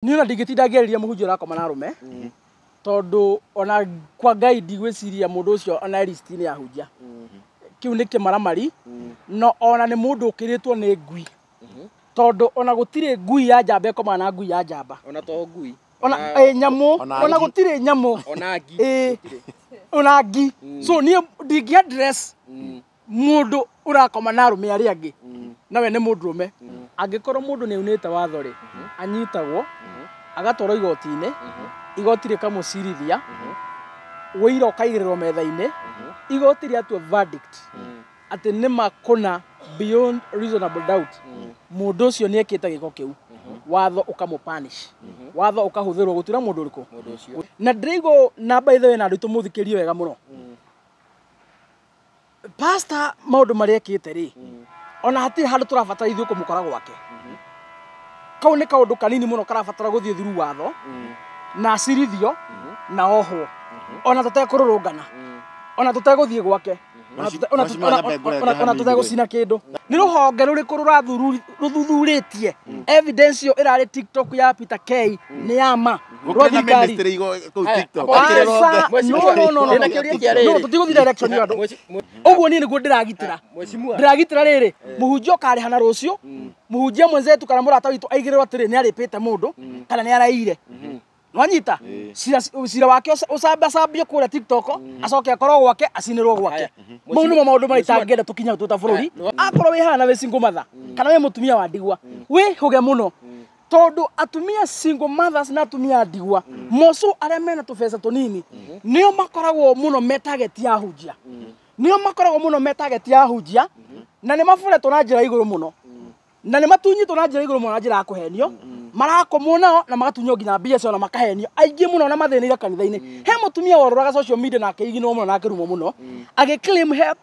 Niĩ ona ndingĩtinda ngĩarĩria mũhunjia ũrakoma na arũme, tondũ ona kwa Ngai ndigwĩciria mũndũ ũcio ona e list-inĩ ya ahunjia. Kĩu nĩ kĩmaramari, no ona nĩ mũndũ ũkĩrĩtwo nĩ ngui, tondũ ona gũtirĩ ngui ya njamba ĩkomaga na ngui ya njamba. Ona to ngui. Ona nyamũ, Ona ona ngi. Gũtirĩ nyamũ. Ona ngi. Ĩ. Gũtirĩ. Ona ngi. So niĩ ndingĩ address mũndũ ũrakoma na arũme arĩa angĩ nawe nĩ mũndũrũme. Angĩkorwo mũndũ nĩ aunĩte watho rĩ, anyitagwo agatwarwo igoti-inĩ, igoti rĩkamũcirithia, wũira ũkaigĩrĩrwo metha-inĩ, igoti rĩatua verdict atĩ nĩma kũna beyond reasonable doubt mũndũ ũcio nĩ ekĩte gĩko kĩu, watho ũkamũpunish, watho ũkahũthĩrwo gũtuĩra mũndũ ũrĩkũ? Mũndũ ũcio. Na ndĩraigwo na by the way, na andũ tũmũthikĩrie wega mũno, pastor maũndũ marĩa ekĩte rĩ, ona hatirĩ handũ tũrabatara ithuĩ kũmũkora gwake. Kau nĩ kaũndũ kanini mũno karabatara gũthiĩ through watho na acirithio na ohwo, ona tũtekũrũrũngana, ona tũtegũthiĩ gwake, Mheshimiwa, nyambe ngũrenge ona hanini rĩ. tũtegũcina kĩndũ. Nĩ rũhonge rũrĩkũ rũthuthurĩtie evidence ĩyo ĩrarĩ TikTok ya Peter K nĩ ya ma? Rwa Gũkĩrĩ na thirikari. ministry kũu Aya, TikTok. aba- Gũkĩrĩ rũhonge. Aca, no, no, no, no, Ndĩna kĩũria kĩa no, rĩrĩ. tũtigũthiĩ direction ĩyo andũ. Ũguo niĩ nĩguo ndĩragitĩra. Mheshimiwa. Ndĩragitĩra rĩrĩ, mũhunjia ũkarĩha na rũciũ mũhunjia mwenzetu kana mũrata witũ aigĩrĩrwo atĩrĩ nĩ arĩpĩte mũndũ kana nĩ araire, nwanyita cira, cira wake ũcambacambio kũrĩa TikTok, acoke akorwo gwake, acinĩrwo gwake. Aya. Mau nĩmo maũndũ marĩa Mheshimiwa- itangĩenda tũkinya twĩ ta bũrũri. Akorwo wĩ haha na wĩ single mother kana wĩ mũtumia wa ndigwa, wĩhũge mũno, tondũ atumia single mothers na atumia a ndigwa moco arĩa mena tũbeca tũnini nĩo makoragwo mũno me target ya ahunjia, nĩo makoragwo mũno me target ya ahunjia, na nĩ maburetwo na njĩra igũrũ mũno, na nĩ matunyĩtwo na njĩra igũrũ mũno na njĩra ya kũhenio. Marakomwo nao na magatunywo nginya mbia ciao na makahenio aingĩ mũno na mathĩnĩire kanitha-inĩ. He mũtumia wororaga social media na akĩiginwo mũno na akĩrumwo mũno agĩclaim he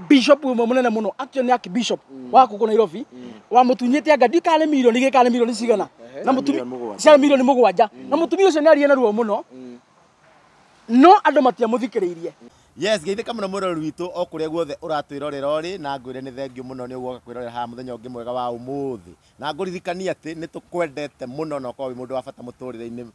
bishop ũmwe mũnene mũno, actually nĩ archbishop wa gũkũ Nairobi, wamũtunyĩte anga ndiũĩ kana nĩ mirioni igĩrĩ kana nĩ mirioni cigana na mũtumia 7. Cia mirioni 7, na mũtumia ũcio nĩ aririe na ruo mũno, no andũ matiamũthikĩrĩirie. Yes, geithĩka mũno mwĩroreri witũ o kũrĩa guothe ũratwĩrorera ũrĩ, na ngwĩre nĩ thengiũ mũno nĩ ũgũka kwĩrorera haha mũthenya ũngĩ mwega wa ũmũthĩ, na ngũririkanie atĩ nĩ tũkwendete mũno na ũkorwo wĩ mũndũ wa bata mũtũrĩre-inĩ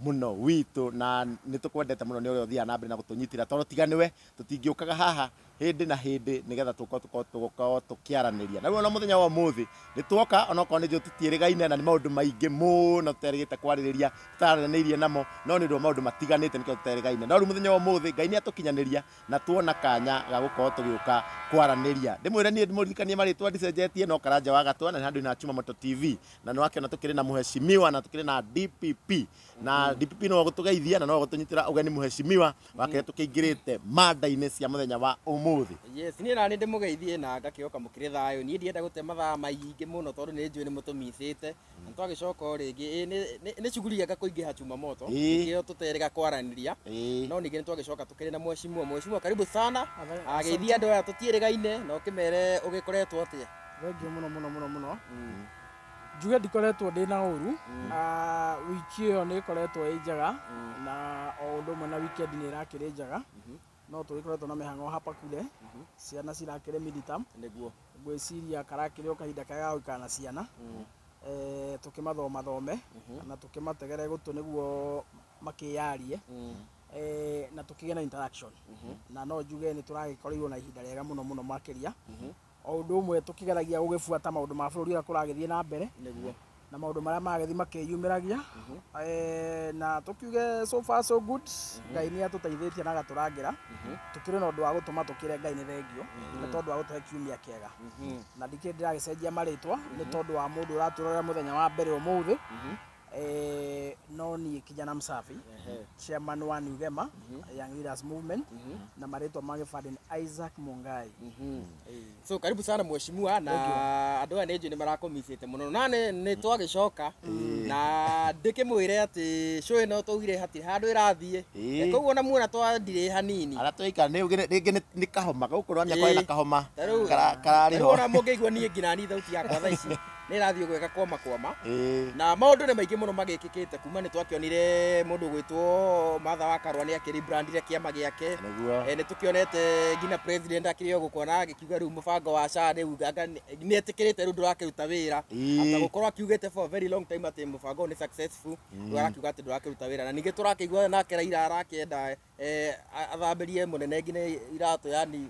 mũno witũ, na nĩ tũkwendete mũno nĩ ũrĩa ũthiaga na mbere na gũtũnyitĩra, tondũ tiga nĩwe tũtingĩũkaga haha hĩndĩ na hĩndĩ nĩgetha tũkorwo tũkĩaranĩria. Na rĩu ona mũthenya wa ũmũthĩ nĩ tuoka, onokorwo nĩ njũĩ tũtiĩrĩgaine na nĩ maũndũ maingĩ mũno tũterĩgĩte kwarĩrĩria, tũtaranĩirie namo, no nĩ ũndũ wa maũndũ matiganĩte nĩkĩo tũterĩgaine. No rĩu mũthenya wa ũmũthĩ Ngai nĩ atũkinyanĩria na tuona kanya ga gũkorwo tũgĩũka kwaranĩria. Ndĩmwĩre niĩ ndĩmũririkanie marĩtwa ndicenjetie, no Karanja wa Gatwa, na nĩ handũ na Chuma Moto TV, na nĩ wakĩona tũkĩrĩ na mũheshimiwa na tũkĩrĩ na DPP, na DPP no gũtũgeithia na no gũtũnyitĩra ũgeni mũheshimiwa wakĩrĩa tũkĩingĩrĩte mada-inĩ cia mũthenya wa ũmũthĩ. Yes, niĩ nani ndĩmũgeithie na ngakĩoka mũkĩrĩ thayũ. Niĩ ndienda gũte mathaa maingĩ mũno tondũ nĩ njũĩ nĩ mũtũmicĩte na twagĩcoka o rĩngĩ. Ĩ, nĩ cuguri anga kũingĩha Chuma Moto. Nĩkĩo tũterĩga kwaranĩria. No ningĩ nĩ twagĩcoka tũkĩrĩ na mheshimiwa. Mheshimiwa, karibu sana. Ageithia andũ aya tũtiĩrĩgaine na ũkĩmere ũgĩkoretwo atĩa. Thengiũ mũno mũno mũno mũno. Njuge ndikoretwo ndĩ na ũru. Wiki ĩyo nĩ ĩkoretwo ĩ njega, na o ũndũ ũmwe na weekend nĩ ĩrakĩrĩ njega, no tũgĩkoretwo na mĩhang'o hapa kule. Ciana cirakĩrĩ midterm. Ngwĩciria karakĩrĩ o kahinda kega ga gũikara na ciana, tũkĩmathomathome na tũkĩmategere gũtũ nĩguo makĩyarie, na tũkĩgĩe na interaction, na no njuge nĩ tũragĩkorirwo na ihinda rĩega mũno mũno makĩria, o ũndũ ũmwe tũkĩgeragia gũgĩbuata maũndũ ma bũrũri ũrĩa kũragĩthiĩ na mbere na maũndũ marĩa maragĩthiĩ makĩyumĩragia, na tũkiuge so far so good. Ngai nĩ atũteithĩtie na agatũrangĩra, tũkĩrĩ na ũndũ wa gũtũma tũkĩre Ngai nĩ thengio nĩ tondũ wa gũtũhe kiumia kĩega. Na ndikĩrĩ ndĩragĩcenjia marĩtwa nĩ tondũ wa mũndũ ũratũrorera mũthenya wa mbere ũmũthĩ, no niĩ kijana msafi, chairman wa New Gema Young Leaders Movement, na marĩtwa ma gĩbandĩ nĩ Isaac Mungai. So karibu sana mheshimiwa, na andũ aya nĩ njũĩ nĩ marakũmicĩte mũno na nĩ twagĩcoka na ndĩkĩmwĩre atĩ show ĩno twaugire hatirĩ handũ ĩrathiĩ. Koguo na muona twandirĩ hanini. Arĩa twaikara rĩngĩ nĩ kahoma gũkũ rwamia kwarĩ na kahoma Ta rĩu kararĩ rĩu ho. Ona mũngĩigua niĩ nginya ni thauti yakwa thaa ici. Nĩ ĩrathiĩ gwĩka kwama kwama. Ĩĩ. Na maũndũ nĩ maingĩ mũno magĩkĩkĩte kuma nĩ twakĩonire mũndũ gwĩtwo Martha wa Karua nĩ akĩrebrandire kĩama gĩake. Nĩguo. Nĩ tũkĩonete nginya president akĩrĩ o gũkũ ona agĩkiuga rĩu mũbango wa SHA rĩu anga nĩ etĩkĩrĩte rĩu ndũrakĩruta wĩra. Ĩĩ. After gũkorwo akiugĩte for a very long time atĩ mũbango ũyũ nĩ successful, rĩu arakiuga atĩ ndũrakĩruta wĩra. Na ningĩ tũrakĩigua nake Raila arakĩenda athambĩrie mũnene nginya iratũ, yani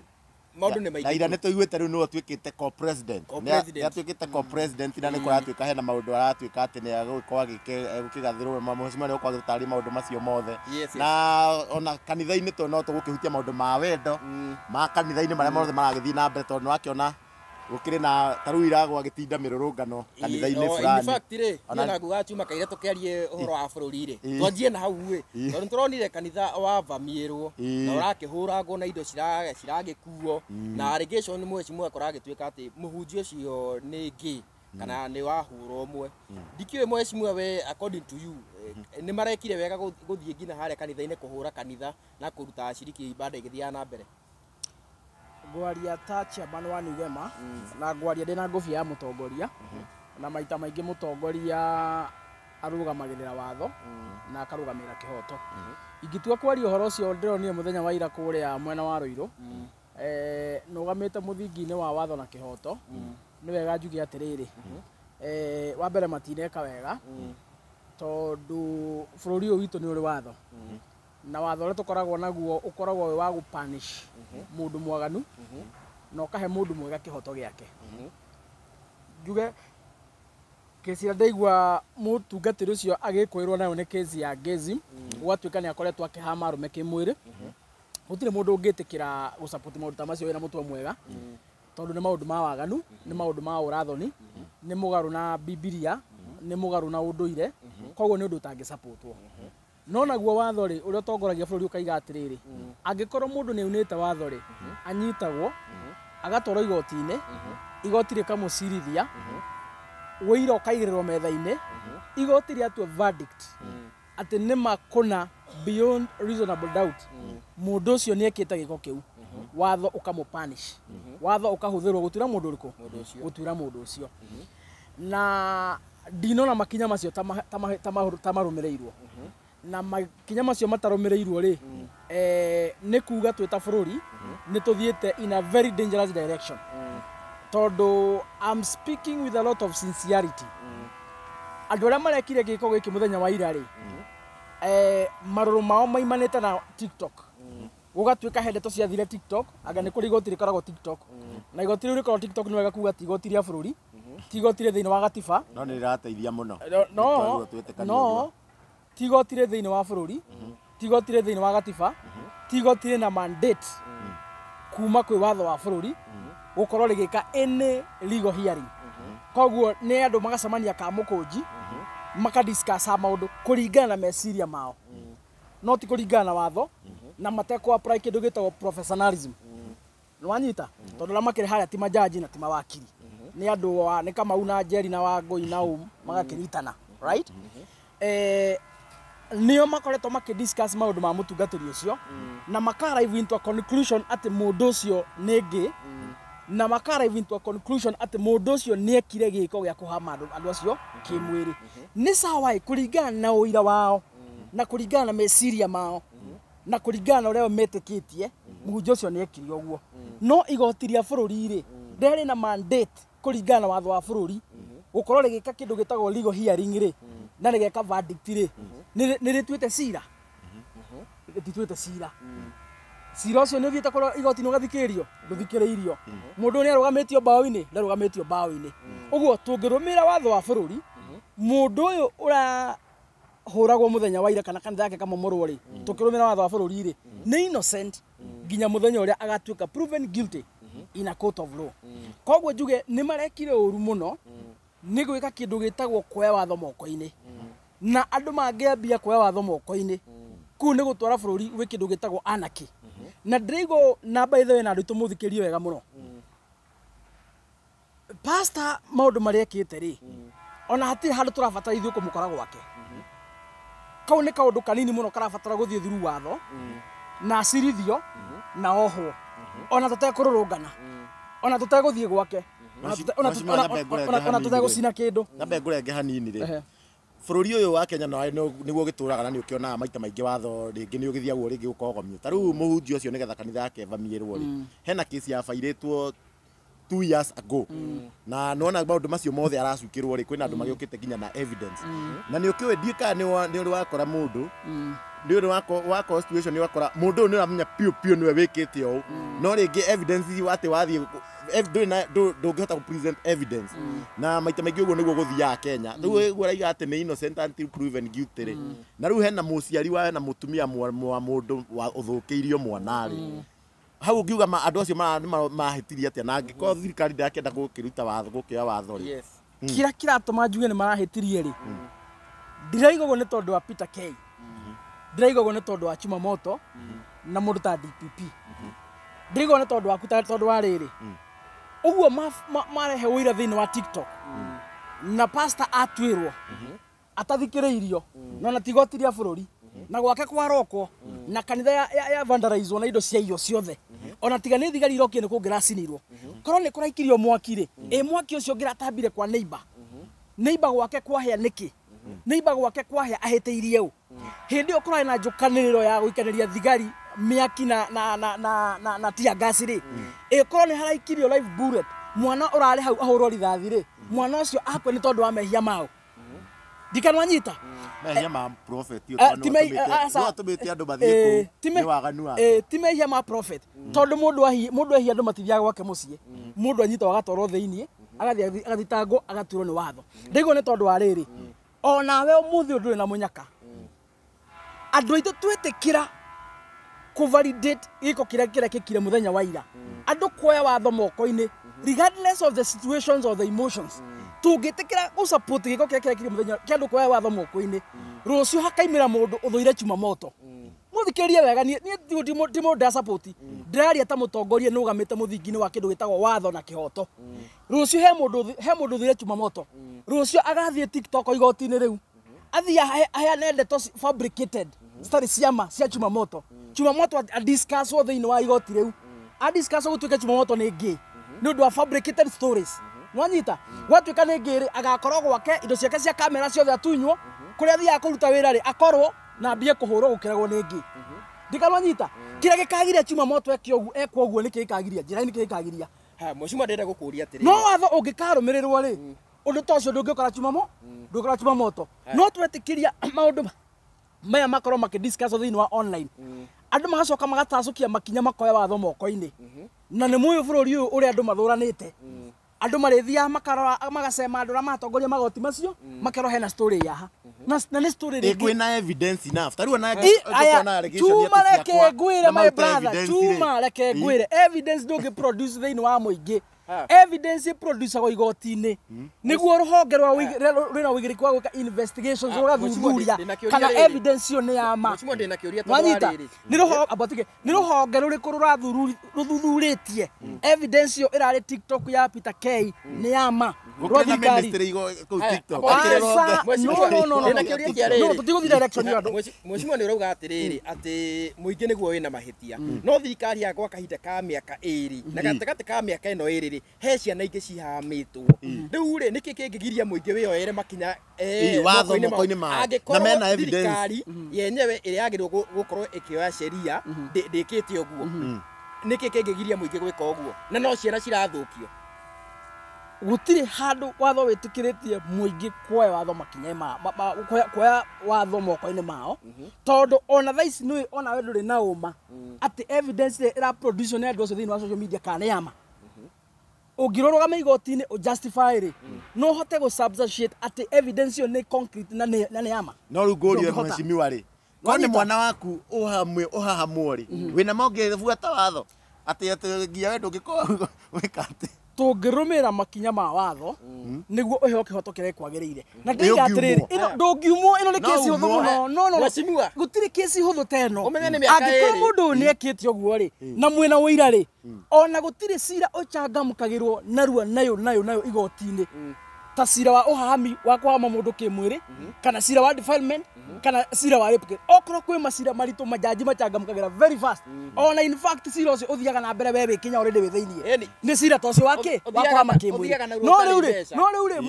maũndũ nĩ maingĩ. Raila nĩ tũiguĩte rĩu nĩwe ũtuĩkĩte co-president. Co-president. Nĩ atuĩkĩte co-president na nĩ kũratuĩka hena maũndũ aratuĩka atĩ nĩ egũkorwo egũkĩgathĩrwo mheshimiwa nĩ egũkorwo agĩtũtarĩria maũndũ macio mothe. Yes. Na ona kanitha-inĩ tũ no tũgũkĩhutia maũndũ ma wendo ma kanitha-inĩ marĩa mothe maragĩthiĩ na mbere tondũ nĩwakĩona gũkĩrĩ na ta rĩu iragwo agĩtinda mĩrũrũngano kanitha-inĩ In fulani. fact rĩ, Ona- niĩ na nguga chuma kaire tũkĩarie ũhoro wa bũrũri rĩ, Ĩĩ. twanjie na hau ĩ, Ĩĩ. tondũ nĩtũronire kanitha wavamiĩrwo Ĩĩ. na ũrakĩhũrangwo na indo ciragĩkuo na allegation mheshimiwa kũragĩtuĩka atĩ mũhunjia ũcio nĩ gay kana nĩ wahũra ũmwe. Ndikĩũĩ mheshimiwa we, according to you, nĩ marekire wega gũthiĩ nginya harĩa kanitha-inĩ kũhũra kanitha na kũruta aciriki ibada igĩthiaga na mbere? Ngwaria ta chairman wa Nigema na ngwaria ndĩna ngũbia ya mũtongoria, na maita maingĩ mũtongoria arũgamagĩrĩra watho na akarũgamĩrĩra kĩhoto. Ingĩtua kwaria ũhoro ũcio ndĩronire mũthenya wa ira kũrĩa mwena wa Ruiru, nũgamĩte mũthingi-inĩ wa watho na kĩhoto, nĩ wega njuge atĩrĩrĩ, wa mbere matineka wega tondũ bũrũri ũyũ witũ nĩ ũrĩ watho, na watho ũrĩa tũkoragwo naguo ũkoragwo wĩ wa gũpunish mũndũ mwaganu na ũkahe mũndũ mwega kĩhoto gĩake. Njuge kesi ĩrĩa ndaigua mũtungatĩri ũcio agĩkũĩrwo nayo nĩ kesi ya gayism, gũgatuĩka nĩ akoretwo akĩhama arũme kĩmwĩrĩ. Gũtirĩ mũndũ ũngĩtĩkĩra gũsupport maũndũ ta macio wĩna mũtwe mwega, tondũ nĩ maũndũ ma waganu, nĩ maũndũ ma ũrathoni, nĩ mũgarũ na Bibilia, nĩ mũgarũ na ũndũire, koguo nĩ ũndũ ũtangĩsupportwo. No naguo watho rĩ, ũrĩa ũtongoragia bũrũri ũkaiga atĩrĩrĩ, angĩkorwo mũndũ nĩ aunĩte watho rĩ, anyitagwo agatwarwo igoti-inĩ, igoti rĩkamũcirithia, ũira ũkaigĩrĩrwo metha-inĩ, igoti rĩatua verdict atĩ nĩ ma kũna beyond reasonable doubt mũndũ ũcio nĩ ekĩte gĩko kĩu, watho ũkamũpunish, watho ũkahũthĩrwo gũtuĩra mũndũ ũrĩkũ? Mũndũ ũcio. Gũtuĩra mũndũ ũcio. Na ndinona makinya macio ta marũmĩrĩirwo, na makinya macio matarũmĩrĩirwo rĩ, nĩ kuga twĩ ta bũrũri nĩ tũthiĩte in a very dangerous direction, tondũ I'm speaking with a lot of sincerity. Andũ arĩa marekire gĩko gĩkĩ mũthenya wa ira rĩ, marũrũ mao maimanĩte na TikTok, gũgatuĩka he ndeto ciathire TikTok, anga nĩ kũrĩ igoti rĩkoragwo TikTok, na igoti rĩu rĩkoragwo TikTok nĩ wega kuga ti igoti rĩa bũrũri, ti igoti rĩ thĩinĩ wa gatiba. No nĩ rĩrateithia mũno. No. Nĩ twĩtĩkanie No ũguo. ti igoti rĩ thĩinĩ wa bũrũri, ti igoti rĩ thĩinĩ wa gatiba, ti igoti rĩ na mandate kuma kwĩ watho wa bũrũri gũkorwo rĩgĩka any legal hearing. Koguo nĩ andũ magacemania ka mũkũnji makadiscussa maũndũ kũringana na meciria mao, no ti kũringana na watho, na matekũ apply kĩndũ gĩtagwo professionalism. Nĩwanyita? Tondũ arĩa makĩrĩ harĩa ti majaji na ti mawakiri, nĩ andũ wa nĩ Kamau na Njeri na Wangũi na magakĩnyitana, right? Nĩo makoretwo makĩdiscuss maũndũ ma mũtungatĩri ũcio na maka arrive into a conclusion atĩ mũndũ ũcio nĩ gay, na maka arrive into a conclusion atĩ mũndũ ũcio nĩ ekire gĩko gĩa kũhama andũ acio kĩmwĩrĩ. Nĩ sawa ĩ, kũringana na ũira wao na kũringana na meciria mao na kũringana na ũrĩa o metĩkĩtie, mũhunjia ũcio nĩ ekire ũguo. No igoti rĩa bũrũri rĩ, rĩarĩ na mandate kũringana na watho wa bũrũri gũkorwo rĩgĩka kĩndũ gĩtagwo legal hearing rĩ, na rĩgeka verdict rĩ, nĩ rĩtuĩte cira? Rĩtituĩte cira. Cira ũcio nĩ ũthiĩte kũrĩa igoti-inĩ ũgathikĩrĩrio? Ndũthikĩrĩirio. Mũndũ ũyũ nĩ arũgamĩtio mbaũ-inĩ? Ndarũgamĩtio mbaũ-inĩ. Ũguo tũngĩrũmĩrĩra watho wa bũrũri, mũndũ ũyũ ũrahũragwo mũthenya wa ira kana kanitha yake kamomorwo rĩ, tũkĩrũmĩrĩra watho wa bũrũri rĩ, nĩ innocent nginya mũthenya ũrĩa agatuĩka proven guilty in a court of law. Koguo njuge nĩ marekire ũru mũno nĩ gwĩka kĩndũ gĩtagwo kuoya watho moko-inĩ, na andũ mangĩambia kuoya watho moko-inĩ, kũu nĩ gũtwara bũrũri gwĩ kĩndũ gĩtagwo anarchy. Na ndĩraigua na by the way, na andũ aitũ mũthikĩrie wega mũno, pastor maũndũ marĩa ekĩte rĩ, ona hatirĩ handũ tũrabatara ithuĩ kũmũkora gwake. Kau nĩ kaũndũ kanini mũno karabatara gũthiĩ through watho na acirithio na ohwo, ona tũtekũrũrũngana, ona tũtegũthiĩ gwake. Ona tũtegũcina kĩndũ. Nyambe ngũrenge hanini rĩ. Bũrũri ũyũ wa Kenya nĩguo ũgĩtũraga na nĩ ũkĩonaga maita maingĩ watho rĩngĩ nĩ ũgĩthiagwo rĩngĩ gũkogomio. Ta rĩu mũhunjia ũcio nĩgetha kanitha yake ĩvamiĩrwo rĩ, hena kesi yabairĩtwo 2 years ago. Na nona maũndũ macio mothe aracukĩrwo rĩ, kwĩna andũ magĩũkĩte nginya na evidence. Na nĩ ũkĩũĩ ndiũĩ kana nĩ ũrĩ wakora mũndũ, nĩ ũrĩ wakora situation nĩ wakora mũndũ ũyũ nĩ ũramenya piũ piũ nĩwe wĩkĩte ũũ, no rĩngĩ evidence ici atĩ wathiĩ ndũngĩhota kũ present evidence. Na maita maingĩ ũguo nĩguo gũthiaga Kenya. Rĩu ũguo araiga atĩ nĩ innocent until proven guilty rĩ. Na rĩu hena mũciari wa hena mũtumia wa mũndũ ũthũkĩirio mwana rĩ. Hau ũngiuga andũ acio mahĩtirie atĩa na angĩkorwo thirikari ndĩrakĩenda gũkĩruta watho gũkĩoya watho rĩ. Kĩrĩa kĩratũma njuge nĩ marahĩtirie rĩ, ndĩraiga ũguo nĩ tondũ wa Peter K. Ndĩraiga ũguo nĩ tondũ wa Chumamoto na mũndũ ta DPP. Ndĩraiga ũguo nĩ tondũ waku tondũ wa rĩrĩ. Ũguo marehe ũira thĩinĩ wa TikTok na pastor atuĩrwo atathikĩrĩirio na ona ti igoti rĩa bũrũri na gwake kwarokwo na kanitha ya vandalizwo na indo cia irio ciothe ona tiga nĩ thigari irokire nĩ kũngĩracinirwo. Korwo nĩ kũraikirio mwaki rĩ, ĩ mwaki ũcio ũngĩratambire kwa neighbor, neighbor gwake kwahĩa nĩkĩ? Neighbor gwake kwahĩa ahĩtĩirie ũ? Hĩndĩ ĩyo kũrarĩ na njũkanĩrĩro ya gũikanĩria thigari mĩaki na tear gas rĩ, ĩkorwo nĩ haraikirio live bullet, mwana ũrarĩ hau ahũrwo rithathi rĩ, mwana ũcio akue nĩ tondũ wa mehia mao. Ndikanwanyita mehia ma prophet atũmĩte andũ mathiĩ kũu nĩ waganu wake. Ti mehia ma prophet tondũ mũndũ ehia andũ matithiaga gwake mũciĩ, mũndũ anyitwo agatwarwo thĩiniĩ agathiĩ agathitangwo agatuĩrwo nĩ watho. Ndaigua nĩ tondũ wa rĩrĩ, onawe ũmũthĩ ũyũ ndũrĩ na mũnyaka. Andũ aitũ twĩtĩkĩra kũ validate gĩko kĩrĩa kĩrekĩkire mũthenya wa ira, andũ kuoya watho moko-inĩ regardless of the situations or the emotions. Tũngĩtĩkĩra gũ support gĩko kĩrĩa kĩrekĩkire mũthenya kĩa andũ kuoya watho moko-inĩ, rũciũ hakaimĩra mũndũ ũthũire Chumamoto. Mũthikĩrĩrie wega, niĩ ti mũndũ ndĩra support, ndĩraria ta mũtongoria nũgamĩte mũthingi-inĩ wa kĩndũ gĩtagwo watho na kĩhoto. Rũciũ he mũndũ ũthũire Chumamoto, rũciũ agathiĩ TikTok igoti-inĩ rĩu, athiĩ aheane ndeto fabricated citarĩ cia ma cia Chumamoto. Chumamoto adiscusswo thĩinĩ wa igoti rĩu, adiscusswo gũtuĩke Chumamoto nĩ gay nĩ ũndũ wa fabricated stories. Nwanyita gwatuĩka nĩ gay rĩ, agakorwo gwake indo ciake cia kamera ciothe atunywo, kũrĩa athiaga kũruta wĩra rĩ, akorwo na ambie kũhũrwo gũkĩragwo nĩ gay. Ndikanwanyita kĩrĩa gĩkagiria Chumamoto ekwo ũguo nĩkĩ gĩkagiria njĩra-inĩ kĩrĩa gĩkagiria. Mheshimiwa ndĩrenda gũkũria atĩrĩrĩ, no watho ũngĩkarũmĩrĩrwo rĩ, ũndũ ta ũcio ndũngĩũkora ndũngĩkora Chumamoto. No twetĩkĩria maũndũ maya makorwo makĩdiscuss thĩinĩ wa online, andũ magacoka magatacũkia makinya makoya watho moko-inĩ. Na nĩ mũĩ bũrũri ũyũ ũrĩa andũ mathũranĩte, andũ marĩthiaga makarora magacema andũ arĩa matongoria magoti macio, makerwo hena story yaha na nĩ story rĩngĩ kwĩna evidence enough. Ta rĩu ona Chuma reke ngwĩre my brother, Chuma reke ngwĩre evidence ndũngĩ produce thĩinĩ wa mũingĩ. Evidence ĩproducagwo igoti-inĩ nĩguo rũhonge rwa rwĩna ũigĩrĩki wa gwĩka investigations rũgathuthuria kana evidence ĩyo nĩ ya ma. Wanyita nĩ rũhonge rũrĩkũ rũthuthurĩtie evidence ĩyo ĩrarĩ TikTok ya Peter K nĩ ya ma? Rwa thirikari kũu TikTok. No, tũtigũthiĩ direction ĩyo andũ. Mheshimiwa nĩ ũrauga atĩrĩrĩ atĩ mũingĩ nĩguo wĩna mahĩtia, no thirikari ya gwa kahinda ka mĩaka ĩrĩ na gatagatĩ ka mĩaka ĩno ĩrĩ rĩ, he ciana ingĩ cihamĩtwo. Rĩu rĩ, nĩkĩ kĩngĩgiria mũingĩ wĩyoere makinya watho moko-inĩ mao na mena evidence? Thirikari yenyewe ĩrĩa yagĩrĩirwo gũkorwo ĩkĩoya sheria ndĩkĩte ũguo. Nĩkĩ kĩngĩgiria mũingĩ gwĩka ũguo na no ciana cirathũkio? Gũtirĩ handũ watho wĩtĩkĩrĩtie mũingĩ kuoya watho makinya ma kuoya watho moko-inĩ mao, tondũ ona thaa ici nĩũĩ onawe ndũrĩ na ũma atĩ evidence ĩrĩa ĩraproduce nĩ andũ acio thĩinĩ wa social media kana nĩ ya ma. Ũngĩrũgama igoti-inĩ ũjustify rĩ, no ũhote gũ substantiate atĩ evidence ĩyo nĩ concrete na nĩ ya ma. No rĩu ngũrie mheshimiwa rĩ, korwo nĩ mwana waku ũhahamwo rĩ, wĩna ma ũngĩbuata watho atĩ nginya we ndũngĩkorwo wĩka atĩ? Tũngĩrũmĩrĩra makinya ma watho nĩguo ũheo kĩhoto kĩrĩa kwagĩrĩire. Na ndĩiga atĩrĩrĩ, ĩno ndũngiumwo, ĩno nĩ kesi hũthũ mũno. No, no, gũtirĩ kesi hũthũ ta ĩno. Angĩkorwo mũndũ ũyũ nĩekĩte ũguo rĩ, na mwĩna ũira rĩ, ona gũtirĩ cira ũcangamũkagĩrwo narua nayo nayo nayo igoti-inĩ. Ta cira wa ũhahami wa kũhama mũndũ kĩmwĩrĩ, kana cira wa defilement, kana cira wa rape case. Okorwo kwĩ macira maritũ, majaji machangamkagĩra very fast. Ona in fact cira ũcio ũthiaga na mbere we wĩ Kenya already wĩ thĩiniĩ. Ĩni. Nĩ cira ta ũcio wa kĩ wa kũhama kĩmwĩrĩ. Ũthiaga na ruo No ũtarĩ rĩu rĩ, mbeca. no rĩu rĩ,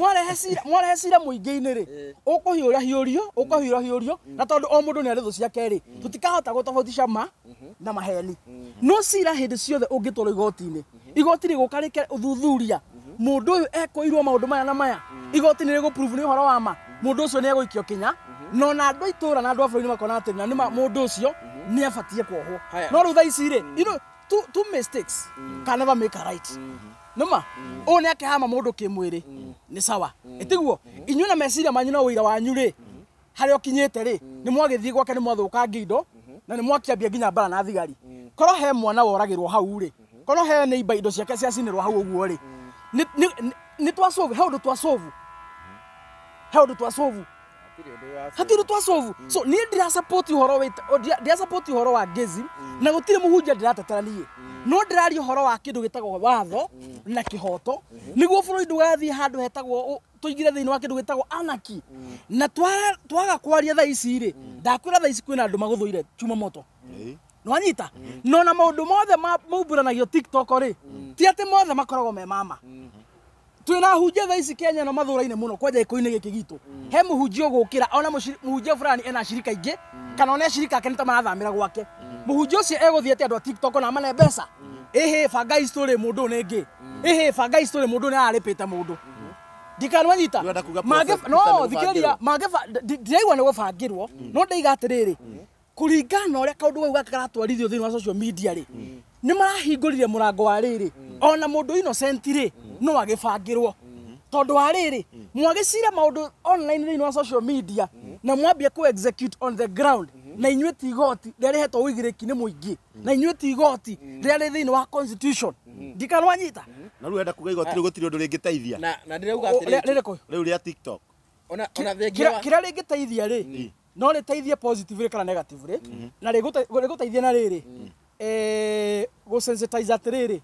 mwarehe cira mũingĩ-inĩ rĩ, ũkũhiũra hiũrio, ũkũhiũra hiũrio, na tondũ o mũndũ nĩ arĩ thũ ciake rĩ, tũtikahota gũtofautisha ma na maheni. No cira hĩndĩ ciothe ũngĩtwarwo igoti-inĩ, igoti rĩgũka rĩke ũthuthuria mũndũ ũyũ ekũirwo maũndũ maya na maya, igoti nĩ rĩgũ prove nĩ ũhoro wa ma, mũndũ ũcio nĩ egũikio kinya, no na andũ a itũra na andũ a bũrũri makona atĩ na nĩma mũndũ ũcio nĩ abatiĩ kuohwo. Haya. No rĩu thaa ici rĩ, two mistakes can never make a right. Nĩma ũyũ nĩ akĩhama mũndũ kĩmwĩrĩ, nĩ sawa, ĩtiguo inyuĩ na meciria manyu na ũira wanyu rĩ, harĩa ũkinyĩte rĩ, nĩ mwagĩthiĩ gwake, nĩ mwathũkangia indo na nĩ mwakĩambia nginya mbara na thigari. Korwo he mwana woragĩrwo hau rĩ, korwo he neighbor indo ciake ciacinĩrwo hau ũguo rĩ, nĩ twasolve he ũndũ, twasolve he ũndũ, twasolve Hatirĩ ũndũ wa hatirĩ ũndũ twasolve. So niĩ ndira support ũhoro ndira support ũhoro wa ngĩzi, na gũtirĩ mũhunjia ndĩratetera niĩ, no ndĩraria ũhoro wa kĩndũ gĩtagwo watho na kĩhoto, nĩguo bũrũri ndũgathiĩ handũ hetagwo tũingĩre thĩinĩ wa kĩndũ gĩtagwo anarchy. Na twaga kwaria thaa ici rĩ, ndakwĩra thaa ici kwĩna andũ magũthũire chuma moto. Nĩwanyita? No na maũndũ mothe maumbũranagio TikTok rĩ, ti atĩ mothe makoragwo me mama. Twĩna hunjia thaa ici Kenya no mathũraine mũno, kwanja gĩkũyũ-inĩ gĩkĩ gitũ. He mũhunjia ũgũkĩra ona mũhunjia fulani ena ashirika aingĩ, kana ona ashirika ake nĩ ta marathamĩra gwake. Mũhunjia ũcio egũthiĩ atĩ andũ a TikTok na amane mbeca, ĩhĩ, bangai story, mũndũ ũyũ nĩ ngĩ, ĩhĩ, bangai story, mũndũ ũyũ nĩ ararĩpĩte mũndũ. Ndikanwanyita. Ũrenda kuga Mangĩ Prophet no Peter nĩ thikĩrĩria gũbangĩrwo? Ndiraigua nĩ gũbangĩrwo, no ndaiga atĩrĩrĩ, kũringana na ũrĩa kaũndũ kau gaka karatwarithio thĩinĩ wa social media rĩ, nĩ marahingũrire mũrango wa rĩrĩ, ona mũndũ innocent rĩ, no agĩbangĩrwo, tondũ wa rĩrĩ, mwagĩcira maũndũ online thĩinĩ wa social media na mwambia ku execute on the ground, na inyuĩ ti igoti rĩrĩa rĩhetwo ũigĩrĩki nĩ mũingĩ, na inyuĩ ti igoti rĩrĩa rĩ thĩinĩ wa constitution. Ndikanwanyita. Na rĩu enda kuga igoti rĩu gũtirĩ ũndũ rĩngĩteithia? Na ndĩrauga atĩrĩrĩ, Rĩrĩkũ? Rĩu rĩa TikTok. Ona thengia wa Kĩrĩa rĩngĩteithia rĩ, no rĩteithie positively kana negatively, na rĩgũteithia na rĩrĩ, gũ sensitize atĩrĩrĩ,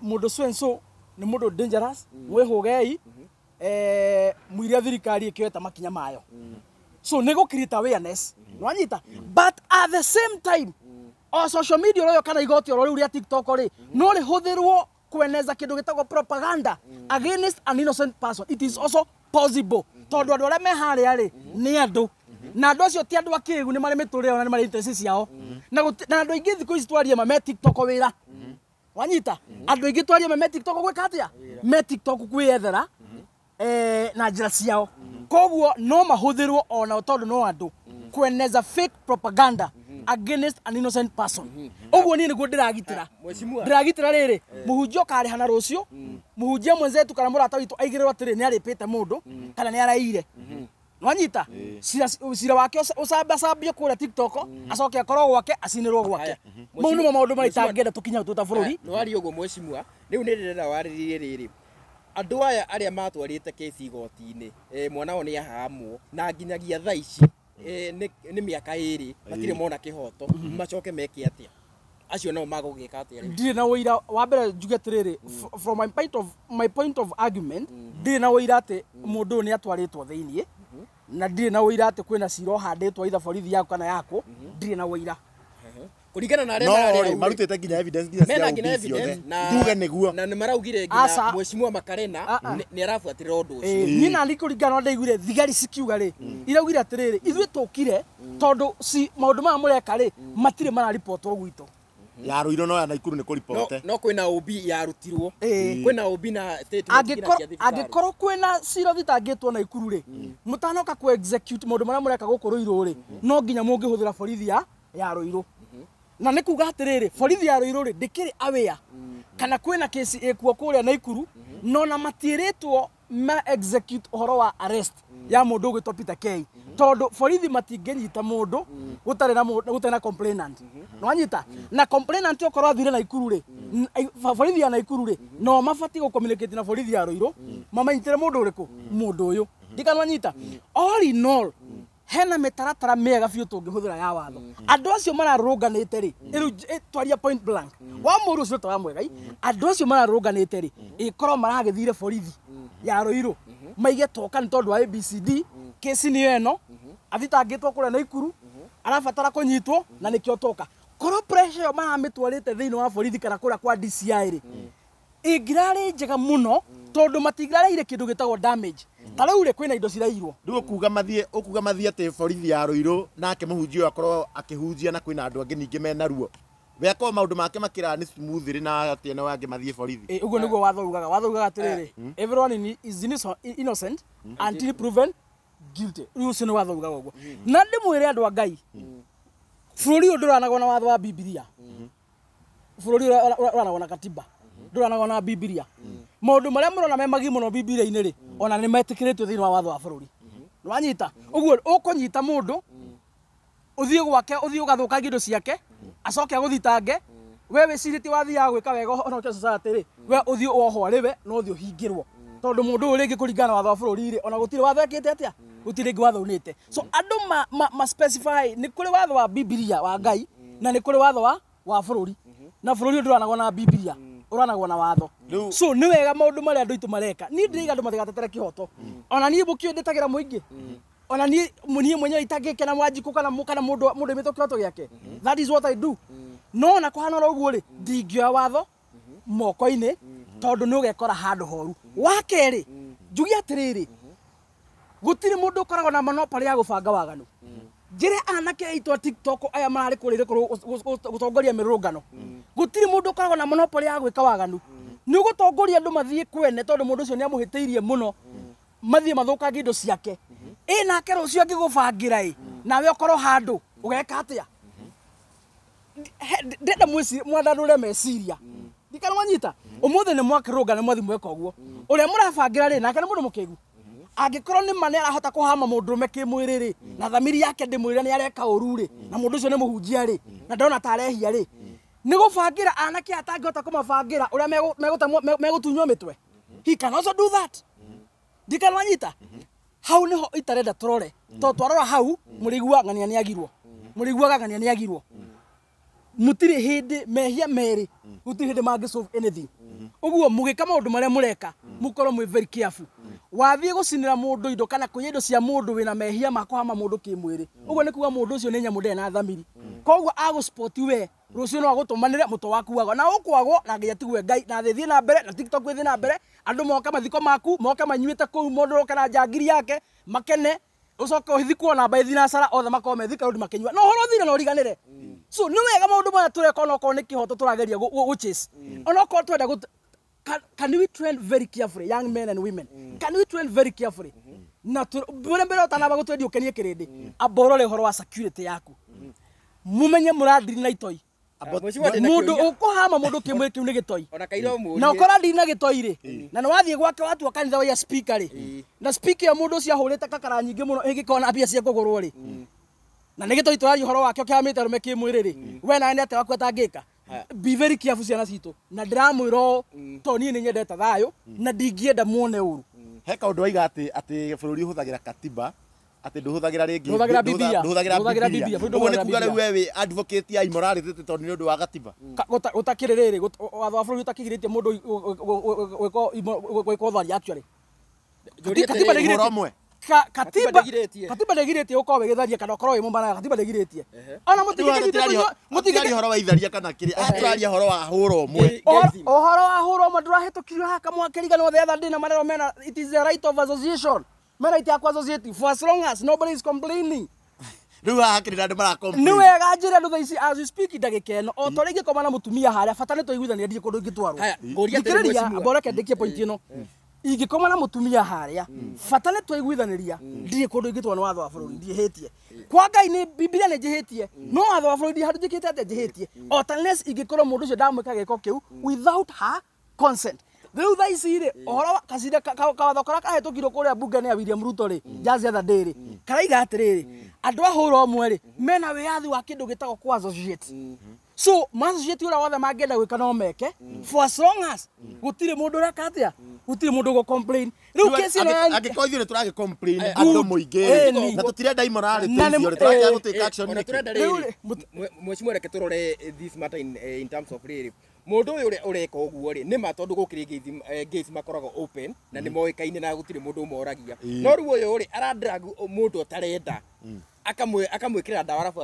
mũndũ so and so nĩ mũndũ dangerous, mwĩhũgei, mũiria thirikari ĩkĩoete makinya mayo. So nĩ gũ create awareness, nĩwanyita? But at the same time, o social media oro kana igoti oro rĩu rĩa TikTok rĩ, no rĩhũthĩrwo kweneza kĩndũ gĩtagwo propaganda against an innocent person. It is also possible, tondũ andũ arĩa me harĩa rĩ, nĩ andũ, na andũ acio ti andũ akĩgu, nĩ marĩ mĩtũrĩre yao na nĩ marĩ interest ciao, na andũ aingĩ thikũ ici twarie ma me TikTok wĩra. Wanyita? Andũ aingĩ twarie ma me TikTok gwĩka atĩa? Me TikTok kwĩyethera na njĩra ciao. Koguo no mahũthĩrwo onao, tondũ no andũ, kweneza fake propaganda against an innocent person. Ũguo niĩ nĩguo ndĩragitĩra. Mheshimiwa. Ndĩragitĩra rĩrĩ, mũhunjia ũkarĩha na rũciũ mũhunjia mwenzetu kana mũrata witũ aigĩrĩrwo atĩrĩ nĩ arĩpĩte mũndũ kana nĩ araire. Nwanyita? Cira wake ũcambacambio kũrĩa TikTok, acoke akorwo gwake, acinĩrwo gwake. Haya. Mau nĩmo maũndũ marĩa itangĩenda tũkinya twĩ ta bũrũri. Nĩ waria ũguo mheshimiwa, rĩu nĩ ndĩrenda warĩrĩrie rĩrĩ, andũ aya arĩa matwarĩte kesi igoti-inĩ, mwana wao nĩ ahamwo, na nginyagia thaa ici nĩ mĩaka 2 matirĩ mona kĩhoto, macoke meke atĩa? Acio nao magũgĩka atĩa rĩu? Ndirĩ na ũira. Wa mbere njuge atĩrĩrĩ, from my point of argument, ndirĩ na ũira atĩ mũndũ ũyũ nĩ atwarĩtwo thĩiniĩ, na ndirĩ na ũira atĩ kwĩna cira ũhandĩtwo either borithi yaku kana yaku. Ndirĩ na ũira. Kũringana na arĩa No mararĩ rĩ, hau rĩ, marutĩte nginya evidence nginya mena cia nginya OB ciothe. evidence na Tuge nĩguo. Na nĩ maraugire Aca. nginya mheshimiwa Makarena Ah, ah. nĩ arabuatĩrĩra ũndũ ũcio. Niĩ nani kũringana na ndaiguire thigari cikiuga rĩ, iraugire atĩrĩrĩ, ithuĩ tũkire tondũ ci maũndũ maya mũreka rĩ, matirĩ mararibotwo gwitũ. Ya Ruiru no ya Naikuru nĩ No, kũripote. no kwĩna OB yarutirwo, kwĩna OB na statement nginya cia thibitarĩ. Angĩkorwo kwĩna cira ũthitangĩtwo Naikuru rĩ, mũtanoka ku execute maũndũ marĩa mũreka gũkũ Ruiru rĩ, no nginya mũngĩhũthĩra borithi ya Ruiru. Na nĩ kuga atĩrĩrĩ, borithi ya Ruiru rĩ, ndĩkĩrĩ aware kana kwĩna kesi ĩkuo kũrĩa Naikuru, no na matiĩrĩtwo ma execute ũhoro wa arrest ya mũndũ ũgwĩtwo Peter K, tondũ borithi matingĩnyita mũndũ gũtarĩ na complainant. Nĩwanyita? Na complainant okorwo athire Naikuru rĩ, borithi ya Naikuru rĩ, no mabatiĩ gũ communicate na borithi ya Ruiru mamanyitĩre mũndũ ũrĩkũ, mũndũ ũyũ. Ndikanwanyita? All in all, hena mĩtaratara mĩega biũ tũngĩhũthĩra ya watho. Andũ acio mararũrũnganĩte rĩ, rĩu twaria point blank wa mũru ũcio ta wa Mwegai, andũ acio mararũrũnganĩte rĩ, ĩkorwo maragĩthire borithi ya Ruiru. Maige toka nĩ tondũ wa ABCD, kesi nĩ ĩno, athitangĩtwo kũrĩa Naikuru, arabatara kũnyitwo na nĩkĩo toka. Korwo pressure ĩyo maramĩtwarĩte thĩinĩ wa borithi kana kũrĩa kwa DCI rĩ, ĩngĩrarĩ njega mũno tondũ matingĩrareire kĩndũ gĩtagwo damage. Ta rĩu rĩ, kwĩna indo cirairwo. Rĩu ũkuga mathiĩ atĩ borithi ya Ruiru nake mũhunjia ũyũ akorwo akĩhunjia na kwĩna andũ angĩ ningĩ mena ruo, we akorwo maũndũ make makĩra nĩ smooth rĩ, na atĩ eno angĩ mathiĩ borithi? Ĩ, ũguo nĩguo watho ugaga. Watho ugaga atĩrĩrĩ, everyone is innocent until proven guilty. Rĩu ũcio nĩ watho ugaga ũguo. Na ndĩmwĩre, andũ a Ngai, bũrũri ũyũ ndũranagwo na watho wa Bibilia. Bũrũri ũyũ ũranagwo na katiba, ndũranagwo na Bibilia. Maũndũ marĩa mũrona me magi mũno Bibilia-inĩ rĩ, ona nĩ metĩkĩrĩtio thĩinĩ wa watho wa bũrũri. Nĩwanyita? Ũguo ũkũnyita mũndũ, ũthiĩ gwake, ũthiĩ ũgathũkangia indo ciake, acoke agũthitange, we wĩcirĩtie wathiaga gwĩka wega ũhonokie society rĩ, we ũthiĩ wohwo arĩ we no ũthiĩ ũhingĩrwo, tondũ mũndũ ũyũ rĩngĩ kũringana na watho wa bũrũri rĩ, ona gũtirĩ watho ekĩte atĩa, gũtirĩ rĩngĩ watho unĩte. So andũ ma specify nĩ kũrĩ watho wa Bibilia wa Ngai na nĩ kũrĩ watho wa bũrũri, na bũrũri ũyũ ndũranagwo na Bibilia, ũranagwo na watho. So nĩ wega maũndũ marĩa andũ aitũ mareka. Niĩ ndĩraiga andũ matigatetere kĩhoto. Ona niĩ mũkĩũĩ ndĩtagĩra mũingĩ, ona niĩ mwenyewe itangĩkena Wanjikũ kana mũndũ aimĩtwo kĩhoto gĩake. That is what I do. No ona kũhana oro ũguo rĩ, ndingĩoya watho moko-inĩ, tondũ nĩ ũgekora handũ horu. Wa kerĩ, njuge atĩrĩrĩ, gũtirĩ mũndũ ũkoragwo na monopoly ya gũbanga waganu. Njĩre anake aitũ a TikTok aya mararĩ kũrĩa gũtongoria mĩrũrũngano, gũtirĩ mũndũ ũkoragwo na monopoly ya gwĩka waganu. Nĩ ũgũtongoria andũ mathiĩ kwene tondũ mũndũ ũcio nĩ amũhĩtĩirie mũno, mathiĩ mathũkangie indo ciake. Ĩ nake rũciũ angĩgũbangĩra ĩ nawe ũkorwo handũ, ũgeka atĩa? Ndenda mwandandũre meciria. Ndikana mwanyita ũmũthĩ nĩ mwakĩrũnga, nĩ mwathi mweka ũguo. Ũrĩa mũrabangĩra rĩ, nake nĩ mũndũ mũkĩgu. Angĩkorwo nĩ ma nĩ arahota kũhama mũndũrũme kĩmwĩrĩ rĩ, na thamiri yake ndĩmwĩre nĩ areka ũru rĩ, na mũndũ ũcio nĩ mũhunjia rĩ, na ndona ta arehia rĩ, nĩ gũbangĩra anake atangĩhota kũmabangĩra ũrĩa megũtunywo mĩtwe, he can also do that. Ndikana wanyita? Hau niho itarenda tũrore, tondũ twarora hau mũrĩiguaga ng'ania nĩ agirwo, mũrĩiguaga ng'ania nĩ agirwo. Mũtirĩ hĩndĩ mehia merĩ, gũtirĩ hĩndĩ mangĩ solve anything. Ũguo mũgĩka maũndũ marĩa mũreka, mũkorwo mwĩ very careful. Wathiĩ gũcinĩra mũndũ indo kana kũiya indo cia mũndũ wĩna mehia ma kũhama mũndũ kĩmwĩrĩ, ũguo nĩ kuga mũndũ ũcio nĩ nyamũ, ndarĩ na thamiri. Koguo agũ-spot we rũciũ no agũtũmanĩre mũtwe waku wagwo na ũkwagwo, na nginya tigue Ngai na thĩ thiĩ na mbere na TikTok ĩthiĩ na mbere. Andũ moke mathiko maku, moke manyuĩte kũu, mũndũ oke na njangiri yake makene, ũcoke ũthikwo na mbaĩ thinacara, othe makorwo me thika rũndi makĩnyua na ũhoro ũthire na ũriganĩre. So nĩ wega maũndũ maya tũreka, onokorwo nĩ kĩhoto tũrageria gũ chase, onokorwo twenda can we trend very carefully, young men and women? Can we trend very carefully? Na mbere mbere ũtanamba gũtwendia ũkenie kĩrĩndĩ, amba ũrore ũhoro wa security yaku, mumenye mũrandiri na itoi. Mheshimiwa, ndĩna Mũndũ kĩũria. ũkũhama mũndũ kĩmwĩrĩ, kĩu nĩ gĩtoi. Ona kaira ũmũrie. Na ũkora ndiri na gĩtoi rĩ, na nĩ wathiĩ gwake watua kanitha waiya speaker rĩ, na speaker ĩyo mũndũ ũcio ahũrĩte kakara nyingĩ mũno ĩngĩkorwo na mbia cia kũgũrwo rĩ, na nĩ gĩtoi tũraria ũhoro wake ũkĩhamĩte arũme kĩmwĩrĩ rĩ, we nawe nĩ atĩa waku atangĩka? Be very careful, ciana citũ. Na ndĩramwĩra ũũ tondũ niĩ nĩ nyendete thayũ na ndingĩenda muone ũru. He kaũndũ waiga atĩ bũrũri ũhũthagĩra katiba, atĩ ndũhũthagĩra rĩngĩ Ndũhũthagĩra Bibilia. Ndũhũthagĩra Ndũhũthagĩra Bibilia. Bibilia. Bũrũri Ũguo nĩ ndũhũthagĩra kuga rĩu Bibilia. we wĩ advocate ya immorality tondũ nĩ ũndũ wa gatiba? Gũtakĩrĩ rĩrĩ, watho wa bũrũri ũtakĩgirĩtie mũndũ gwĩka ũtharia actually. Njũrie Katiba atĩrĩrĩ, ndĩgirĩtie. Ũhoro ũmwe. Katiba ndĩgirĩtie. Katiba ndĩgirĩtie ũkorwo wĩgĩtharia kana ũkorwo wĩ mũmaraya. Katiba ndĩgirĩtie. Ona mũtingĩkĩnyite Mũtingĩaria ũhoro wa itharia kana kĩrĩa. Haha tũraria ũhoro wa hũra ũmwe. Gayism. Ũhoro wa hũra ũmwe ndũrahĩtũkirio haha kamwakĩriganwo the other day na marero mena it is the right of association, mena right ya ku associate for as long as nobody is complaining. Rĩu haha hakĩrĩ na andũ mara complain. Nĩ wega njĩre andũ thaa ici, as we speak, ndagĩka ĩno, o ta ũrĩa ingĩkoma na mũtumia harĩa, bata nĩ twaiguithania, ndirĩ kũndũ ingĩtwarwo. Haya, ngũria atĩrĩ, Thikĩrĩria, mheshimiwa. amba ũreke ndĩkie point ĩno. Ingĩkoma na mũtumia harĩa, bata nĩ twaiguithanĩria, ndirĩ kũndũ ingĩtwarwo nĩ watho wa bũrũri. Ndiĩhĩtie kwa Ngai, nĩ Bibilia nĩ njĩhĩtie, no watho wa bũrũri ndirĩ handũ njĩkĩte atĩa njĩhĩtie, o ta unless ingĩkorwo mũndũ ũcio ndamwĩka gĩko kĩu without her consent. Rĩu thaa ici rĩ, ũhoro wa kacinda kawatho karĩa kahĩtũkirio kũrĩa mbunge nĩ ya William Ruto rĩ, just the other day rĩ, karaiga atĩrĩrĩ, andũ a hũra ũmwe rĩ, mena wĩyathi wa kĩndũ gĩtagwo ku associate. So ma-associate ũrĩa wothe mangĩenda gwĩka no meke, for as long as gũtirĩ mũndũ ũreka atĩa, gũtirĩ mũndũ ũgũ complain. Rĩu kesi ĩno ya Angĩkorwo ithuĩ nĩ tũragĩ complain andũ mũingĩ Ĩni. na tũtirenda immorality Na icio rĩ, tũrakĩaga gũtake action Ona nĩkĩ? turenda Rĩu rĩrĩ, rĩ, mheshimiwa, reke tũrore this matter in terms of rĩrĩ. Mũndũ ũyũ ũrĩa ũreka ũguo rĩ, nĩ ma tondũ gũkĩrĩ gates makoragwo open na nĩ moĩkaine na gũtirĩ mũndũ ũmoragia. No rĩu ũyũ rĩ, aradrag mũndũ ũtarenda. Akamwĩkĩra ndawa arabu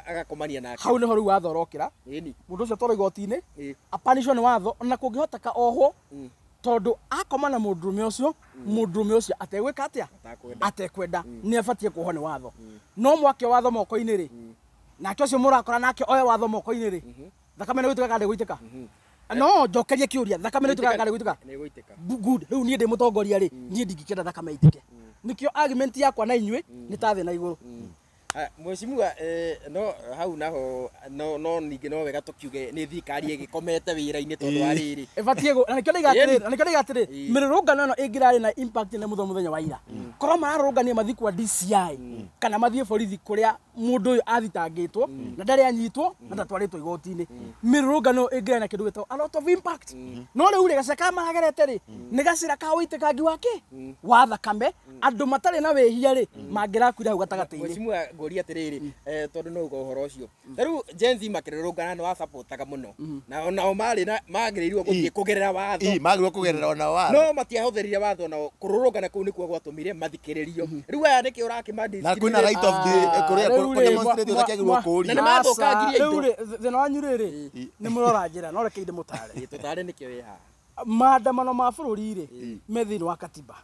agakomania nake. Hau nĩho rĩu watho ũrokĩra. Mũndũ ũcio atwarwo igoti-inĩ, apanishwo nĩ watho, ona kũngĩhoteka ohwo, tondũ akoma na mũndũrũme ũcio, mũndũrũme ũcio ategwĩka atĩa? Atekwenda. Nĩ abatiĩ kuohwo nĩ watho. No mwake watho moko-inĩ rĩ, nake ũcio mũrakora nake oe watho moko-inĩ rĩ, thakame nĩ gũitĩka kana ndĩgũitĩka? No njokerie kĩũria, thakame nĩ gũitĩka kana ndĩgũitĩka? Nĩ gũitĩka. Good. Rĩu niĩ ndĩ mũtongoria rĩ, niĩ ndingĩkĩenda thakame ĩitĩke. Nĩkĩo argument yakwa na inyuĩ nĩ ta thĩ na igũrũ. Mheshimiwa, no hau naho no ningĩ no wega tũkiuge nĩ thirikari ĩgĩkomete wĩra-inĩ tondũ wa rĩrĩ. Ĩbatiĩ na nĩkĩo ndaiga atĩrĩrĩ, na nĩkĩo ndaiga atĩrĩrĩ, mĩrũrũngano ĩno ĩngĩrarĩ na impact nene mũno mũthenya wa ira. Korwo mararũrũngania mathiĩ kwa DCI kana mathiĩ borithi kũrĩa mũndũ ũyũ athitangĩtwo na ndarĩ anyitwo na ndatwarĩtwo igoti-inĩ. Mĩrũrũngano ĩyo ĩngĩrarĩ na kĩndũ gĩtagwo a lot of impact. No rĩu rĩ, gacĩra karĩa maragerete rĩ, nĩ gacĩra ka ũitĩkangi wa kĩ? Wa thakame. Andũ matarĩ na wĩhia rĩ, mangĩrakuire hau gatagatĩ-inĩ. Mheshimiwa, ngũria atĩrĩrĩ, tondũ no uga ũhoro ũcio. Ta rĩu Gen Z makĩrũrũngana nĩ wasapotaga mũno. Na onao marĩ na magĩrĩirwo gũthiĩ kũgerera watho. Magĩrĩirwo kũgerera ona watho. No matiahũthĩrire watho nao kũrũrũngana kũu nĩkuo gwatũmire mathikĩrĩrio. Rĩu aya nĩkĩo ũrakĩma Na kwĩna right of the kũrĩa kũ demonstrate ũtakĩagĩrĩirwo kũũria. Na nĩ mathũkangirie indo. Rĩu rĩ, thĩna wanyu rĩrĩ, nĩ mũrora njĩra, no reke ndĩmũtare. Tũtare nĩkĩo wĩ haha. Maandamano ma bũrũri rĩ, me thĩinĩ wa katiba.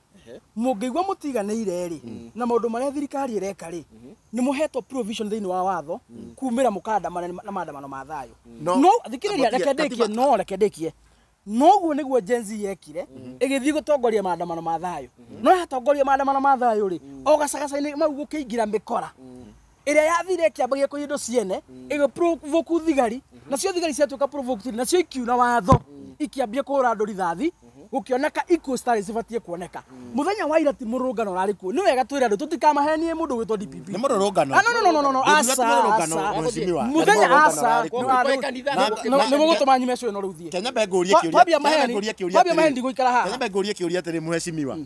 Mũngĩigua mũtiganĩire rĩ, na maũndũ marĩa thirikari ĩreka rĩ, nĩ mũhetwo provision thĩinĩ wa watho kumĩra mũkandamana na maandamano ma thayũ. No thikĩrĩria, reke ndĩkie, no reke ndĩkie. Noguo nĩguo Gen Z yekire, ĩgĩthiĩ gũtongoria maandamano ma thayũ. No yatongoria maandamano ma thayũ rĩ, o gacagaca-inĩ mau gũkĩingĩra mĩkora ĩrĩa yathire ĩkĩambagia kũiya indo ciene, ĩgĩ-provoke thigari, nacio thigari ciatuĩka provoked, nacio ikiuna watho, ikĩambia kũhũra andũ rithathi, gũkĩoneka equal citarĩ cibatiĩ kuoneka. Mũthenya wa ira ti mũrũrũngano ũrarĩ kuo. Nĩ wega twĩre andũ tũtikamahenie mũndũ ũgwĩtwo DPP. Nĩ mũrũrũngano. No, aca, aca. Mũthenya aca. Nĩ mũgũtũma nyume cũĩ no rĩu thiĩ. Kenya mbe ngũrie kĩũria. Twambia maheni. Twambia maheni ndigũikara haha. Kenya mbe ngũrie kĩũria atĩrĩ mheshimiwa.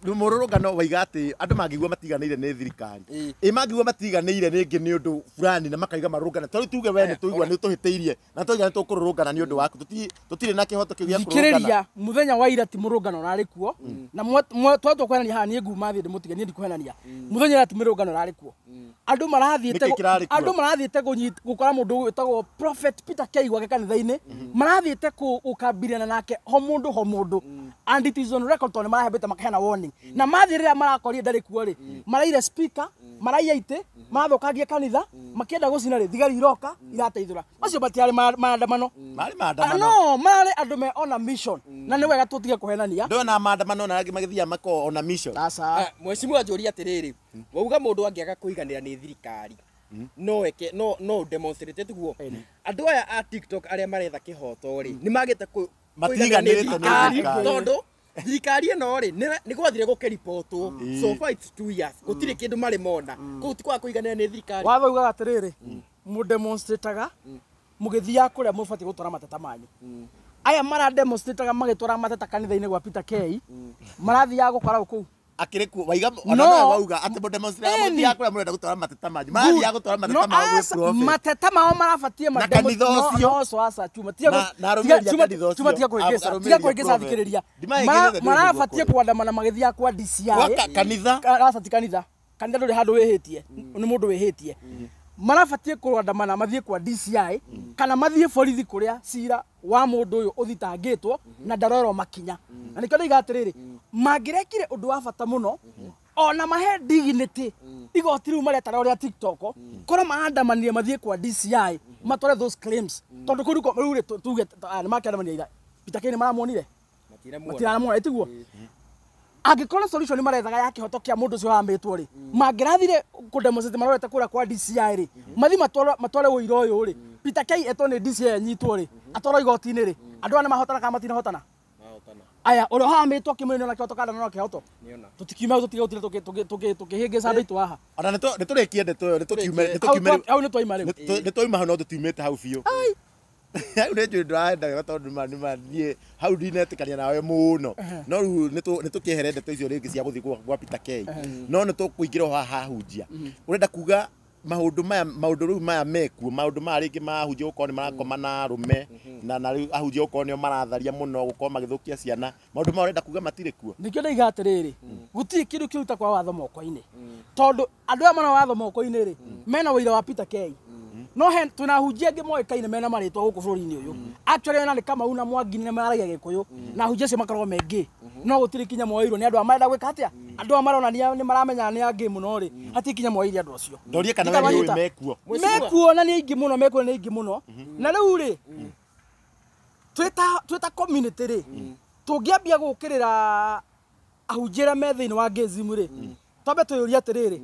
Mũrũrũngano waiga atĩ andũ mangĩigua matiganĩire nĩ thirikari. Ĩ mangĩigua matiganĩire rĩngĩ nĩ ũndũ fulani na makaiga marũrũngana. Tondũ tuge we nĩ tũigua nĩ ũtũhĩtĩirie na tũiga nĩ tũkũrũrũngana nĩ ũndũ waku. Tũtirĩ na kĩhoto kĩu gĩa kũrũrũngana. Thikĩrĩria, mũthenya wa ira ti mũrũrũngano ũrarĩ kuo. Na twatua kũhenania haha niĩ nguma thiĩ ndĩmũtige, niĩ ndikũhenania. Mũthenya wa ira ti mĩrũrũngano ũrarĩ kuo. Andũ marathiĩte Nĩkĩ kĩrarĩ kuo? Andũ marathiĩte gũkora mũndũ wĩtagwo Prophet Peter K gwake kanitha-inĩ. Marathiĩte gũkambiriana nake ho mũndũ ho mũndũ. And it is on record tondũ nĩmarahambĩte makaheana warning. Na mathiĩ rĩrĩa marakorire ndarĩ kuo rĩ, maraire speaker, maraiya itĩ, marathũkangia kanitha, makĩenda gũcina rĩ, thigari iroka irateithũra. Macio matiarĩ maandamano. Marĩ maandamano. No, mararĩ andũ me on a mission. Na nĩ wega tũtige kũhenania. Ndona maandamano na angĩ magĩthiaga makoragwo on a mission. Aca. Mheshimiwa njũria atĩrĩrĩ, wauga mũndũ angĩaga kũiganĩra nĩ thirikari, no eke, no demonstrate tiguo. Andũ aya a TikTok arĩa maretha kĩhoto rĩ, nĩ magĩte Matiganĩrĩte nĩ thirikari. Tondũ thirikari ĩno rĩ, nĩ gwathire gũkĩribotwo. So far it's 2 years. Gũtirĩ kĩndũ marĩ mona. Kũu ti kwaga kũiganĩra nĩ thirikari. Watho ugaga atĩrĩrĩ, mũdemonstrataga mũgĩthiaga kũrĩa mũbatiĩ gũtwara mateta manyu. Aya marademonstrataga magĩtwara mateta kanitha-inĩ gwa Peter K, marathiaga gũkora kũu. Akĩrĩ kuo, waiga, ona nowe wauga atĩ mũdemonstrate mũthiaga kũrĩa mũrenda gũtwara mateta manyu. Marathiaga gũtwara mateta mao gwĩ prophet. Mateta mao marabatiĩ Na kanitha ũcio. No, so aca, chuma, tiga Na arũmĩrĩri a kanitha ũcio. chuma, tiga kũhĩngĩca, Arũmĩrĩri tiga a kũhĩngĩca prophet. thikĩrĩria. Ndimahĩngĩcĩte nĩ ũndũ Marabatiĩ gwakwa. kũandamana magĩthiaga kwa DCI. Gwa kanitha? Aca, ti kanitha. Kanitha ndũrĩ handũ wĩhĩtie. Nĩ mũndũ wĩhĩtie. Marabatiĩ kũandamana mathiĩ kwa DCI kana mathiĩ borithi kũrĩa cira wa mũndũ ũyũ ũthitangĩtwo na ndarorwo makinya. Na nĩkĩo ndaiga atĩrĩrĩ, mangĩrekire ũndũ wa bata mũno, ona mahe dignity igoti rĩu maretara ũrĩa TikTok, korwo maandamanire mathiĩ kwa DCI matware those claims. Tondũ kũu rĩu rĩ, tuge, nĩ makĩandamanire ira. Peter K nĩ maramuonire? Matiramuona, ĩtiguo? Angĩkorwo solution marethaga ya kĩhoto kĩa mũndũ ũcio wamĩtwo rĩ, mangĩrathire kũ-demonstrate marorete kũrĩa kwa DCI rĩ, mathiĩ matware ũira ũyũ rĩ, Peter K etwo nĩ DCI anyitwo rĩ, atwarwo igoti-inĩ rĩ, andũ aya nĩmahotana kana matinahotana? Aya, ũrĩa ũhamĩtwo kĩmwĩrĩ nĩona kĩhoto kana nĩona kĩhoto? Tũtikiuma hau, tũtige gũtinda tũkĩhĩngĩca andũ aitũ haha. Ona nĩtũrĩkie ndeto ĩyo, nĩtũkiume rĩu. Hau nĩtwaima rĩu. Nĩtwaima hau no tũtiumĩte hau biũ. Hau nĩ njũĩ ndĩrahenda wega tondũ nĩ ma niĩ hau ndinetĩkania nawe mũno. No rĩu nĩtũkĩehere ndeto icio rĩngĩ cia gũthiĩ gwa Peter K. No nĩtũkũingĩra o haha hahunjia. Ũrenda kuga Maũndũ maya, maũndũ rĩu maya mekuo, maũndũ maya rĩngĩ mahunjia gũkorwo nĩ marakoma na arũme, na rĩu ahunjia gũkorwo nĩo maratharia mũno, gũkorwo magĩthũkia ciana, maũndũ maya ũrenda kuga matirĩ kuo? Nĩkĩo ndaiga atĩrĩrĩ, gũtirĩ kĩndũ kĩu ta kwa watho moko-inĩ, tondũ andũ aya mena watho moko-inĩ rĩ, mena ũira wa Peter Kay. No he twĩna ahunjia angĩ moĩkaine mena marĩtwa gũkũ bũrũri-inĩ ũyũ. Actually ona nĩ Kamau na Mwangi nĩ maragia Gĩkũyũ, na ahunjia acio makoragwo me gay, no gũtirĩ kinya moeirwo nĩ andũ aya marenda gwĩka atĩa, andũ aya maronania nĩ maramenya nĩ angĩ mũno rĩ, hatirĩ kinya moeire andũ acio. Ndorie kana we nĩ ũĩ mekuo? Mekuo na nĩ aingĩ mũno, mekuo na nĩ aingĩ mũno. Na rĩu rĩ, twĩta community rĩ, tũngĩambia gũkĩrĩra ahunjia arĩa me thĩinĩ wa gayism rĩ, twambe twĩyũrie atĩrĩrĩ,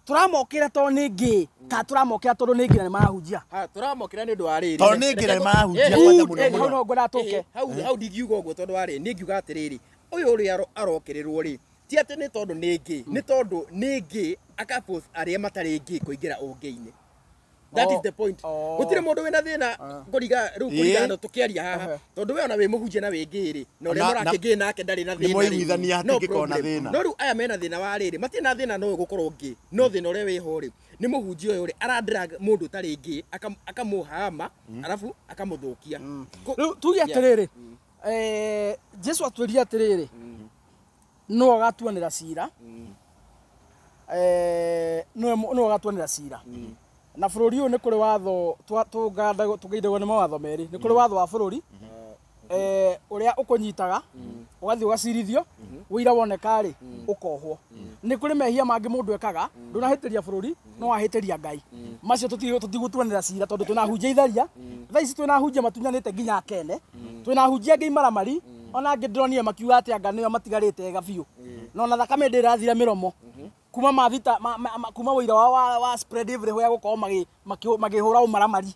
tũramokĩra tondũ nĩ gay kana tũramokĩra tondũ nĩ gay na nĩ marahunjia? Ha, tũramokĩra nĩ ũndũ wa rĩrĩ. Tondũ nĩ gay na nĩ marahunjia kwanza mũno mũno. Hau no ngwendaga tũke. Hau ndingiuga ũguo tondũ wa rĩrĩ, niĩ ngiuga atĩrĩrĩ, ũyũ ũrĩa arokĩrĩrwo rĩ, ti atĩ nĩ tondũ nĩ gay, nĩ tondũ nĩ gay akaforce arĩa matarĩ gay kũingĩra ũngĩ-inĩ. That is the point. Gũtirĩ mũndũ wĩna thĩna kũriga rĩu kũringana tũkĩaria haha, tondũ we ona wĩ mũhunjia na wĩ gay rĩ, na ũrĩa mũrakĩgay nake ndarĩ na thĩna rĩ. Nĩmwaiguithania hatingĩkorwo na thĩna. No rĩu aya mena thĩna wa rĩrĩ, matirĩ na thĩna no gũkorwo gay, no thĩna ũrĩa wĩho rĩ, nĩ mũhunjia ũyũ rĩ, aradrag mũndũ ũtarĩ gay, akamũhama, arabu akamũthũkia. Rĩu tuge atĩrĩrĩ, Jesu atwĩrire atĩrĩrĩ, no agatuanĩra cira, no agatuanĩra cira. Na bũrũri ũyũ nĩ kũrĩ watho tũgaindagwo nĩ mawatho merĩ. Nĩ kũrĩ watho wa bũrũri, ũrĩa ũkũnyitaga, ũgathiĩ ũgacirithio, ũira woneka rĩ, ũkohwo. Nĩ kũrĩ mehia mangĩ mũndũ ekaga, ndũnahĩtĩria bũrũri, no wahĩtĩria Ngai. Macio tũtigũtuanĩra cira tondũ twĩna ahunjia itharia. Thaa ici twĩna ahunjia matunyanĩte nginya akene. Twĩna ahunjia angĩ imaramari, ona angĩ ndĩronire makiuga atĩ anga nĩo matigarĩte ega biũ. Na ona thakame ndĩrathira mĩromo. Kuma mathita, kuma wĩira wao wa spread everywhere gũkorwo makĩhũra ũmaramari.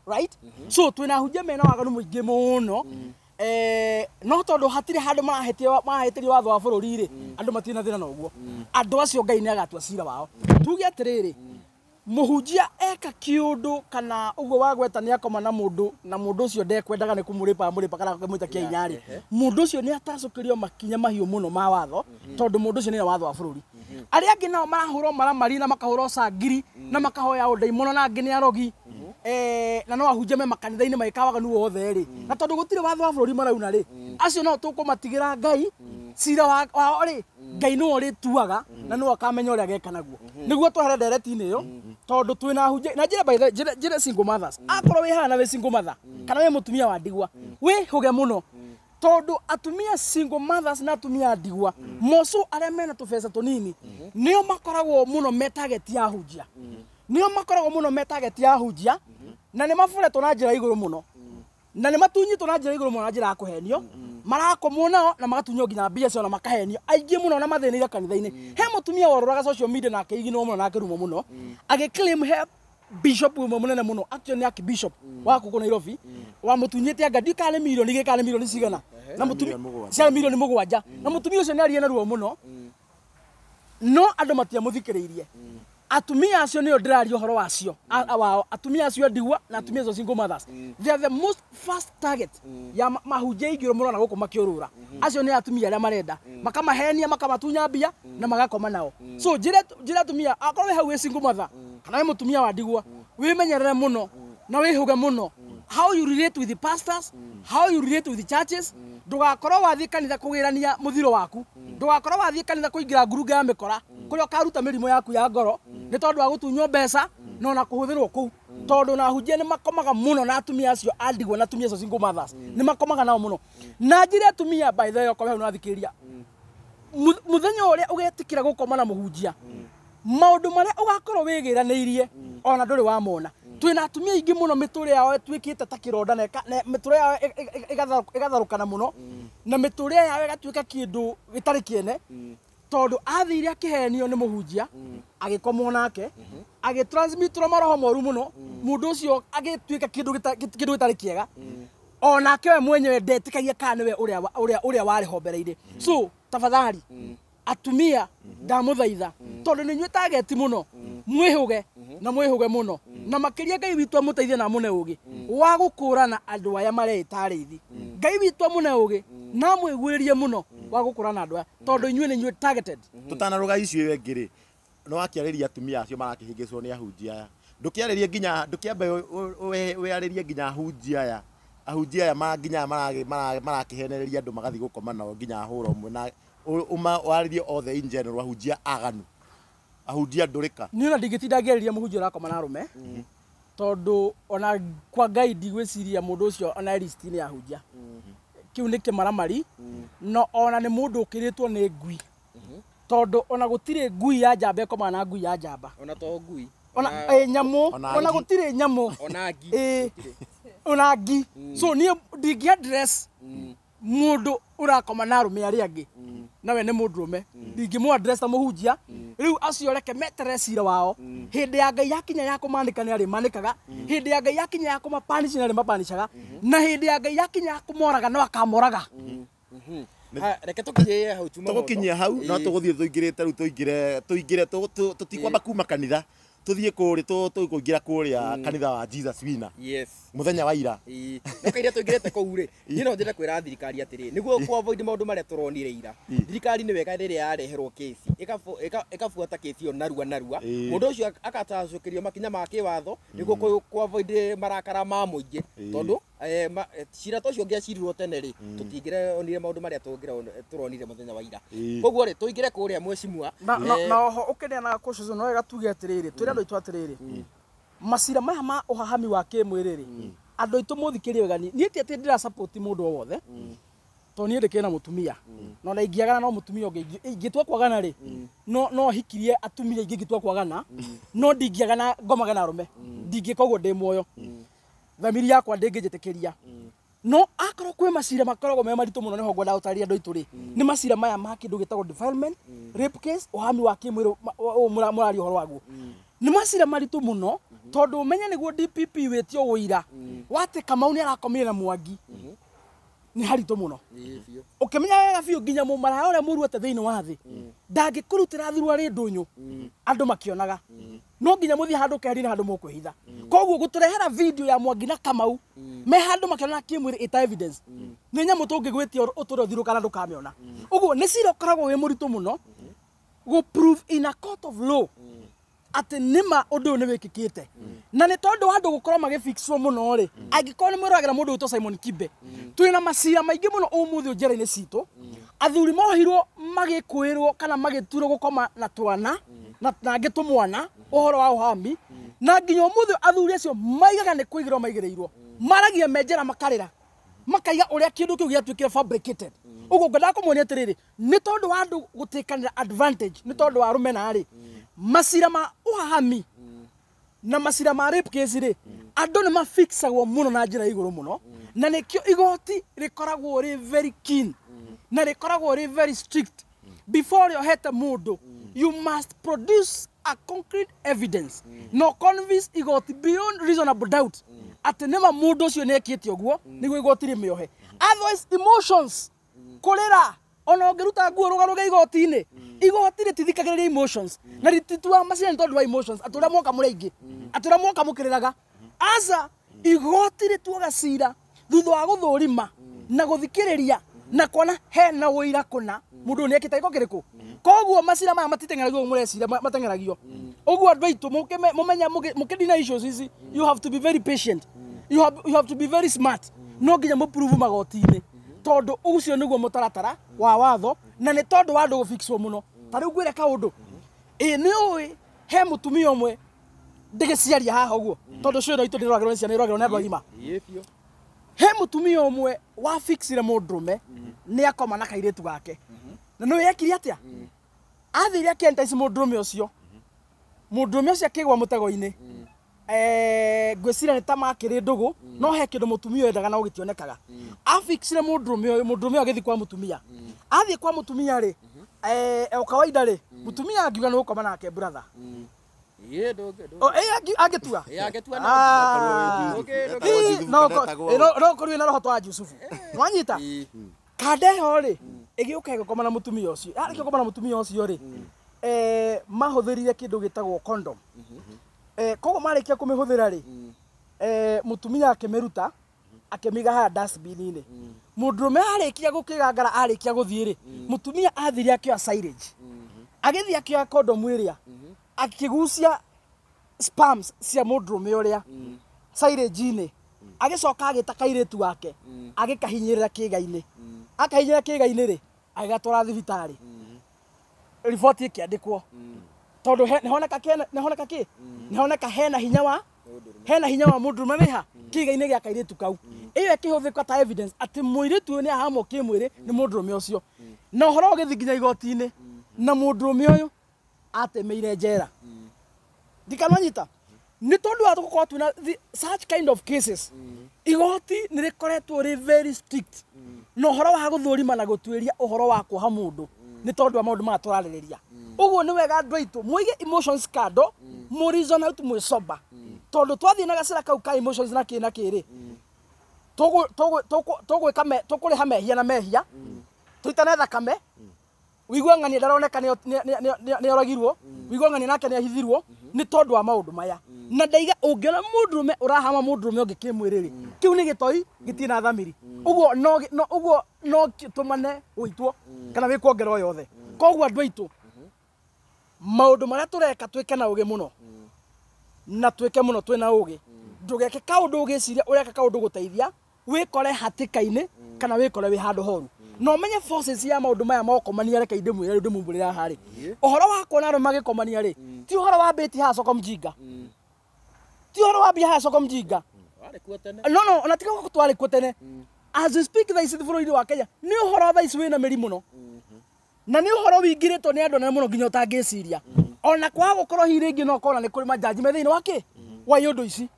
Right? So twĩna ahunjia mena waganu mũingĩ mũno. No tondũ hatirĩ handũ marahĩtĩrio watho wa bũrũri rĩ, andũ matirĩ na thĩna na ũguo. Andũ acio Ngai nĩ agatua cira wao. Tuge atĩrĩrĩ, mũhunjia eka kĩũndũ kana ũguo wagweta nĩ akoma na mũndũ, na mũndũ ũcio ndekwendaga nĩ kũmũrĩpa amũrĩpa kana akamwĩta kĩa hinya rĩ, mũndũ ũcio nĩ atacũkĩrio makinya mahiũ mũno ma watho, tondũ mũndũ ũcio nĩwe watho wa bũrũri. Arĩa angĩ nao marahũrwo maramari na makahũrwo cangiri na makahoya ũndaimono na angĩ nĩ arogi, na no ahunjia me makanitha-inĩ magĩka waganu wothe rĩ, na tondũ gũtirĩ watho wa bũrũri marauna rĩ, acio no tũkũmatigĩra Ngai cira wao rĩ, Ngai nĩwe ũrĩtuaga na nĩwe ũkamenya ũrĩa ageka naguo. Nĩguo twehere ndereti-inĩ ĩyo, tondũ twĩna ahunjia na njĩra by the way, njĩra single mothers. Akorwo wĩ haha na wĩ single mother, kana wĩ mũtumia wa ndigwa, wĩhũge mũno, tondũ atumia single mothers na atumia a ndigwa, moco arĩa mena tũbeca tũnini, nĩo makoragwo mũno me target ya ahunjia. Nĩo makoragwo mũno me target ya ahunjia, na nĩ maburetwo na njĩra igũrũ mũno. Na nĩ matunyĩtwo na njĩra igũrũ mũno na njĩra ya kũhenio, marakomwo nao na magatunywo nginya mbia ciao na makahenio aingĩ mũno na mathĩnĩire kanitha-inĩ. He mũtumia worũraga social media na akĩiginwo mũno na akĩrumwo mũno, agĩclaim he bishop ũmwe mũnene mũno, actually nĩ archbishop wa gũkũ Nairobi, wamũtunyĩte anga ndiũĩ kana nĩ mirioni igĩrĩ kana nĩ mirioni cigana, na mũtumia cia mirioni 7, na mũtumia ũcio nĩ aririe na ruo mũno, no andũ matiamũthikĩrĩirie. Atumia acio nĩo ndĩraria ũhoro wacio, wao, atumia acio ndigwa na atumia acio single mothers. They are the most first target ya mahunjia aingĩ mũrona gũkũ makĩũrũra. Acio nĩ atumia arĩa marenda, makamahenia, makamatunya mbia na magakoma nao. So njĩre atumia, akorwo wĩ hau wĩ single mother kana wĩ mũtumia wa ndigwa, wĩmenyerere mũno na wĩhũge mũno. How you relate with the pastors, how you relate with the churches, ndũgakorwo wathiĩ kanitha kũgĩrania mũthiro waku, ndũgakorwo wathiĩ kanitha kũingĩra ngurunga ya mĩkora, kũrĩa ũkaruta mĩrimũ yaku ya ngoro, nĩ tondũ wa gũtunywo mbeca na ona kũhũthĩrwo kũu. Tondũ na ahunjia nĩ makomaga mũno na atumia acio a ndigwa na atumia acio single mothers, nĩ makomaga nao mũno. Na njĩre atumia, by the way, okorwo hau nĩwathikĩrĩria, mũthenya ũrĩa ũgetĩkĩra gũkoma na mũhunjia, maũndũ marĩa ũgakorwo wĩgĩranĩirie ona ndũrĩ wamona. Twĩna atumia aingĩ mũno mĩtũrĩre yao ĩtuĩkĩte ta kĩronda na mĩtũrĩre yao ĩgatharũkana mũno, na mĩtũrĩre yao ĩgatuĩka kĩndũ gĩtarĩ kĩene, tondũ athire akĩhenio nĩ mũhunjia, agĩkomwo nake, agĩtransmitwo maroho moru mũno, mũndũ ũcio agĩtuĩka kĩndũ gĩtarĩ kĩega, onake we mwenyewe ndetĩkagia kana nĩwe ũrĩa warĩ ho mbere-inĩ. So tafadhali atumia ndamũthaitha, tondũ nĩ inyuĩ target mũno, mwĩhũge na mwĩhũge mũno, na makĩria Ngai witũ amũteithie na amũne ũgĩ wa gũkũrana andũ aya mareĩta arĩithi. Ngai witũ amũne ũgĩ na amwĩguĩrĩrie mũno wa gũkũrana andũ aya, tondũ inyuĩ nĩ inyuĩ targeted. Tũtanarũga icio ĩyo ĩngĩ rĩ, Nĩ wakĩarĩria atumia acio marakĩhĩngĩcwo nĩ ahunjia aya. Ndũkĩarĩrie nginya ndũkĩambe wĩarĩrie nginya ahunjia aya. Ahunjia aya ma nginya marakĩhenereria andũ magathiĩ gũkoma nao nginya hũra ũmwe na warĩrie othe in general ahunjia aganu. Ahunjia ndũrĩka. Niĩ ona ndingĩtinda ngĩarĩria mũhunjia ũrakoma na arũme, tondũ ona kwa Ngai ndigwĩciria mũndũ ũcio ona e list-inĩ ya ahunjia. Kĩu nĩ kĩmaramari, no ona nĩ mũndũ ũkĩrĩtwo nĩ ngui, tondũ ona gũtirĩ ngui ya njamba ĩkomaga na ngui ya njamba. Ona to ngui. Ona nyamũ, ona gũtirĩ nyamũ. Ona ngi. Ona ngi. So niĩ ndingĩ address mũndũ ũrakoma na arũme arĩa angĩ, nawe nĩ mũndũrũme, ndingĩmũ address ta mũhunjia. Rĩu acio reke meterere cira wao. Hĩndĩ ya Ngai yakinya ya kũmanĩka nĩ arĩmanĩkaga, hĩndĩ ya Ngai yakinya ya kũmapanish nĩ arĩmapanishaga, na hĩndĩ ya Ngai yakinya ya kũmoraga no akamoraga. Reke tũkinyie hau Chuma Moto. Tũgũkinyia hau, no tũgũthiĩ tũingĩrĩte rĩu tũingĩre tũtikwamba kuma kanitha tũthiĩ kũrĩ tũkũingĩra kũrĩa kanitha wa Jesus Winner. Yes. Mũthenya wa ira. No kaira tũingĩrĩte kũu rĩ, niĩ no njende kwĩra thirikari atĩrĩ, nĩguo ku avoid maũndũ marĩa tũronire ira. Thirikari nĩ wega rĩrĩa yareherwo kesi, ĩkabuata kesi ĩyo narua narua. Mũndũ ũcio akatacũkĩrio makinya ma kĩwatho nĩguo ku avoid marakara ma mũingĩ, tondũ cira ta ũcio ũngĩacirirwo tene rĩ, tũtingĩronire maũndũ marĩa tũronire mũthenya wa ira. Koguo rĩ, tũingĩre kũrĩa mheshimiwa. Na oho ũkĩneanaga kũcio no wega tuge atĩrĩrĩ, twĩre andũ aitũ atĩrĩrĩ, macira maya ma ũhahami wa kĩmwĩrĩ rĩ, andũ aitũ mũthikĩrie wega, niĩ ti atĩ ndĩra support mũndũ o wothe, tondũ niĩ ndĩkĩrĩ na mũtumia, na ona ingĩagana no mũtumia ũngĩ, ingĩtua kwagana rĩ, no hikirie atumia aingĩ ingĩtua kwagana, no ndingĩagana ngomage na arũme, ndingĩka ũguo ndĩ muoyo, thamiri yakwa ndĩngĩnjĩtĩkĩria. No akorwo kwĩ macira makoragwo me maritũ mũno, nĩho ngwenda gũtarĩria andũ aitũ rĩ, nĩ macira maya ma kĩndũ gĩtagwo defilement, rape case, ũhami wa kĩmwĩrĩ ũyũ mũraria ũhoro waguo. Nĩ macira maritũ mũno, tondũ ũmenye nĩguo DPP wĩtio ũira wa atĩ Kamau nĩ arakomire na Mwangi, nĩ haritũ mũno. Ũkĩmenya wega biũ nginya mũmaraya ũrĩa mũru atĩa thĩinĩ wa thĩ ndangĩkũrutĩra thuruarĩ ndũnyũ andũ makĩonaga, no nginya mũthiĩ handũ keheri-inĩ handũ mũkwĩhitha. Koguo gũtũrehera video ya Mwangi na Kamau me handũ makĩonana kĩmwĩrĩ ĩta evidence, nĩ nyamũ tũngĩgwĩtia ũtũre ũthirũ kana ndũkamĩona. Ũguo nĩ cira ũkoragwo wĩ mũritũ mũno gũ prove in a court of law atĩ nĩma ũndũ ũyũ nĩ wĩkĩkĩte. Na nĩ tondũ wa andũ gũkorwo magĩfixwo mũno rĩ, angĩkorwo nĩ mwĩroragĩra mũndũ wĩtwo Simon Kibe, twĩna macira maingĩ mũno ũmũthĩ njera-inĩ citũ. Athuri mohirwo magĩkũĩrwo kana magĩturwo gũkoma na twana na angĩ tũmwana ũhoro wa ũhami, na nginya ũmũthĩ athuri acio maigaga nĩ kũigĩrwo maigĩrĩirwo, maragia me njera makarĩra, makaiga ũrĩa kĩndũ kĩu gĩatuĩkire fabricated. Ũguo ngwendaga kũmuonia atĩrĩrĩ, nĩ tondũ wa andũ gũtĩkanĩra advantage, nĩ tondũ wa rũmena rĩ, macira ma ũhahami na macira ma rape case rĩ, andũ nĩ mafixagwo mũno na njĩra igũrũ mũno, na nĩkĩo igoti rĩkoragwo rĩ very keen na rĩkoragwo rĩ very strict. Before rĩohete mũndũ, you must produce a concrete evidence no convince igoti beyond reasonable doubt atĩ nĩma mũndũ ũcio nĩekĩte ũguo, nĩguo igoti rĩmĩohe. Otherwise emotions, kũrĩra, ona ũngĩruta nguo rũgarũge igoti-inĩ, igoti rĩtithikagĩrĩria emotions na rĩtituaga macira nĩ tondũ wa emotions, atĩ ũrĩa mwoka mũrĩ aingĩ, atĩ ũrĩa mwoka mũkĩrĩraga. Aca, igoti rĩtuaga cira thutha wa gũthũrima na gũthikĩrĩria na kuona hena ũira kũna mũndũ ũyũ nĩekĩte gĩko kĩrĩkũ. Koguo macira maya matiteng'eragio ũguo mũreciria mateng'eragio. Ũguo andũ aitũ mũmenya mũkĩdina issues ici, you have to be very patient, you have to be very smart. No nginya mũprove magoti-inĩ, tondũ ũcio nĩguo mũtaratara wa watho, na nĩ tondũ wa andũ gũfixwo mũno. Ta rĩu ngwĩre kaũndũ, ĩ nĩ ũĩ he mũtumia ũmwe ndĩgĩciaria haha ũguo, tondũ cio itũ ndĩroragĩrwo nĩ ciana, ĩroragĩrwo nĩ andũ agima. He mũtumia ũmwe wafixire mũndũrũme nĩ akoma na kairĩtu gake, na nĩwe ekire atĩa? Athire akĩentice mũndũrũme ũcio, mũndũrũme ũcio akĩgwa mũtego-inĩ. Ngwĩciria nĩ ta makĩrĩ ndũgũ, no he kĩndũ mũtumia endaga na gũgĩtionekaga. Afixire mũndũrũme ũyũ, mũndũrũme ũyũ agĩthiĩ kwa mũtumia. Athiĩ kwa mũtumia rĩ, o kawaida rĩ, mũtumia angiuga nĩ gũkoma nake brother. Angĩtua? No ũkorwo wĩna roho ta wa Jusufu. Nĩwanyita? Kanda ĩyo rĩ, ĩgĩũka ĩgĩkoma na mũtumia ũcio. Yarĩkia gũkoma na mũtumia ũcio rĩ, mahũthĩrire kĩndũ gĩtagwo condom. Koguo marĩkia kũmĩhũthĩra rĩ, mũtumia akĩmĩruta, akĩmĩiga haha dustbin-inĩ. Mũndũrũme arĩkia gũkĩgangara, arĩkia gũthiĩ rĩ, mũtumia athire akĩoya silage. Agĩthiĩ akĩoya condom ĩrĩa, Akĩgucia spams cia mũndũrũme ũrĩa silage-inĩ, agĩcoka agĩta kairĩtu wake, agĩkahinyĩrĩra kĩĩga-inĩ, akahinyĩrĩra kĩĩga-inĩ rĩ, agĩgatwara thibitarĩ, riboti ĩkĩandĩkwo tondũ nĩhoneka nĩhoneka kĩ, nĩhoneka hena hinya wa hena hinya wa mũndũrũme wĩha kĩĩga-inĩ gĩa kairĩtu kau. Ĩyo ĩkĩhũthĩka ta evidence atĩ mũirĩtu ũyũ nĩ ahamwo kĩmwĩrĩ nĩ mũndũrũme ũcio, na ũhoro ũgĩthiĩ nginya igoti-inĩ, na mũndũrũme ũyũ atemeire njera. Ndikananyita nĩ tondũ wa gũkorwo twĩna such kind of cases, igoti nĩ rĩkoretwo rĩ very strict na ũhoro wa gũthũrima na gũtuĩria ũhoro wa kuoha mũndũ, nĩ tondũ wa maũndũ maya tũrarĩrĩria. Ũguo nĩ wega andũ aitũ mũige emotions kando, mũ reason out mwĩ sober, tondũ twathiĩ na gacĩra kau ka emotions na kĩ na kĩ rĩ, tũgwĩka tũkũrĩha mehia na mehia, tũitane thakame, wigue ng'ania ndaroneka nĩ oragirwo, wigue ng'ania nake nĩ ahithirwo nĩ tondũ wa maũndũ maya. Na ndaiga ũngĩona mũndũrũme ũrahama mũndũrũme ũngĩ kĩmwĩrĩ rĩ, kĩu nĩ gĩtoi gĩtirĩ na thamiri. Ũguo no ũguo no tũmane gũitwo kana wĩkwo ngero yothe. Koguo andũ aitũ, maũndũ marĩa tũreka twĩke na ũgĩ mũno, na twĩke mũno twĩna ũgĩ. Ndũgeke kaũndũ ũgĩciria ũreka kaũndũ gũteithia, wĩkore hatĩka-inĩ kana wĩkore wĩ handũ horu. Na ũmenye forces ya maũndũ maya mokomania, reke ndĩmwĩre rĩu ndĩmumbũrĩre haha rĩ, ũhoro wa kuona arũme magĩkomania rĩ, ti ũhoro wa mbĩti haha soko mjinga, ti ũhoro wa mbia haha soko mjinga. No no, ona tiga twarĩ kuo tene. As we speak thaa ici bũrũri-inĩ wa Kenya nĩ ũhoro thaa ici wĩna mĩri mũno, na nĩ ũhoro wingĩrĩtwo nĩ andũ anene mũno nginya ũtangĩciria. Ona kwaga gũkorwo hihi rĩngĩ no ũkona nĩ kũrĩ manjanji me thĩinĩ wa kĩ wa iũndũ ici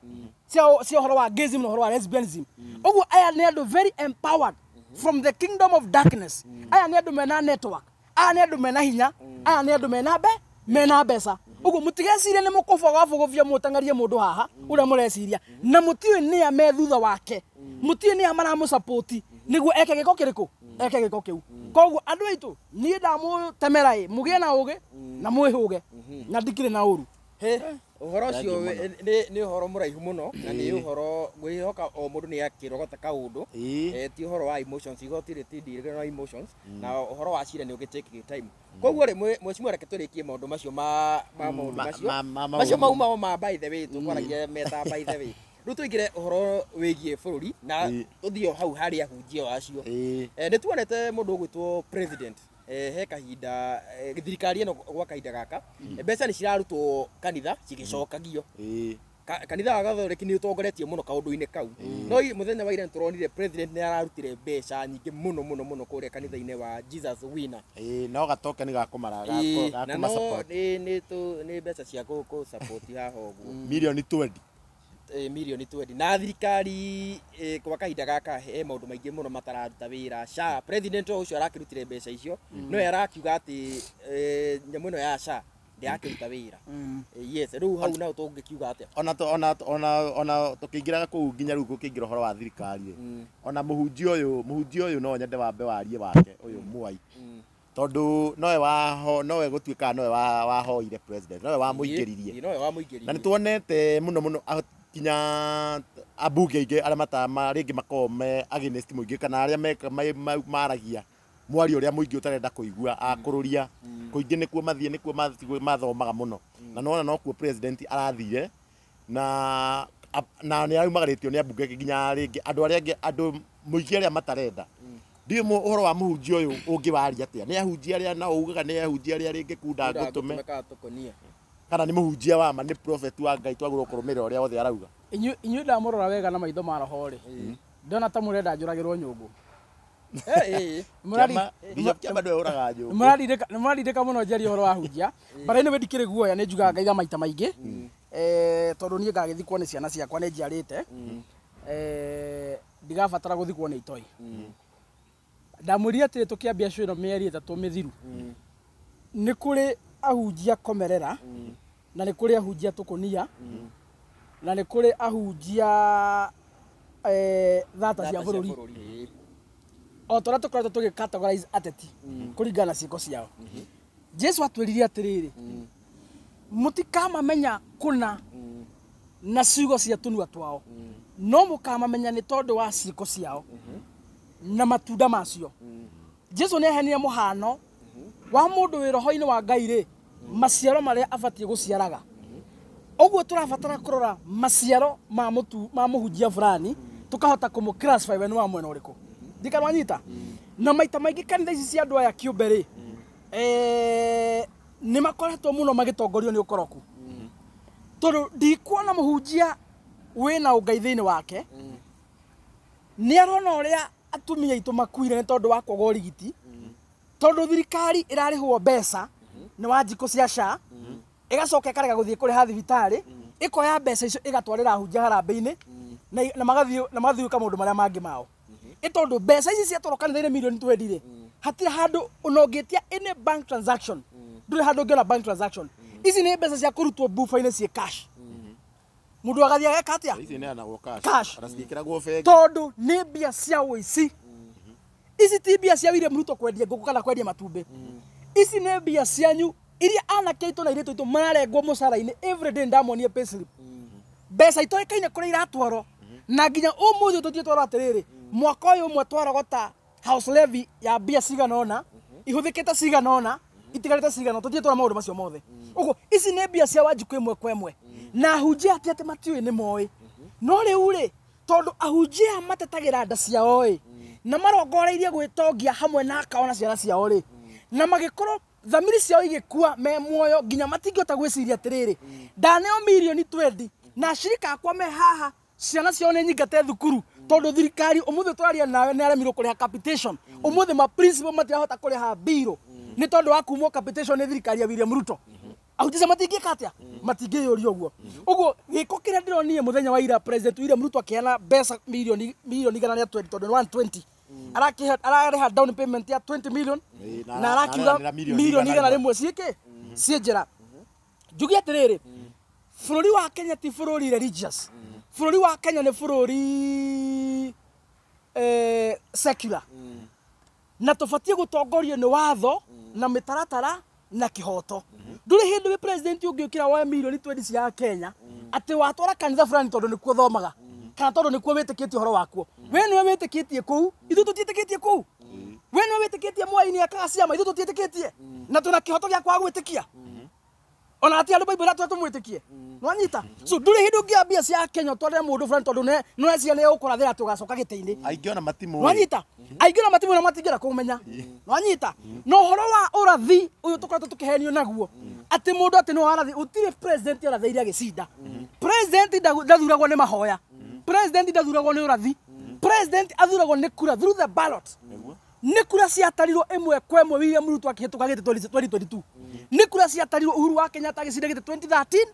cia ũhoro wa gayism na ũhoro wa lesbianism. Ũguo aya nĩ andũ very empowered from the kingdom of darkness. Aya nĩ andũ mena network, aya nĩ andũ mena hinya, aya nĩ andũ mena mena mbeca. Ũguo mũtigecirie nĩ mũkũbogabogobia mũteng'erie mũndũ haha ũrĩa mũreciria, na mũtiũĩ nĩa me thutha wake, mũtiũĩ nĩa maramũsapoti nĩguo eke gĩko kĩrĩkũ, eke gĩko kĩu. Koguo andũ aitũ niĩ ndamũtemera ĩ, mũgĩe na ũgĩ na mwĩhũge, na ndikĩrĩ na ũru. Ũhoro ũcio nĩ ũhoro mũraihu mũno, na nĩ ũhoro ngwĩhoka o mũndũ nĩ akĩrogota kaũndũ. Ti ũhoro wa emotions, igoti rĩtindirĩre na emotions, na ũhoro wa cira nĩ ũgĩtake time. Koguo rĩ, mheshimiwa, reke tũrĩkie maũndũ macio ma maũndũ macio macio mau ma by the way, tũkwaragia meta by the way. Rĩu tũingĩre ũhoro wĩgiĩ bũrũri na tũthiĩ o hau harĩ ahunjia acio. Nĩ tuonete mũndũ ũgwĩtwo president he kahinda thirikari ĩno gwa kahinda gaka mbeca nĩ cirarutwo kanitha cigĩcokagio. Kanitha wa Gathoreki nĩ ũtongoretie mũno kaũndũ-inĩ kau, no mũthenya wa ira nĩ tũronire president nĩ ararutire mbeca nyingĩ mũno mũno mũno kũrĩa kanitha-inĩ wa Jesus Winner. No gatoken ga kũmara ga kũma support. Nĩ mbeca cia kũ support haha ũguo milioni 20. Milioni 20. Na thirikari kwa kahinda gaka he maũndũ maingĩ mũno matararuta wĩra. SHA president ũcio arakĩrutire mbeca icio, no arakiuga atĩ nyamũ ĩno ya SHA ndĩrakĩruta wĩra. Yes, rĩu hau nao tũngĩkiuga atĩa? Ona ona tũkĩingĩraga kũu nginya rĩu gũkĩingĩra ũhoro wa thirikari, ona mũhunjia ũyũ no nyende wambe warie wake ũyũ Mwai, tondũ nowe waho nowe gũtuĩka nowe wahoire president, nowe wamũingĩririe, na nĩ tuonete mũno mũno kinya ambunge aingĩ arĩa rĩngĩ makoragwo me against mũingĩ, kana arĩa maragia mwario ũrĩa mũingĩ ũtarenda kũigua akũrũria kũingĩ nĩkuo mathiĩ nĩkuo mathomaga mũno, na nona nokuo president arathire na nĩ araumagarĩtio nĩ ambunge nginya rĩngĩ andũ arĩa angĩ andũ mũingĩ arĩa matarenda. Ndiũĩ ũhoro wa mũhunjia ũyũ ũngĩwaria atĩa, nĩ ahunjia arĩa nao ugaga nĩ ahunjia arĩa rĩngĩ kunda ngũtũme, kana nĩ mũhunjia wa ma, nĩ prophet wa Ngai twagĩrĩirwo kũrũmĩrĩra ũrĩa othe arauga. Inyuĩ ndamũrora wega na maitho ma roho rĩ, ndona ta mũrenda njũragĩrwo nyũngũ. Nĩmũrarindĩka mũno njarie ũhoro wa hunjia, but anyway ndikĩrĩ guoya, nĩ njugaga ngaiga maita maingĩ, tondũ niĩ ngagĩthikwo nĩ ciana ciakwa nĩ njiarĩte, ndigabatara gũthikwo nĩ itoi. Ndamwĩrire atĩrĩ tũkĩambia show ĩno mĩeri 3 mĩthiru, nĩ kũrĩ ahunjia komerera, na nĩ kũrĩ ahunjia tũkũnia, na nĩ kũrĩ ahunjia thata cia bũrũri. O ta ũrĩa tũkoretwo tũgĩ categorize ateti kũringana na ciĩko ciao. Jesu atwĩrire atĩrĩrĩ, mũtikamamenya kũna na ciugo cia tũnua twao, no mũkamamenya nĩ tondũ wa ciĩko ciao na matunda macio. Jesu nĩ aheanire mũhano wa mũndũ wĩ roho-inĩ wa Ngai rĩ, Maciaro marĩa abatiĩ gũciaraga. Ũguo tũrabatara kũrora maciaro ma mũtu ma mũhunjia fulani tukahota kũmũ classify we nĩ wa mwena ũrĩkũ. Ndikanwanyita. Na maita maingĩ kanitha ici cia andũ aya kĩũmbe rĩ, nĩ makoretwo mũno magĩtongorio nĩ ũkoroku. Tondũ ndikuona mũhunjia wĩna ũngai thĩinĩ wake, nĩ arona ũrĩa atumia aitũ makuire nĩ tondũ wa kwaga ũrigiti, tondũ thirikari ĩrarĩhwo mbeca nĩ Wanjikũ cia SHA, ĩgacoka ĩkarega gũthiĩ kũrĩha thibitarĩ, ĩkoya mbeca icio ĩgatwarĩra ahunjia harambĩ-inĩ, na magathiĩ gwĩka maũndũ marĩa mangĩ mao. Ĩ tondũ mbeca ici ciatwarwo kanitha-inĩ mirioni 20 rĩ, hatirĩ handũ ona ũngĩtia any bank transaction, ndũrĩ handũ ũngĩona bank transaction. Ici nĩ mbeca cia kũrutwo bufa-inĩ ciĩ cash. Mũndũ agathiĩ ageka atĩa? Ici ineanagwo cash. Cash. Ona citiĩkĩragwo bengi. Tondũ nĩ mbia cia ũici. Ici ti mbia cia William Ruto kwendia ngũkũ kana kwendia matumbĩ. Ici nĩ mbia cianyu iria anake aitũ na airĩtu aitũ mararengwo mũcara-inĩ every day ndamonie payslip. Mbeca itoĩkaine kũrĩa iratwarwo na nginya ũmũthĩ tũthiĩ twarwo atĩrĩrĩ, mwaka ũyũ ũmwe twarogota house levy ya mbia cigana ũna, ihũthĩkĩte cigana ũna, itigarĩte cigana ũna, tũthiĩ twara maũndũ macio mothe. Ũguo ici nĩ mbia cia Wanjikũ ĩmwe kwa ĩmwe. Na ahunjia atĩ atĩ matiũĩ nĩ moĩ. No rĩu rĩ, tondũ ahunjia aya matetagĩra nda ciao ĩ, na marongoreirie gwĩtongia hamwe na akao na ciana ciao rĩ, na magĩkorwo thamiri ciao igĩkua me muoyo nginya matingĩhota gwĩciria atĩrĩrĩ, ndaneo mirioni 20 na ashirika akwa me haha ciana ciao nĩ nyingate thukuru tondũ thirikari ũmũthĩ twaria nawe nĩ aremirwo kũrĩha capitation. Ũmũthĩ ma principal matirahota kũrĩha mbirũ nĩ tondũ wa kumwo capitation nĩ thirikari ya William Ruto. Ahunjia matingĩka atĩa? Matingĩyũria ũguo. Ũguo gĩko kĩrĩa ndĩronire mũthenya wa ira President William Ruto akĩheana mbeca milioni 120 tondũ nĩ 120. Ararĩha down payment ya 20 million na arakiuga milioni 100 ciĩkĩ ciĩ njĩra. Njuge atĩrĩrĩ, bũrũri wa Kenya ti bũrũri religious. Bũrũri wa Kenya nĩ bũrũri secular. Na tũbatiĩ gũtongorio nĩ watho na mĩtaratara na kĩhoto. Ndũrĩ hĩndĩ wĩ president ũngĩũkĩra woe milioni 20 cia Kenya atĩ watwara kanitha fulani tondũ nĩkuo thomaga kana tondũ nĩkuo wĩtĩkĩtie ũhoro wakuo. We nĩwe wĩtĩkĩtie kũu, ithuĩ tũtiĩtĩkĩtie kũu. We nĩwe wĩtĩkĩtie Mwai akaga ciama, ithuĩ tũtiĩtĩkĩtie. Na twĩna kĩhoto gĩa kwaga gwĩtĩkia. Ona ati andũ Bible ĩratwĩra tũmwĩtĩkie. Nĩwanyita? So ndũrĩ hĩndĩ ũngĩoya mbia cia Kenya ũtwarĩre mũndũ fulani tondũ nĩũreciria nĩ egũkũrathĩra atĩ ũgacoka gĩtĩ-inĩ. Aingĩ ona matimũĩ. Nĩwanyita? Aingĩ ona matimũĩ na matingĩenda kũmenya. Nĩwanyita? Na ũhoro wa ũrathi ũyũ tũkoretwo tũkĩhenio naguo atĩ mũndũ atĩ nĩwe warathi, gũtirĩ president arathĩire agĩcinda. President ndathuragwo nĩ mahoya. President ndathuragwo nĩ ũrathi. President athuragwo nĩ kura through the ballot. Nĩ kura ciatarirwo ĩmwe kwa ĩmwe William Ruto akĩhĩtũka gĩtĩ 2022. Nĩ kura ciatarirwo Uhuru wa Kenyatta agĩcinda gĩtĩ 2013,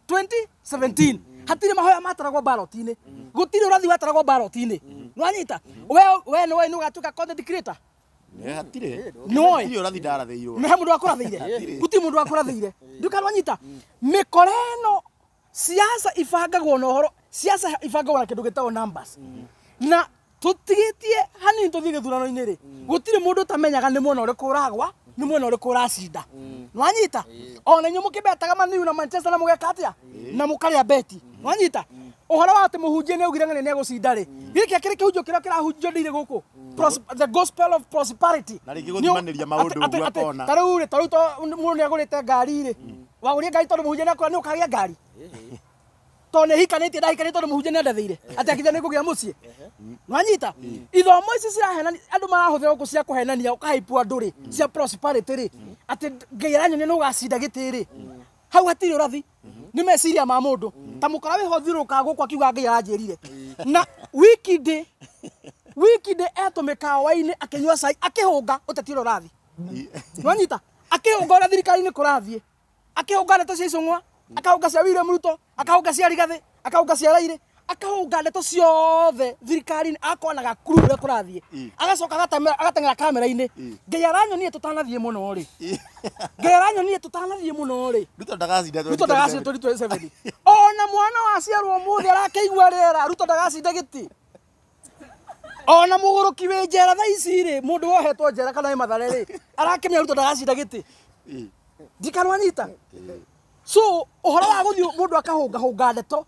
2017. Hatirĩ mahoya mataragwo ballot-inĩ. Gũtirĩ ũrathi wataragwo ballot-inĩ. Nĩwanyita? We nĩwe nĩ ũgatuĩka content creator? Hatirĩ. Nĩwoĩ? Hatirĩ ũrathi ndarathĩirwo. Nĩ he mũndũ wakũrathĩire? Gũtirĩ mũndũ wakũrathĩire. Ndiũkanwanyita? Mĩkora ĩno siasa ibangagwo na ũhoro, siasa ibangagwo na kĩndũ gĩtagwo numbers. Na tũtigĩtie hanini tũthiĩ gĩthurano-inĩ rĩ, gũtirĩ mũndũ ũtamenyaga nĩ mwena ũrĩkũ ũragwa, nĩ mwena ũrĩkũ ũracinda. Nĩwanyita? Ona inyuĩ mũkĩbetaga Man U na Manchester na mũgeka atĩa? Na mũkarĩa beti. Nĩwanyita? Ũhoro wa atĩ mũhunjia nĩ augire ng'ania nĩ egũcinda rĩ, gĩkĩ kĩrĩ kĩhunjio kĩrĩa kĩrahunjio ndĩire gũkũ? The gospel of prosperity. Na rĩngĩ gũthimanĩria maũndũ ũguo akona. Ta rĩu rĩ, ta rĩu mũndũ nĩ agũrĩte ngari rĩ, wagũrire ngari tondũ mũhunjia nĩ akũra nĩ ũkagĩa ngari. Tondũ nĩ hikanĩtie ndahikanĩtie tondũ mũhunjia nĩ andathĩire atĩ akithia nĩ ngũgĩa mũciĩ. Nĩwanyita? Ithomo ici cirahenania andũ marahũthĩra gũkũ cia kũhenania ũkahaipwo andũ rĩ, cia prosperity rĩ, atĩ Ngai aranyonia nĩ ũgacinda gĩtĩ rĩ, hau hatirĩ ũrathi. Nĩ meciria ma mũndũ. Ta mũkora wĩho thiũrũrũkaga gũkũ akiuga Ngai aranjĩrire. Na wiki ndĩ etũ mĩkawa-inĩ akĩnyua cai akĩhũnga ũteti ũrĩa ũrathiĩ. Nĩwanyita? Akĩhũnga ũrĩa thirikari-inĩ kũrathiĩ. Akĩhũnga ndeto cia Icũng'wa, akahũnga cia William Ruto, akahũnga cia Rigathĩ, akahũnga cia Raila, akahũnga ndeto ciothe thirikari-inĩ akona gakuru ũrĩa kũrathiĩ. Agacoka agateng'era kamera-inĩ. Ngai aranyonie tũtanathiĩ mũno rĩ. Ngai aranyonie tũtanathiĩ mũno rĩ. Ruto ndagacinda Ruto ndagacinda 2027. Ona mwana waciarwo ũmũthĩ arakĩigua rĩera Ruto ndagacinda gĩtĩ. Ona mũgũrũki wĩ njera thaa ici rĩ, mũndũ wohetwo njera kana wĩ Mathare rĩ, arakĩmenya Ruto ndagacinda gĩtĩ. Ndikanwanyita? So ũhoro wa gũthiĩ mũndũ akahũngahũnga ndeto,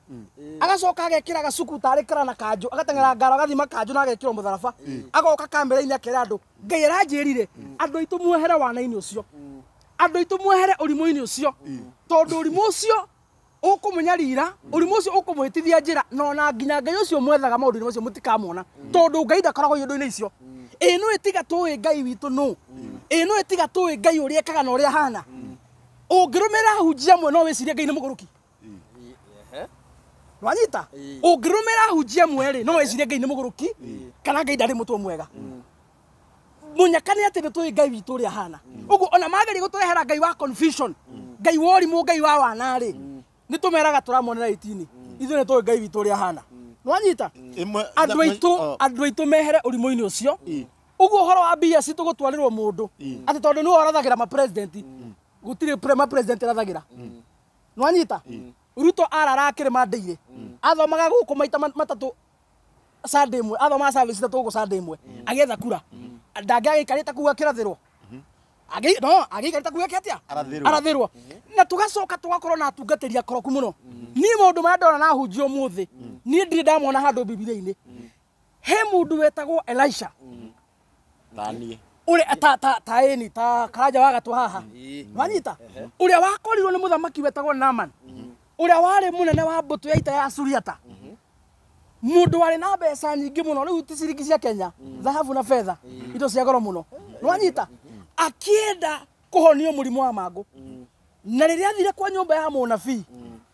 agacoka agekĩra gacuku tarĩ kara na kanjũ, agateng'era ngaro agathima kanjũ na agekĩrwo mũtharaba, agoka kamera-inĩ akera andũ, Ngai aranjĩrire andũ aitũ muohere wana-inĩ ũcio. Andũ aitũ mwehere ũrimũ-inĩ ũcio, tondũ ũrimũ ũcio ũkũmũnyarira, ũrimũ ũcio ũkũmũhĩtithia njĩra, na ona nginya Ngai ũcio mwethaga maũndũ-inĩ macio mũtikamwona, tondũ Ngai ndakoragwo iũndũ-inĩ icio. Ĩ nũ ĩtiga tũĩ Ngai witũ nũ? Ĩ nũ ĩtiga tũĩ Ngai ũrĩa ekaga na ũrĩa ahana? Ũngĩrũmĩrĩra ahunjia amwe no wĩcirie Ngai nĩ mũgũrũki. Nwanyita? Ũngĩrũmĩrĩra ahunjia amwe rĩ, no wĩcirie Ngai nĩ mũgũrũki kana Ngai ndarĩ mũtwe mwega. Mũnyaka nĩ atĩ nĩ tũĩ Ngai witũ ũrĩa ahana. Ũguo ona mageria gũtũrehera Ngai wa confusion, Ngai wa ũrimũ, Ngai wa wana rĩ, nĩ tũmeraga tũramonera 18. Ithuĩ nĩ tũĩ Ngai witũ ũrĩa ahana. Nwanyita? Andũ aitũ mehere ũrimũ-inĩ ũcio. Ũguo ũhoro wa mbia citũ gũtwarĩrwo mũndũ atĩ tondũ nĩwe ũrathagĩra ma president, gũtirĩ ma president arathagĩra. Nwanyita? Ruto arara akĩrĩma ndĩirĩ, athomaga gũkũ maita matatũ Sunday ĩmwe, athomaga service ithatũ gũkũ Sunday ĩmwe agĩetha kura. Ndangĩagĩikarĩte kuu akĩrathĩrwo. No agĩikarĩte kuu eke atĩa? Arathĩrwo. Na tũgacoka tũgakorwo na atungatĩri akoroku mũno. Niĩ maũndũ marĩa ndona na ahunjia ũmũthĩ, niĩ ndirĩ ndamona handũ Bibilia-inĩ. He mũndũ wetagwo Elisha. Ũrĩa ta ĩni ta Karanja wa gatũ haha. Wanyita? Ũrĩa wakorirwo nĩ mũthamaki wetagwo Naaman. Ũrĩa warĩ mũnene wa mbũtũ ya ita ya Suriata. Mũndũ warĩ na mbeca nyingĩ mũno, rĩu ti ciringi cia Kenya, thahabu na betha, indo cia goro mũno. Nwanyita? Akĩenda kũhonio mũrimũ wa mangũ. Na rĩrĩa athire kwa nyũmba ya mũnabii,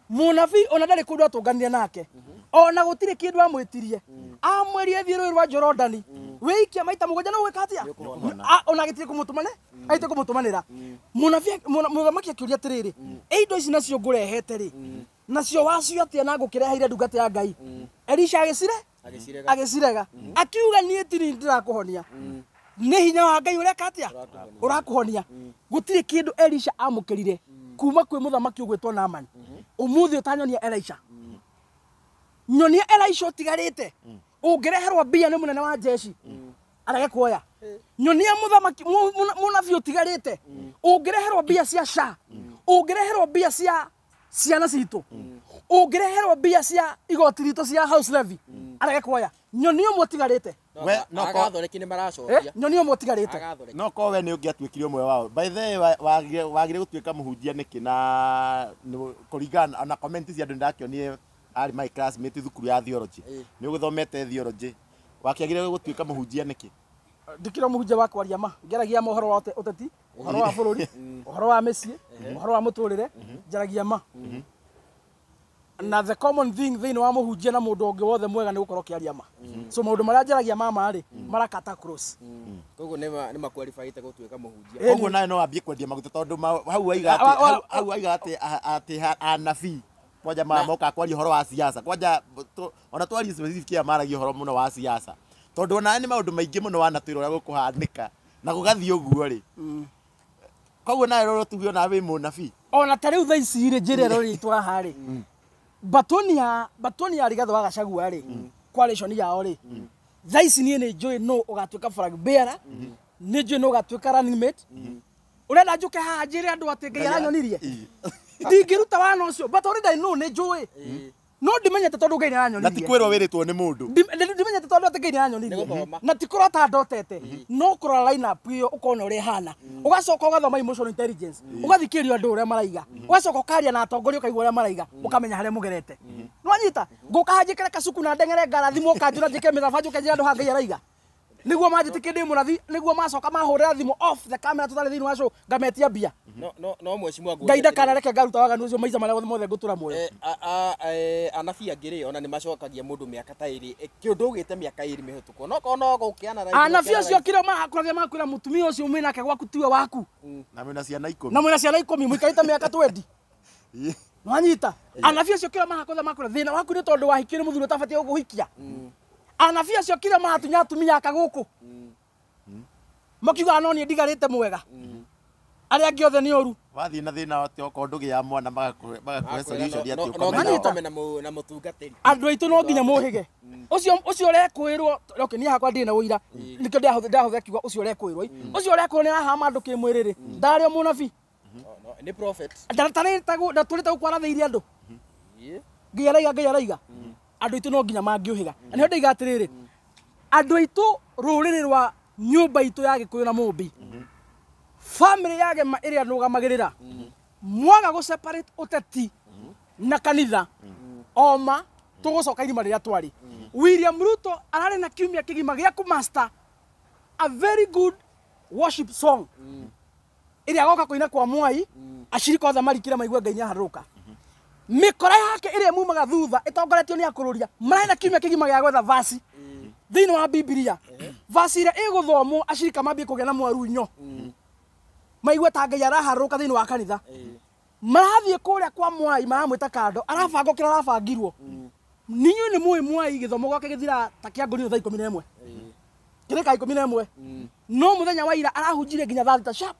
mũnabii ona ndarĩ kũndũ atũnganire nake, ona gũtirĩ kĩndũ amwĩtirie. Amwĩrire thiĩ rũĩ rwa Jorodani, wĩikie maita mũgwanja no gwĩka atĩa? Ona agĩtirĩ kũmũtũmane, agĩtirĩ kũmũtũmanĩra. Mũnabii, mũthamaki akĩũria atĩrĩrĩ, ĩ indo ici nacio ngũrehete rĩ, nacio wacio atĩa na ngũkĩreheire ndungata ya Ngai? Elisha agĩcirega. Akiuga niĩ tiri ndĩrakũhonia, nĩ hinya wa Ngai ũreka atĩa? Ũrakũhonia. Gũtirĩ kĩndũ Elisha amũkĩrire kuma kwĩ mũthamaki ũgwĩtwo Naaman. Ũmũthĩ ũtanyonia Elisha, nyonia Elisha ũtigarĩte, ũngĩreherwo mbia nĩ mũnene wa jeshi arege kuoya. Nyonia mũthamaki mũnabii ũtigarĩte, ũngĩreherwo mbia cia SHA, ũngĩreherwo mbia cia ciana citũ, ũngĩreherwo mbia cia igoti ritũ cia house levy arege kuoya. Nyonia ũmwe ũtigarĩte. Agathoreki nĩ maracokia. Nyonia ũmwe ũtigarĩte. No ko we nĩ ũngĩatuĩkire ũmwe wao. By the way, wagire gũtuĩka mũhunjia nĩkĩ? Na kũringana na comment cia andũ ndakĩonire arĩ my classmate thukuru ya theology. Nĩ ũgũthomete theology. Wakĩagire gũtuĩka mũhunjia nĩkĩ? Ndikĩrĩ mũhunjia wa kwaria ma. Ngeragia ma ũhoro wa ũteti, ũhoro wa bũrũri, ũhoro wa mĩciĩ, ũhoro wa mũtũrĩre, njaragia ma. Na the common thing thĩinĩ wa mũhunjia na mũndũ ũngĩ wothe mwega nĩ gũkorwo ũkĩaria ma. So maũndũ marĩa njaragia ma ma rĩ, marakata cross. Koguo nĩ maqualifyĩte gũtuĩka mũhunjia. Koguo nawe no wambie kwendia maguta tondũ hau waiga atĩ hau waiga atĩ atĩ anabii kwanja moka kwaria ũhoro wa siasa. Kwanja ona twarie specific ya maragia ũhoro mũno wa siasa. Tondũ ona nĩ maũndũ maingĩ mũno wanatwĩra ũrĩa gũkũhanĩka na gũgathiĩ ũguo rĩ. Koguo nawe rũrũ tuge ona wĩ mũnabii. Ona ta rĩu thaa ici rĩ, njĩra ĩro rĩ twaha rĩ, batoni ya Rigathĩ wa Gachagua rĩ, coalition yao rĩ, thaa ici niĩ nĩ njũĩ nũ ũgatuĩka flag bearer, nĩ njũĩ nũ ũgatuĩka running mate. Ũrenda njũke haha njĩre andũ atĩ Ngai aranyonirie? Ndingĩruta wana ũcio, but already I know nĩ njũĩ. No ndimenyete tondũ Ngai nĩ aranyonirie. Na ti kwĩrwo wĩrĩtwo nĩ mũndũ. Ndimenyete tondũ atĩ Ngai nĩ aranyonirie. Na ti kũrota ndotete. No kũrora line up ĩyo ũkona ũrĩa ĩhana. Ũgacoka ũgathoma emotional intelligence. Ũgathikĩrĩria andũ ũrĩa maraiga. Ũgacoka ũkaria na atongoria ũkaigua ũrĩa maraiga. Ũkamenya harĩa mũgerete. Nĩwanyita? Ngũka haha njĩkĩre kacuku na ndeng'ere ngarathimwo kanjũra njĩke mĩthaba njũke njĩre andũ haha Ngai araiga. Nĩguo manjĩtĩkie ndĩ mũrathi, nĩguo macoka mahũrĩra thimũ off the camera tũtarĩ thĩinĩ wa show ngametia mbia. No mheshimiwa Ngai ndakanareke ngaruta waganu ũcio maica marĩa mothe ngũtũra muoyo. Anabii angĩ rĩ ona nĩ macokagia mũndũ mĩaka ta ĩrĩ, kĩũndũ ũgĩte mĩaka ĩrĩ mĩhĩtũku. No korwo no gũkĩana Anabii acio kĩrĩa marakũrathia makwĩra mũtumia ũcio mwĩ nake gwaku tiwe waku. Na mwĩna ciana 10. Na mwĩna ciana 10 mũikarĩte mĩaka 20. Nwanyita? Anabii acio kĩrĩa marakũrathia makwĩra thĩna waku nĩ tondũ wahikire mũthuri ũtabatiĩ gũkũhikia. Anabii acio kĩrĩa maratunya atumia aka gũkũ. Makiugaga no niĩ ndigarĩte mwega. Arĩa angĩ othe nĩ ũru. Wathiĩ na thĩna atĩ okorwo ndũgĩaga mwana magakũhe solution atĩ ũkome nao. Na mũtungatĩri. Andũ aitũ no nginya mũhĩge. Ũcio ũrekwĩrwo, okay, niĩ hakwa ndirĩ na ũira. Nĩkĩo ndahũthĩra kiugo ũcio ũrekwĩrwo. Ũcio ũrekwĩrwo nĩ arahama andũ kĩmwĩrĩ rĩ. Ndarĩ o mũnabii. Nĩ prophet. Ndatũrĩte gũkũ arathĩirie andũ. Ngai araiga, Ngai araiga. Andũ aitũ no nginya mangĩũhĩga. Na nĩho ndaiga atĩrĩrĩ, andũ aitũ rũrĩrĩ rwa nyũmba itũ ya Gĩkũyũ na Mũmbi, Family ya Gema ĩrĩa nũgamagĩrĩra mwaga gũ separate ũteti na kanitha oma tũgũcoka irima rĩrĩa twarĩ. William Ruto ararĩ na kiumia kĩgima gĩa kũmaster a very good worship song ĩrĩa agoka kũina kwa Mwai acirika othe marikire maigue Ngai nĩaharũrũka. Mĩkora yake ĩrĩa mumaga thutha ĩtongoretio nĩ akũrũria mararĩ na kiumia kĩgima gĩa gwetha vasi thĩinĩ wa Bibilia, vasi ĩrĩa ĩgũthomwo acirika mambie kũgĩa na mwarunyo maigue ta Ngai araharũrũka thĩinĩ wa kanitha. Marathiĩ kũrĩa kwa Mwai maramwĩta kando, arabangwo kĩrĩa arabangirwo. Ninyuĩ nĩ mũĩ Mwai gĩthomo gwake gĩthiraga ta kĩa ngũrinũ thaa 11 kĩrĩka 11, no mũthenya wa ira arahunjirie nginya thaa 6 sharp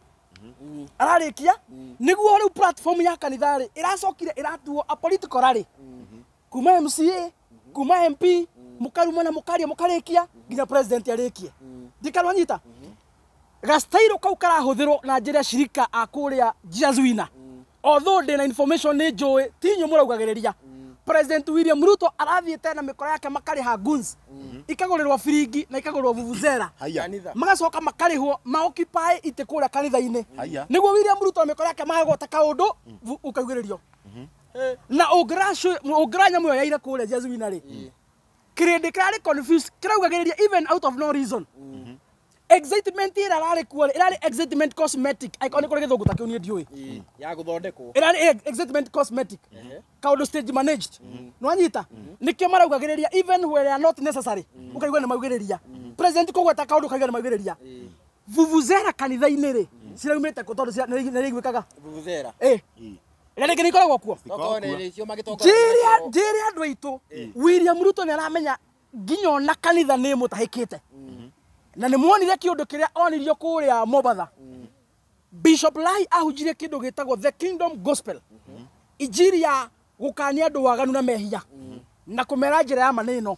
ararĩkia. Nĩguo rĩu platform ya kanitha rĩ ĩracokire ĩratuo a political rally kuma MCA kuma MP mũkarumana mũkaria mũkarĩkia nginya president arĩkie. Ndikanwanyita gastairo kau karahũthĩrwo na njĩra cirika a kũrĩa Jesuina, although ndĩna information nĩ njũĩ ti inyuĩ mũraugagĩrĩria. President William Ruto arathiĩte na mĩkora yake makarĩha guns ikagũrĩrwo biringi na ikagũrĩrwo vuvuzela magacoka makarĩhwo maoccupy itĩ kũrĩa kanitha-inĩ nĩguo William Ruto na mĩkora yake magagwata kaũndũ ũkaugĩrĩrio. Na ũngĩra nyamũ ĩyo yaira kũrĩa Jesuina rĩ kĩrĩndĩ kĩrarĩ confused kĩraugagĩrĩria even out of no reason. Excitement ĩrĩa ĩrarĩ kuo ĩrarĩ excitement cosmetic, angĩkorwo nĩ kũrĩ gĩthũngũ ta kĩu niĩ ndiũĩ, ya gũthondekwo ĩrarĩ excitement cosmetic kaũndũ stage managed. Nĩwanyita nĩkĩo maraugagĩrĩria even where they are not necessary, ũkaigua nĩ maugĩrĩria president kũgweta kaũndũ ũkaigua nĩ maugĩrĩria. Vuvuzela kanitha-inĩ rĩ ciraumĩte kũ tondũ nĩ iraiguĩkaga vuvuzela ĩrĩa rĩngĩ nĩ ikoragwo kuo. Njĩre andũ aitũ William Ruto nĩ aramenya nginya ona kanitha nĩ ĩmũtahĩkĩte. Na nĩ muonire kĩũndũ kĩrĩa onirio kũrĩa Mombatha. Bishop Lai ahunjirie kĩndũ gĩtagwo the Kingdom Gospel, injiri ya gũkania andũ waganu na mehia na kũmera njĩra ya maneno.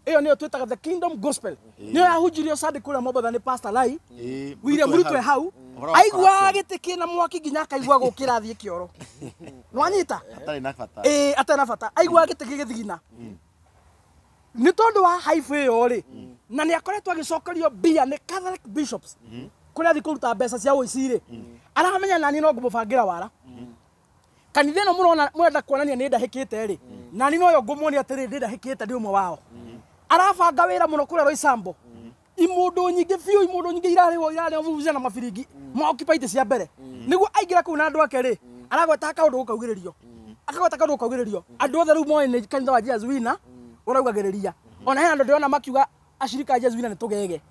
Ĩyo nĩyo twĩtaga the Kingdom Gospel, nĩyo yahunjirio Sunday kũrĩa Mombatha nĩ Pastor Lai. William Ruto e hau aiguaga gĩtĩ kĩna mwaki nginya akaigua gũkĩra athiĩ kĩoro. Nĩwanyita atarĩ na bata, atarĩ na bata, aiguaga gĩtĩ gĩgĩthigina nĩ tondũ wa haifu ĩyo rĩ. Na nĩ akoretwo agĩcokerio mbia nĩ Catholic bishops kũrĩa athiĩ kũruta mbeca cia ũici rĩ, aramenya nani no ngũmũbangĩra wara kanitha ĩno mũrona mũrenda kuonania nĩ ndahĩkĩte rĩ, nani noyo ngũmuonia atĩrĩ ndĩ ndahĩkĩte ndĩ ũmwe wao. Arabanga wĩra mũno kũrĩa Roysambu, imũndũ nyingĩ biũ, imũndũ nyingĩ irarĩhwo irarĩhwo vuvuzela na mabiringi maoccupy itĩ cia mbere nĩguo aingĩra kũu na andũ ake rĩ, aragweta kaũndũ gũkaugĩrĩrio, akagweta kaũndũ gũkaugĩrĩrio. Andũ othe rĩu moĩ nĩ kanitha wa Jesuina ũraugagĩrĩria. Ona hena andũ ndĩrona makiuga acirika a Jesuina nĩ tũgege,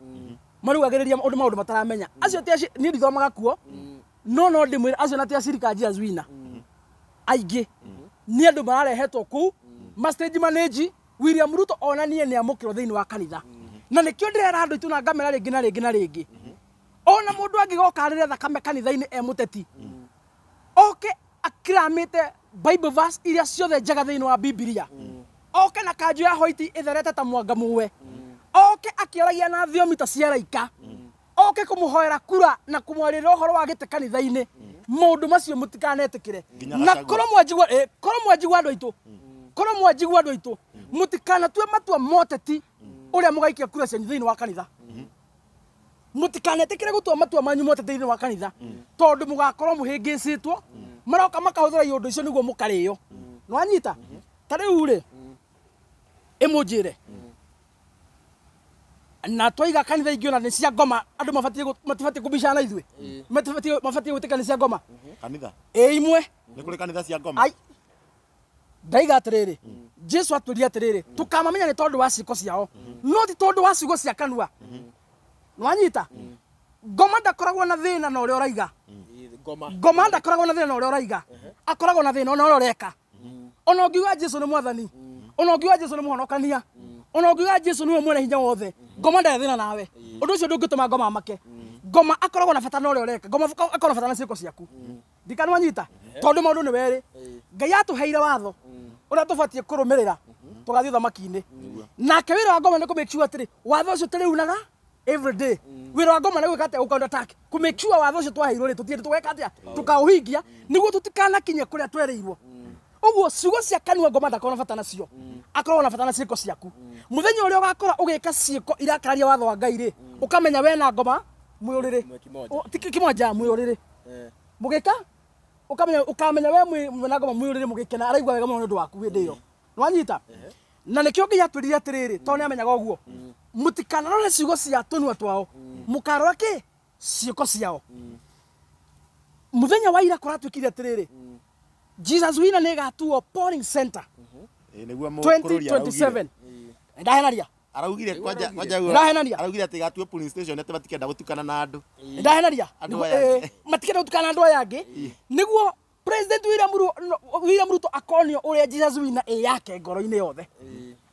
maraugagĩrĩria ũndũ maũndũ mataramenya. Acio ti niĩ ndithomaga kuo, no ndĩmwĩre acio na ti acirika a Jesuina aingĩ nĩ andũ mararehetwo kũu ma stage manage. William Ruto onanie nĩ amũkĩrwo thĩinĩ wa kanitha, na nĩkĩo ndĩrera andũ aitũ na ngamera rĩngĩ na rĩngĩ na rĩngĩ, ona mũndũ angĩgoka arĩre thakame kanitha-inĩ e mũteti, oke akiramĩte Bible verse iria ciothe njega thĩinĩ wa Bibilia, oke na kanjũ ya hoiti ĩtherete ta mwanga mũwe, oke akĩaragia na thiomi ta cia araika, oke kũmũhoera kura na kũmwarĩrĩra ũhoro wa gĩtĩ kanitha-inĩ, maũndũ macio mũtikanetĩkĩre. Na korwo mwanjigua korwo mwanjigua andũ aitũ, korwo mwanjigua andũ aitũ, mũtikanatue matua moteti ũrĩa mũgaikia kura cianyu thĩinĩ wa kanitha. Mũtikanetĩkĩre gũtua matua manyu moteti thĩinĩ wa kanitha, tondũ mũgakorwo mũhĩngĩcĩtwo, maroka makahũthĩra iũndũ icio nĩguo mũkarĩo. Nĩwanyita? Ta rĩu rĩ, ĩmũnjĩre na twaiga kanitha ingĩ ona nĩ cia ngoma, andũ matibatiĩ kũbicana na ithuĩ, mabatiĩ gwĩtĩka nĩ cia ngoma kanitha. Imwe nĩ kũrĩ kanitha cia ngoma. Ndaiga atĩrĩrĩ, Jesu atwĩrire atĩrĩrĩ, tũkamamenya nĩ tondũ wa ciĩko ciao, no ti tondũ wa ciugo cia kanua. Nĩwanyita? Ngoma ndakoragwo na thĩna na ũrĩa ũraiga. Ngoma ndakoragwo na thĩna na ũrĩa ũraiga, akoragwo na thĩna na ũrĩa ũreka. Ona ũngiuga Jesu nĩ mwathani, ona ũngiuga Jesu nĩ mũhonokania, ona ũngiuga Jesu nĩwe mwene hinya wothe, ngoma ndarĩ thĩna nawe. Ũndũ ũcio ndũngĩtũma ngoma amake. Ngoma akoragwo na bata na ũrĩa ũreka, ngoma akoragwo na bata na ciĩko ciaku. Ndikanwanyita? Tondũ maũndũ nĩ werĩ. Ngai atũheire watho ũrĩa tũbatiĩ kũrũmĩrĩra tũgathiĩ ũthamaki-inĩ. Nake wĩra wa ngoma nĩ kũ make sure atĩrĩ watho ũcio tũrĩunaga every day. Wĩra wa ngoma nĩ gwĩka atĩa? Gũ attack, kũ make sure watho ũcio twaheirwo rĩ tũthiĩ tũgeka atĩa, tũkaũhingia nĩguo tũtikanakinye kũrĩa twerĩirwo. Ũguo ciugo cia kanua ngoma ndakoragwo na bata nacio, akoragwo na bata na ciĩko ciaku. Mũthenya ũrĩa ũgakora ũgĩka ciĩko irakararia watho wa Ngai rĩ, ũkamenya we na ngoma Mwĩ ũrĩrĩ. Ti kĩmwanja mwĩ ũrĩrĩ. Mũgĩka ukamenya we mwena ngoma mwĩ ũrĩrĩ mũgĩkena araigua wega mũno nĩ ũndũ waku hĩndĩ ĩyo. Nĩwanyita? Na nĩkĩo Ngai atwĩrire atĩrĩrĩ, tondũ nĩamenyaga ũguo. Mũtikanarore ciugo cia tũnua twao. Mũkarora kĩ? Ciĩko ciao. Mũthenya wa ira kũratuĩkire atĩrĩrĩ, Jesus Winner nĩ ĩgatuo polling center. 2027. Ndahenaria. Araugire kwanja Ndahenaria. Araugire atĩ gatuo polling station atĩ matikenda gũtukana na andũ. Ndahenaria. Matikenda gũtukana na andũ aya angĩ. Nĩguo President William Ruto akonio ũrĩa Jesus Winner ĩ yake ngoro-inĩ yothe.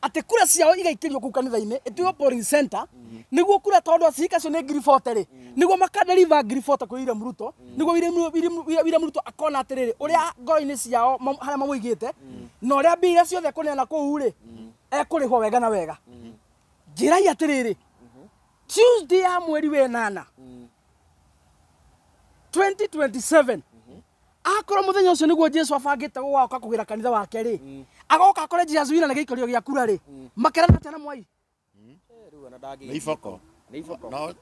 Atĩ kura ciao igaikĩrio kũu kanitha-inĩ ĩtuĩke polling center nĩguo kura tondũ acirika acio nĩ 40,000 rĩ nĩguo makadeliver 40,000 kwĩ William Ruto nĩguo William Ruto akona atĩrĩrĩ ũrĩa ngoro-inĩ ciao harĩa mamũigĩte na ũrĩa mbia iria ciothe ekũneana kũu rĩ ekũrĩhwo wega na wega. Njĩrai atĩrĩrĩ, Tuesday ya mweri wa 8 2027 akorwo muthenya ucio niguo Jesu abangite gũgoka kũgĩra kanitha wake rĩ agoka akore Jesus Winner na gĩikario gĩa kura rĩ makerana atĩa na Mwai? Nĩ iboko.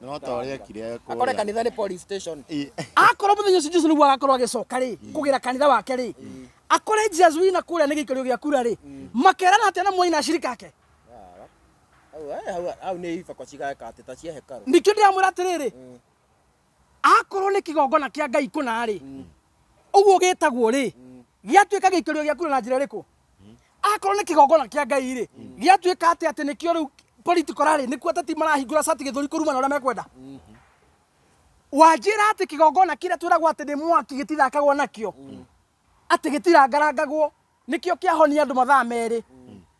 No ta ũrĩa ekire akore kanitha nĩ police station. Akorwo muthenya ucio Jesu niguo agakorwo agĩcoka rĩ kũgĩra kanitha wake rĩ akore Jesus Winner kũrĩa nĩ gĩikario gĩa kura rĩ makerana atĩa na Mwai na ashirika ake? Hau nĩ iboko cigaka atĩ ta cia hekarũ. Nĩkĩo ndĩramwĩra atĩrĩrĩ, akorwo nĩ kĩgongona kĩa Ngai kũna rĩ ũguo gĩtagwo rĩ gĩatuĩka gĩikario gĩa kura na njĩra ĩrĩkũ? Akorwo nĩ kĩgongona kĩa Ngai rĩ gĩatuĩka atĩ atĩ nĩkĩo rĩu political rally nĩkuo ateti marahingũra cati gĩthũri kũrumana ũrĩa mekwenda. Wanjĩra atĩ kĩgongona kĩrĩa twĩragwo atĩ nĩ mwaki gĩtithakagwo nakĩo atĩ gĩtirangarangagwo nĩkĩo kĩahonia andũ mathaa merĩ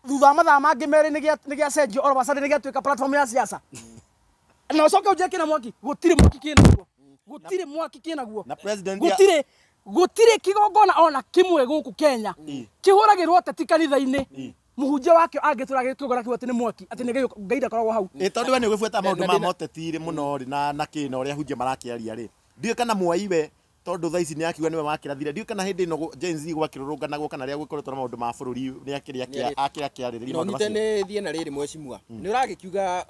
thutha wa mathaa mangĩ merĩ nĩgĩacenjio all of a sudden nĩgĩatuĩka platform ya siasa. Na ũcoke ũnjĩre kĩna mwaki? Gũtirĩ mwaki kĩnaguo. Gũtirĩ mwaki kĩnaguo. Na president gũtirĩ kĩgongona ona kĩmwe gũkũ Kenya kĩhũragĩrwo ateti kanitha-inĩ mũhunjia wakĩo angĩtũra kĩgongona kĩu atĩ nĩ mwaki atĩ nĩ Ngai ndakoragwo hau. Tondũ we nĩ ũgĩbuata maũndũ ma moteti rĩ mũno rĩ na kĩ na ũrĩa ahunjia marakĩaria rĩ ndiũĩ kana Mwai we tondũ thaa ici nĩ akiuga nĩwe wakĩrathire ndiũĩ kana hĩndĩ ĩno Gen Z gwakĩrũrũnganagwo kana rĩrĩa gwĩkoretwo na maũndũ ma bũrũri nĩ akĩrĩa akĩarĩrĩria maũndũ macio. No nĩ thiĩ na rĩrĩ mheshimiwa nĩ ũragĩkiuga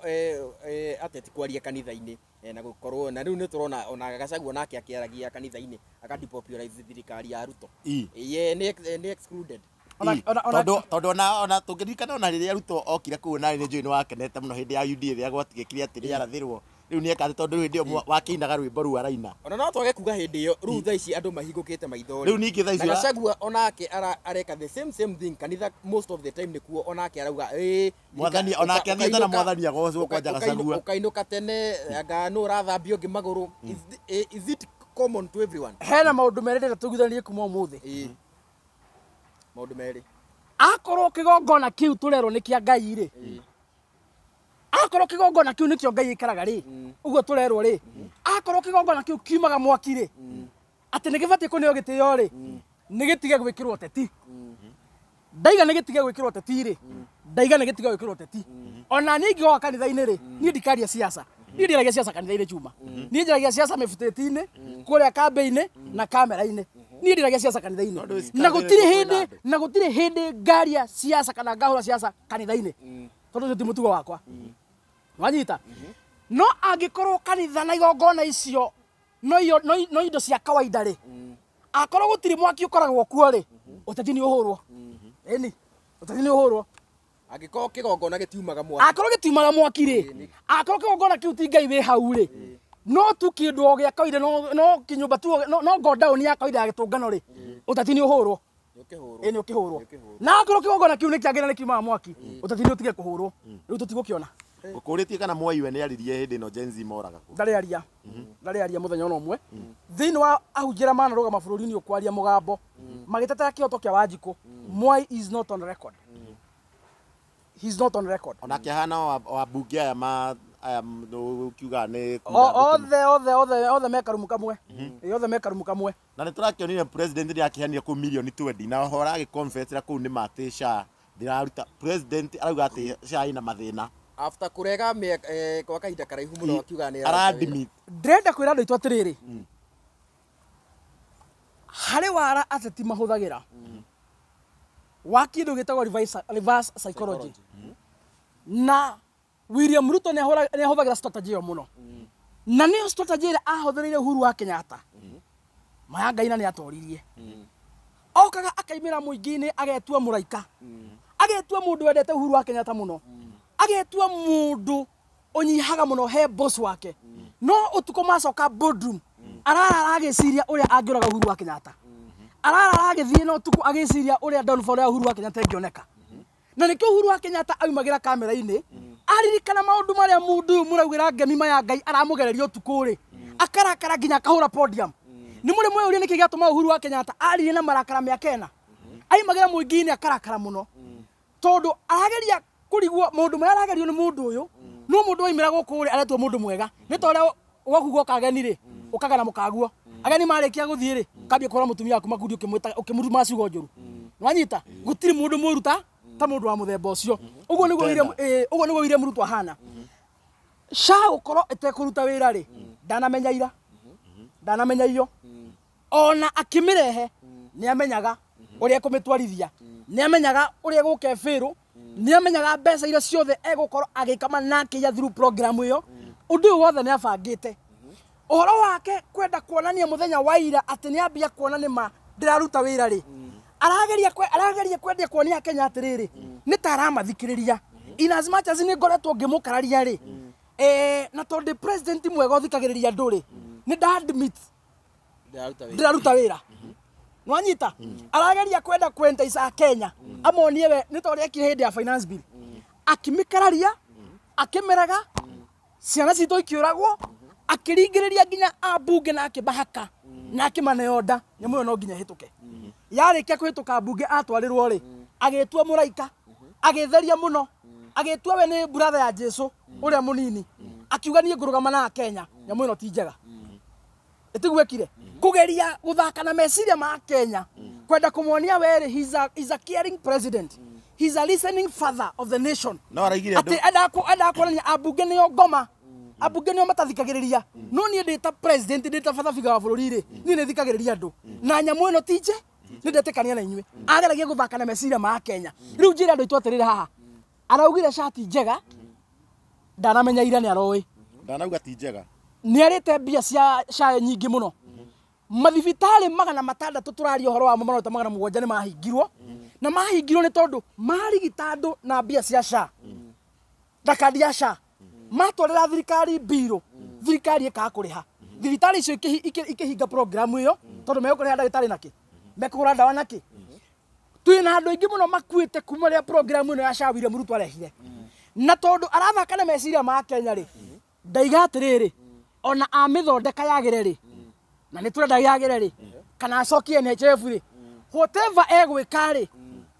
ateti kwaria kanitha-inĩ na gũkorwo na rĩu nĩ tũrona ona Gachagua nake akĩaragia kanitha-inĩ akadepopularize thirikari ya Ruto. Ye nĩ excluded. Tondũ ona tũngĩririkana ona rĩrĩa Ruto okire kũu na nĩ njũĩ nĩ wakenete mũno hĩndĩ ya UDA rĩrĩa gwatigĩkire atĩ nĩarathĩrwo rĩu nĩeka atĩ tondũ hĩndĩ ĩyo wakĩinaga rwĩmbo rũu araina. Ona no twage kuga hĩndĩ ĩyo rĩu thaa ici andũ mahingũkĩte maitho rĩu ningĩ thaa ici Gachagua onake areka the same thing kanitha most of the time nĩkuo onake arauga mwathani onake athiĩte na mwathani agocwo kwanja Gachagua ũkainũka tene anga nũ ũrathambio ũngĩ magũrũ. Is it common to everyone? Hena maũndũ merĩ ndĩrenda tũiguithanie kuma ũmũthĩ. Maũndũ merĩ. Akorwo kĩgongona kĩu tũrerwo nĩ kĩa Ngai rĩ akorwo kĩgongona kĩu nĩkĩo Ngai aikaraga rĩ ũguo tũrerwo rĩ akorwo kĩgongona kĩu kiumaga mwaki rĩ atĩ nĩ gĩbatiĩ kũneo gĩtĩo rĩ nĩ gĩtige gwĩkĩrwo teti. Ndaiga nĩ gĩtige gwĩkĩrwo teti rĩ ndaiga nĩ gĩtige gwĩkĩrwo teti. Ona niĩ ingĩgoka kanitha-inĩ rĩ niĩ ndikaria siasa. Niĩ ndiaragia siasa kanitha-inĩ Chuma. Niĩ njaragia siasa mĩbutĩti-inĩ kũrĩa kambĩ-inĩ na kamera-inĩ. Niĩ ndiragia siasa kanitha-inĩ. Na gũtirĩ hĩndĩ na gũtirĩ hĩndĩ ngaria siasa kana ngahũra siasa kanitha-inĩ tondũ ũcio ti mũtugo wakwa. Wanyita? No angĩkorwo kanitha na igongona icio no indo cia kawaida rĩ akorwo gũtirĩ mwaki ũkoragwo kuo rĩ ũteti nĩ ũhũrwo. Ĩni ũteti nĩ ũhũrwo. Angĩkorwo kĩgongona gĩtiumaga mwaki. Akorwo gĩtiumaga mwaki rĩ akorwo kĩgongona kĩu ti Ngai wĩ hau rĩ no tu kĩndũ o gĩa kawaida no kĩnyũmba tu no go down ya kawaida ya gĩtũngano rĩ ũteti nĩ ũhũrwo. Ĩni ũkĩhũrwo. Na akorwo kĩgongona kĩu nĩ kĩangĩ na nĩ kiumaga mwaki ũteti nĩ ũtige kũhũrwo. Rĩu tũtigũkĩona. Ũkũrĩtie kana Mwai we nĩ aririe hĩndĩ ĩno Gen Z moraga kũ? Ndarĩ aria mũthenya ona ũmwe. Thĩinĩ wa ahunjia arĩa manarũgama bũrũri-inĩ ũkwaria mũgambo magĩtetera kĩhoto kĩa Wanjikũ, Mwai is not on record. He is not on record. Onake ahana wabunge aya ma aya ũkiuga nĩ othe me karumu kamwe. Othe me karumu kamwe. Na nĩ tũrakĩonire president nĩ akĩheanire kũu milioni 20 na oho aragĩconfessĩra kũu nĩ matĩ SHA ndĩraruta president arauga atĩ SHA ĩna mathĩna. After kurega kwa kahinda karaihu mũno akiuga nĩ aradimit. Ndĩrenda kwĩra andũ aitũ atĩrĩrĩ harĩ wara ateti mahũthagĩra wa kĩndũ gĩtagwo reverse psychology. Na William Ruto nĩ ahũthagĩra strategy ĩyo mũno. Na nĩyo strategy ĩrĩa ahũthĩrire Uhuru wa Kenyatta. Maya Ngai na nĩ atoririe. Okaga akaimĩra mũingĩ-inĩ agetua mũraika. Agetua mũndũ wendete Uhuru wa Kenyatta mũno. Agetua mũndũ ũnyihaga mũno he boss wake. No ũtukũ macoka boardroom arara agĩciria ũrĩa angĩũraga Uhuru wa Kenyatta. Arara agĩthiĩ na ũtukũ agĩciria ũrĩa downfall ya Uhuru wa Kenyatta ĩngĩoneka. Na nĩkĩo Uhuru wa Kenyatta aumagĩra kamera-inĩ aririkana maũndũ marĩa mũndũ ũyũ mũraugĩra ngemi maya Ngai aramũgereria ũtukũ rĩ, akarakara nginya akahũra podium. Nĩ mũrĩ mweyũria nĩkĩ gĩatũma Uhuru wa Kenyatta aririe na marakara mĩaka ĩna. Aimagĩra mũingĩ-inĩ akarakara mũno tondũ arageria kũrigwo maũndũ marĩa aragerio nĩ mũndũ ũyũ. No mũndũ waimĩra gũkũ rĩ aretwo mũndũ mwega. Nĩ ta ũrĩa gwaku gwoka ageni rĩ, ũkagana mũkaguo. Ageni marĩkia gũthiĩ rĩ, ũkambia kũhũra mũtumia waku makundi ũkĩmũruma ciugo njũru. Nĩwanyita? Gũtirĩ mũndũ mũru ta mũndũ wa mũthemba ũcio. Ũguo nĩguo ũguo nĩguo William Ruto ahana. SHA gũkorwo ĩtekũruta wĩra rĩ, ndanamenya ira, ndanamenya iyo. Ona akĩmĩrehe nĩamenyaga ũrĩa ekũmĩtwarithia, nĩamenyaga ũrĩa egũka ĩbĩrũ, nĩamenyaga mbeca iria ciothe egũkorwo agĩkama na akĩiya through program ĩyo. Ũndũ ũyũ wothe nĩabangĩte. Ũhoro wake kwenda kuonania mũthenya wa ira atĩ nĩambia kuona nĩma ndĩraruta wĩra rĩ, arageria kwendia kuonia Kenya atĩrĩrĩ, nĩ ta aramathikĩrĩria. In as much as nĩ ngoretwo ngĩmũkararia rĩ, na tondũ president mwega ũthikagĩrĩria andũ rĩ, nĩ nda admit ndĩraruta wĩra. Nwanyita? Arageria kwenda kwentice Kenya amonie we nĩ ta ũrĩa ekire hĩndĩ ya finance bill. Akĩmĩkararia, akĩmĩrega, ciana citũ ikĩũragwo, akĩringĩrĩria nginya ambunge na akĩmahaka na akĩmane nda nyamũ ĩyo no nginya ĩhĩtũke. Yarĩkia kũhĩtũka mbunge atwarĩrwo rĩ, agĩtua mũraika, agĩtheria mũno, agĩtua we nĩ brother ya Jesu ũrĩa mũnini, akiuga niĩ ngũrũgama na Kenya, nyamũ ĩno ti njega. Ĩtiguo ekire kũgeria gũthaka na meciria ma Kenya, kwenda kũmuonia we rĩ, he's a caring president, he's a listening father of the nation. No araigire atĩ endaga kuonania ambunge nĩo ngoma, ambunge nĩo matathikagĩrĩria. No niĩ ndĩ ta president, ndĩ ta father figure wa bũrũri rĩ, niĩ nĩ thikagĩrĩria andũ na nyamũ ĩno ti nje, nĩ ndetĩkania na inyuĩ. Ageragia gũthaka na meciria ma Kenya. Rĩu njĩre andũ aitũ atĩrĩrĩ haha, araugire cati njega, ndanamenya ira nĩ aroĩ. Ndanauga ti njega. Nĩ arĩte mbia cia SHA nyingĩ mũno. Mathibitarĩ 600 tũraria ũhoro wamo marota 700 nĩ mahingirwo. Na mahingirwo nĩ tondũ marigita andũ na mbia cia SHA. Na kandi ya SHA. Matwarĩra thirikari mbirũ, thirikari ĩkaga kũrĩha. Thibitarĩ icio ikĩhinga program ĩyo tondũ megũkũrĩha ndagĩtarĩ nakĩ? Mekũgũra ndawa nakĩ? Twĩna andũ aingĩ mũno makuĩte kuma rĩrĩa program ĩno ya SHA William Ruto arehire. Na tondũ arathaka na meciria ma Kenya rĩ, ndaiga atĩrĩrĩ, ona amĩthondeka yagĩre rĩ, na nĩ tũrenda yagĩre rĩ, kana acokie NHIF rĩ, whatever egwĩka rĩ,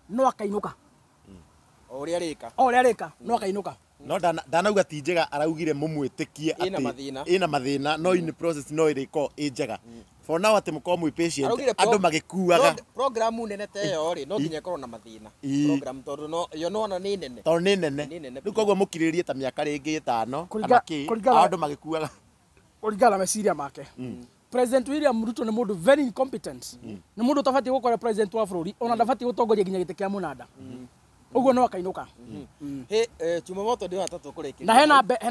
no akainũka. O ũrĩa arĩka. O ũrĩa arĩka, no akainũka. No ndanauga ti njega, araugire mũmwĩtĩkie Ĩna atĩ mathĩna. ĩna mathĩna, no in process no ĩrĩkorwo ĩ njega. For now atĩ mũkorwo mwĩ patient, Araugire andũ magĩkuaga. Program nene ta ĩyo rĩ, no nginya ĩkorwo na mathĩna. Program tondũ no yo nona nĩ nene. Tondũ nĩ nene. Nĩ nene. Rĩu koguo mũkirĩrĩrie ta mĩaka rĩngĩ 5 kana kĩ, andũ magĩkuaga. Kũringana na meciria make. President William Ruto nĩ mũndũ very incompetent. Nĩ mũndũ ũtabatiĩ gũkorwo president wa bũrũri, ona ndabatiĩ gũtongoria nginya gĩtĩ kĩa mũnanda. Ũguo no akainũka. Hĩ, Jumamoto ndĩrona ta tũkũrĩkĩria.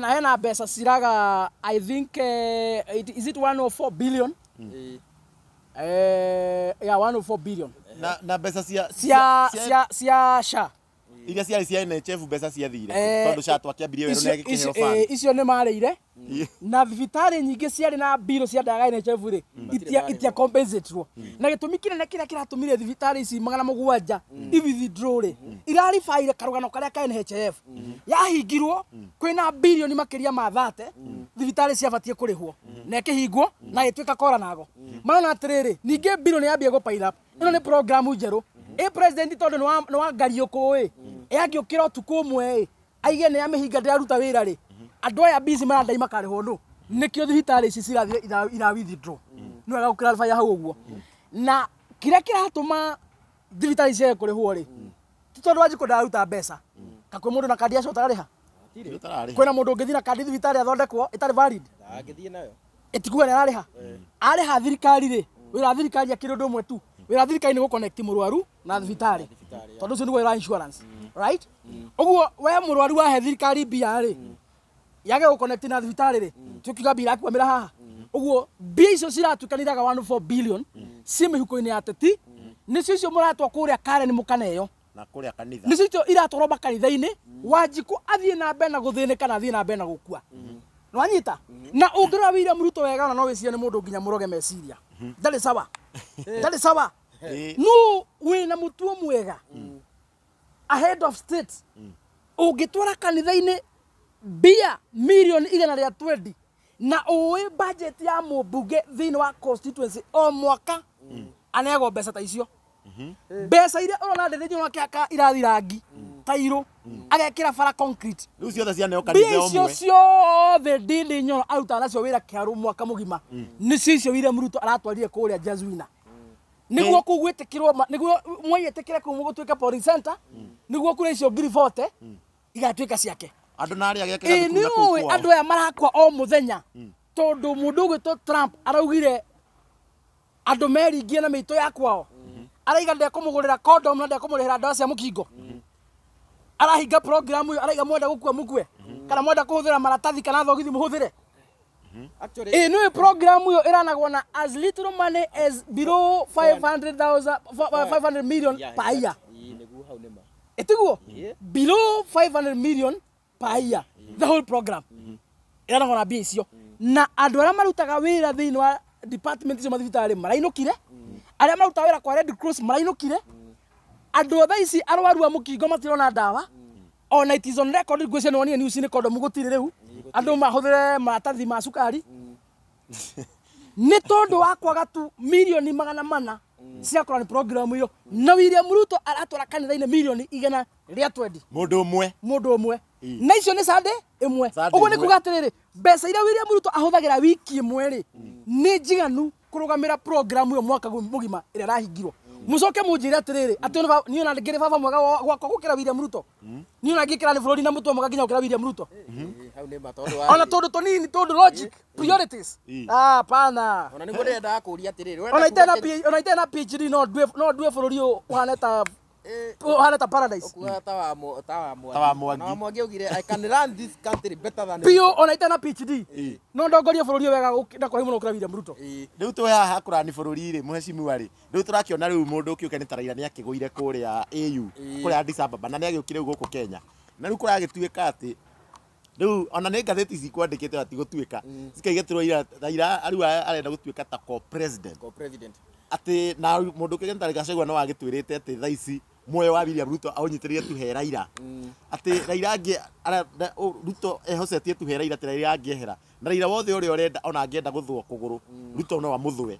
Na hena mbeca ciraga, I think is it 104 billion? Yeah, 104 billion. Na mbeca cia SHA. Iria ciarĩ cia NHIF mbeca ciathire tondũ SHA twakĩambirie werũ na ĩgĩkĩheo fund. Icio nĩ marĩire. Na thibitarĩ nyingĩ ciarĩ na mbirũ cia ndawa ya NHIF rĩ, itia compensate-rwo. Na gĩtũmi kĩnene kĩrĩa kĩratũmire thibitarĩ ici 700 i withdraw rĩ, iraribaire karũgano karĩa ka NHIF. Yahingirwo kwĩna birioni makĩria ma 30 thibitarĩ ciabatiĩ kũrĩhwo. Na ĩkĩhingwo na ĩgĩtuĩka kora nago. Marona atĩrĩrĩ, ningĩ mbirũ nĩ yambia gũ pile up. Ĩno nĩ program njerũ. Ĩ president tondũ nĩ wa ngariũkũ ĩ, ĩangĩũkĩra ũtukũ ũmwe ĩ, aige nĩ amĩhinga ndĩraruta wĩra rĩ, andũ aya busy marandai makarĩhwo nũ. Nĩkĩo thibitarĩ ici cirathire ira withdraw. Nĩ wega gũ-clarify hau ũguo. Na kĩrĩa kĩratũma thibitarĩ ciage kũrĩhwo rĩ, ti tondũ Wanjikũ ndararuta mbeca. Ka kwĩ mũndũ na kandi ya SHA ũtararĩha? Kwĩna mũndũ ũngĩthiĩ na kandi thibitarĩ athondekwo ĩtarĩ valid? Ndangĩthiĩ nayo. Ĩtikuga nĩ ararĩha. Arĩha thirikari rĩ, wĩra wa thirikari akĩrĩ ũndũ ũmwe tu. Wĩra wa thirikari nĩ gũ-connect mũrwaru na thibitarĩ. Tondũ ũcio nĩguo wĩra wa insurance. Right? Ũguo we mũrwaru wahe thirikari mbia rĩ, Yage gũconnect na thibitarĩ rĩ, tukiuga mbia irakwamĩra haha. Ũguo mbia icio ciratuĩkanĩraga 1.4 billion ciĩ mĩhuko-inĩ ya ateti, nĩcio icio mũratwa kũrĩa Karen mũkaneo, na kũrĩa kanitha, nĩcio icio iratwarwo makanitha-inĩ. Wanjikũ athiĩ na mbere na gũthĩnĩka na athiĩ na mbere na gũkua. Nĩwanyita? Na ũngĩrora William Ruto wega, ona no wĩcirie nĩ mũndũ nginya mũroge meciria. Ndarĩ sawa, ndarĩ sawa. No wĩna mũtuo mwega, a head of state ũngĩtwara kanitha-inĩ mbia mirioni 120, na ũĩ budget ya mũmbunge thĩinĩ wa constituency o mwaka anegwo mbeca ta icio, mbeca iria ũrona Ndindi Nyoro akĩhaka irathi rangi tairũ, agekĩra bara concrete, Rĩu ciothe cianeo kanitha mbia icio ũmwe. ciothe Ndindi Nyoro arutaga nacio wĩra kĩharũ mwaka mũgima, nĩcio icio William Ruto aratwarire kũrĩa Jesuina nĩguo kũu gwĩtĩkĩrwo, nĩguo mwaiĩtĩkĩre kũu gũtuĩke polling center, nĩguo kura icio 40,000 igatuĩka ciake. Andũ na arĩa ageke Ĩ gathukuru nĩ na kũu ũĩ kwao. Andũ aya marakua o mũthenya tondũ mũndũ ũgwĩtwo Trump araugire andũ meringie na mĩitũ ya kwao, araiga ndekũmũgũrĩra condom na ndekũmũrĩhĩra ndawa cia mũkingo, arahinga program ĩyo, araiga mwenda gũkua mukue, kana mwenda kũhũthĩra maratathi kana thogithi mũhũthĩre. Actually, Ĩ nĩ program ĩyo ĩranagwo na as little money as below 500,000, 500 million per year. Ĩĩ, nĩguo hau nĩma. Ĩtiguo? Yeah. Below 500 million per year, the whole program ĩranagwo na mbia icio, na andũ arĩa marutaga wĩra thĩinĩ wa department icio mathibitarĩ marainũkire, arĩa marutaga wĩra kwa Red Cross marainũkire, andũ thaa ici arwaru a mũkingo matirona ndawa. Ona it is on record, ngwĩciria nĩwonire news nĩ kondomu gũtirĩ, rĩu andũ mahũthĩre maratathi ma cukari nĩ tondũ wa kwaga tu 400 million cia kũrani program ĩyo, na William Ruto aratwara kanitha-inĩ 120 million. Mũndũ ũmwe. Mũndũ ũmwe. Na icio nĩ Sunday ĩmwe. Sunday Ũguo nĩ ĩmwe. kuga atĩrĩrĩ, mbeca iria William Ruto ahũthagĩra wiki ĩmwe rĩ, nĩ njiganu kũrũgamĩra program ĩyo mwaka mũgima ĩrĩa ĩrahingirwo. Mũcoke mũnjĩre atĩrĩrĩ, atĩ ona niĩ ona ngĩrĩ baba mwega gwakwa gũkĩra William Ruto, niĩ ona ngĩkĩra nĩ bũrũri na mũtwe mwega nginya gũkĩra William Ruto? Ĩĩ, hau nĩma tondũ Ona tondũ tũnini, tondũ logic, priorities. Ah, pana. Ona nĩguo ndĩrendaga kũũria atĩrĩrĩ, ũrenda Ona kuuga itena ona itena PhD, no ndue bũrũri ũyũ ũhane ta ũhane ta paradise. Ũkuga ta wa ta wa Mwangi. Ta wa Mwangi. Na wa Mwangi augire, "I can run this country better than Biũ, ona itena PhD, Ĩĩ. no ndongorie bũrũri ũyũ wega na kũraihu mũno gũkĩra William Ruto. Ĩĩ. Rĩu twĩ haha kũrani bũrũri rĩ, mũhecimiwa rĩ, rĩu tũrakĩona rĩu mũndũ ũkĩũke nĩ ta Raila nĩ akĩgũire kũrĩa AU, kũrĩa Addis Ababa, na nĩ agĩũkire rĩu gũkũ Kenya, na rĩu kũragĩtuĩka atĩ rĩu ona nĩ ngathĩti cikwandĩkĩte atĩ gũtuĩka cikaigetĩrwo Raila rĩu arenda gũtuĩka ta co-president. Co-president. Atĩ na mũndũ ũkĩgĩ ta Gachagua no agĩtwĩrĩte atĩ thaa ici muoyo wa William Ruto aũnyitĩrĩire tu he Raila, atĩ Raila angĩ Ruto ehocetie tu he Raila, atĩ Raila angĩehera na Raila wothe ũrĩa ũrenda, ona angĩenda gũthũa kũgũrũ, Ruto no amũthũe.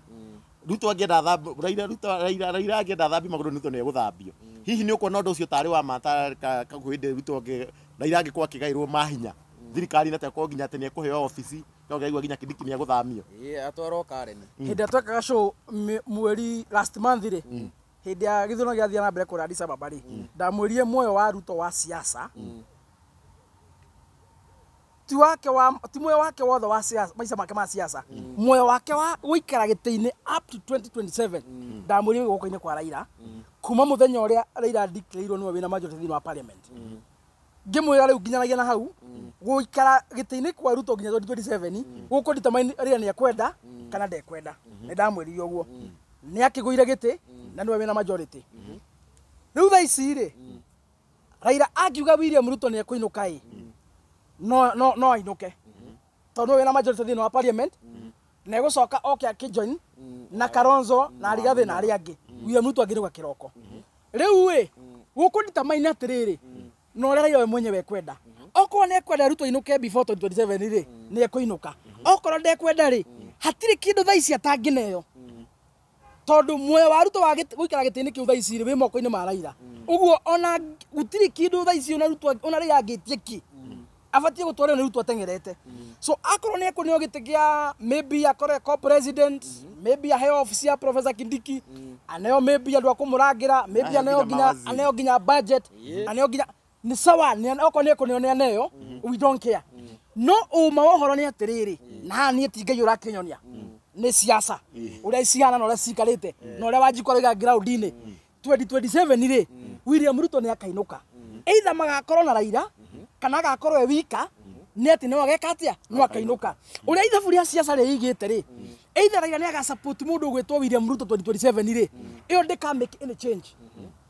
Ruto angĩenda Raila Ruto Raila Raila angĩenda athambie magũrũ, Ruto nĩ egũthambio. Hihi nĩ ũkuona ũndũ ũcio tarĩ wa ma, ta hĩndĩ Ruto angĩ Raila angĩkorwo akĩgaĩrwo mahinya thirikari na takorwo nginya atĩ nĩ ekũheo obici, no ngaigua nginya Kindiki nĩ egũthamio? Ĩĩ, atwarwo Karen. Hĩndĩ ĩrĩa twekaga show mweri last month rĩ, hĩndĩ ya gĩthurano gĩathiĩ na mbere kũrĩa Addis Ababa rĩ, ndamwĩrire muoyo wa Ruto wa siasa ti wake wa ti muoyo wake wothe wa siasa, maica make ma siasa, muoyo wake wa gũikara gĩtĩ-inĩ up to 2027, ndamwĩrire wĩ guoko-inĩ kwa Raila kuma mũthenya ũrĩa Raila declarirwo nĩwe wĩna majority thĩinĩ wa parliament. Ngĩmwĩra rĩu nginyanagia na hau gũikara gĩtĩ-inĩ kwa Ruto nginya 2027 gũkũ determine Raila nĩ ekwenda kana ndekwenda. Nĩ ndamwĩrire ũguo nĩ akĩgũire gĩtĩ na nĩwe wĩna majority rĩu thaa ici rĩ. Raila angiuga William Ruto nĩ ekũinũka ĩ, no ainũke tondũ nĩwe wĩna majority thĩinĩ wa parliament, na egũcoka oke akĩjoin na Kalonzo na Rigathĩ na arĩa angĩ. William Ruto angĩinũka kĩroko rĩu ĩ, gũkũ determine atĩrĩrĩ na ũrĩa Raila we mwenyewe ekwenda. Okorwo nĩ ekwenda Ruto ainũke before 2027 rĩ, nĩ ekũinũka. Okorwo ndekwenda rĩ, hatirĩ kĩndũ thaa ici atangĩneo, tondũ muoyo wa Ruto wa gũikara gĩtĩ-inĩ kĩu thaa ici rĩ, wĩ moko-inĩ ma Raila. Ũguo ona gũtirĩ kĩndũ thaa ici ona Ruto ona Raila angĩtie kĩ abatiĩ gũtwarwo nĩ Ruto ateng'erete. So akorwo nĩ ekũneo gĩtĩ kĩa maybe akorwo e co-president, maybe aheo office ya Professor Kindiki, aneo maybe andũ a kũmũrangĩra, maybe Aheo aneo nginya nginya mawaziri. Aneo nginya budget, aneo nginya nĩ sawa, okorwo nĩ ekũneo nĩ aneo, we don't care. No ũma wa ũhoro nĩ atĩrĩrĩ, na haha niĩ ti Ngai ũrakĩnyonia, nĩ siasa ũrĩa cihana na ũrĩa cikarĩte na ũrĩa Wanjikũ arauga ground-inĩ, 2027 rĩ, William Ruto nĩ akainũka, either magakorwo na Raila kana agakorwo e wika. Nĩ atĩ no ageka atĩa? No akainũka. Ũrĩa ithabu rĩa siasa rĩigĩte rĩ, either Raila nĩ agasupport mũndũ ũgwĩtwo William Ruto 2027 rĩ, ĩyo ndĩka make any change.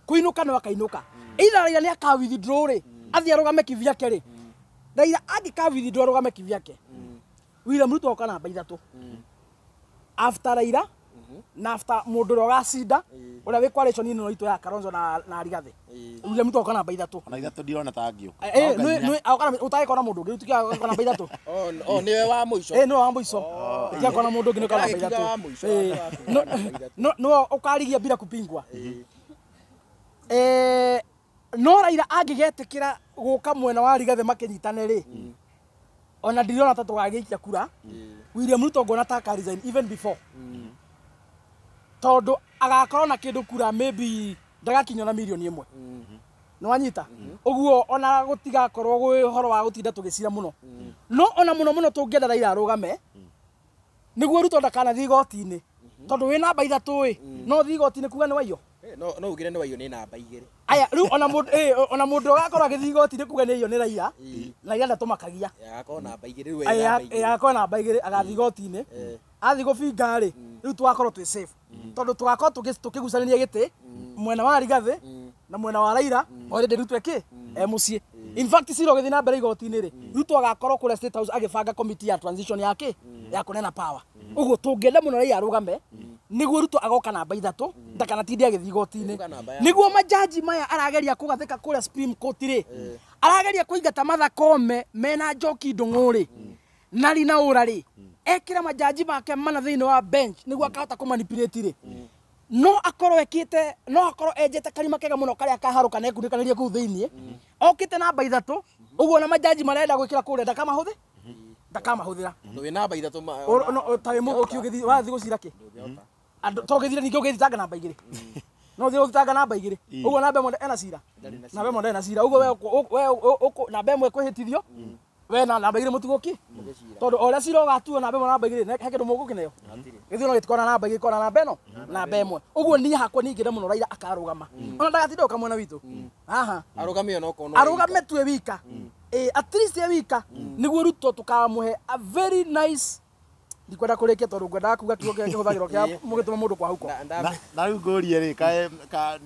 Kũinũka no akainũka. Either Raila nĩ aka withdraw rĩ, athiĩ arũgame kivyake rĩ. Raila angĩka withdraw arũgame kivyake, William Ruto oka namba 3. After Raila na after mũndũ ũrĩa ũgacinda ũrĩa wĩ coalition ĩno itũ ya Kalonzo na Rigathi. William Ruto oka namba 3. Ona 3 ndirona ta angĩũka. Ũtagĩkona mũndũ ũngĩ, ũtigakona namba 3. Oh, nĩwe wa mũico. Nĩwe wa mũico. Ũtigakona mũndũ ũngĩ nĩwe namba 3. No ũkarigia bila kupingwa. No Raila angĩgetĩkĩra gũka mwena wa Rigathi makĩnyitane rĩ, ona ndirona ta tũgagĩikia kura. William Ruto ngona ta aka resign even before. Tondũ agakorwo na kĩndũ kura maybe ndagakinywo na milioni 1. Nĩ wanyita? Ũguo ona gũtigakorwo gwĩ ũhoro wa gũtinda tũgĩcira mũno. No ona mũno mũno tũngĩenda Raila arũgame nĩguo Ruto ndakanathiĩ igoti-inĩ. Tondũ wĩ namba 3 ĩ, no ũthiĩ igoti-inĩ kuga nĩ waiywo. No ugire nĩ waiywo nĩ namba 2. Aya, rĩu ona mũndũ ũgakorwo agĩthiĩ igoti-inĩ kuga nĩ aiywo nĩ Raila, Raila ndatũmakagia. Agakorwo namba 2 rĩu we namba 2. Agakorwo namba 2 agathiĩ igoti-inĩ. Athiĩ gũbinga rĩ, rĩu tũgakorwo twĩ safe. Tondũ tũgakorwo tũkĩgucanĩria gĩtĩ mwena wa Rigathi na mwena wa Raila, already Ruto eke e mũciĩ. In fact cira ũgĩthiĩ na mbere igoti-inĩ rĩ, Ruto agakorwo kũrĩa State House agĩbanga committee ya transition yake ya kũnena power. Ũguo tũngĩenda mũno Raila arũgame nĩguo Ruto agoka namba 3 ndakanatinde agĩthiĩ igoti-inĩ. Nĩguo majaji maya arageria kũgathĩka kũrĩa Supreme Court rĩ, arageria kũingata Martha Koome mena Njoki Ndung'u rĩ, na Rina Ura rĩ, ekĩra majaji make mana thĩinĩ wa bench nĩguo akahota kũmanipulate rĩ. No akorwo ekĩte, no akorwo enjete karima kega mũno karĩa kaharũka na ekunĩkanĩria kũu thĩinĩ, okĩte namba 3, ũguo na majaji marenda gwĩkĩra kũrĩa ndakamahũthĩ? Ndakamahũthĩra. Wĩ namba 3 ta wĩ mũthũki ũgĩthiĩ wathiĩ gũcira kĩ? Andũ to ũgĩthire ningĩ ũgĩthitanga namba 2. No ũthiĩ gũthitanga namba 2. Ũguo namba 1 ena cira. Namba 1 ena cira. Ũguo we namba 1 kwĩhĩtithio, we na namba 2 mũtigũki. Tondũ o ũrĩa cira ũgatuo namba 1 namba 2 he kĩndũ mũgũkĩneo. Gĩthurano gĩtikona namba 2 gĩkona namba ĩno, namba 1. Ũguo niĩ hakwa niĩ ingĩenda mũno Raila akarũgama. Ona ndagatinda oka mwena witũ. Haha. Arũgame ona okorwo no arũgame tu e wika. At least e wika nĩguo Ruto tũkamũhe a very nice. Ndikwenda kũrĩkia tondũ ngwendaga kuga kiugo kĩrĩa kĩhũthagĩrwo kĩa mũgĩtũma mũndũ kwahũka. Na rĩu ngũrie rĩ,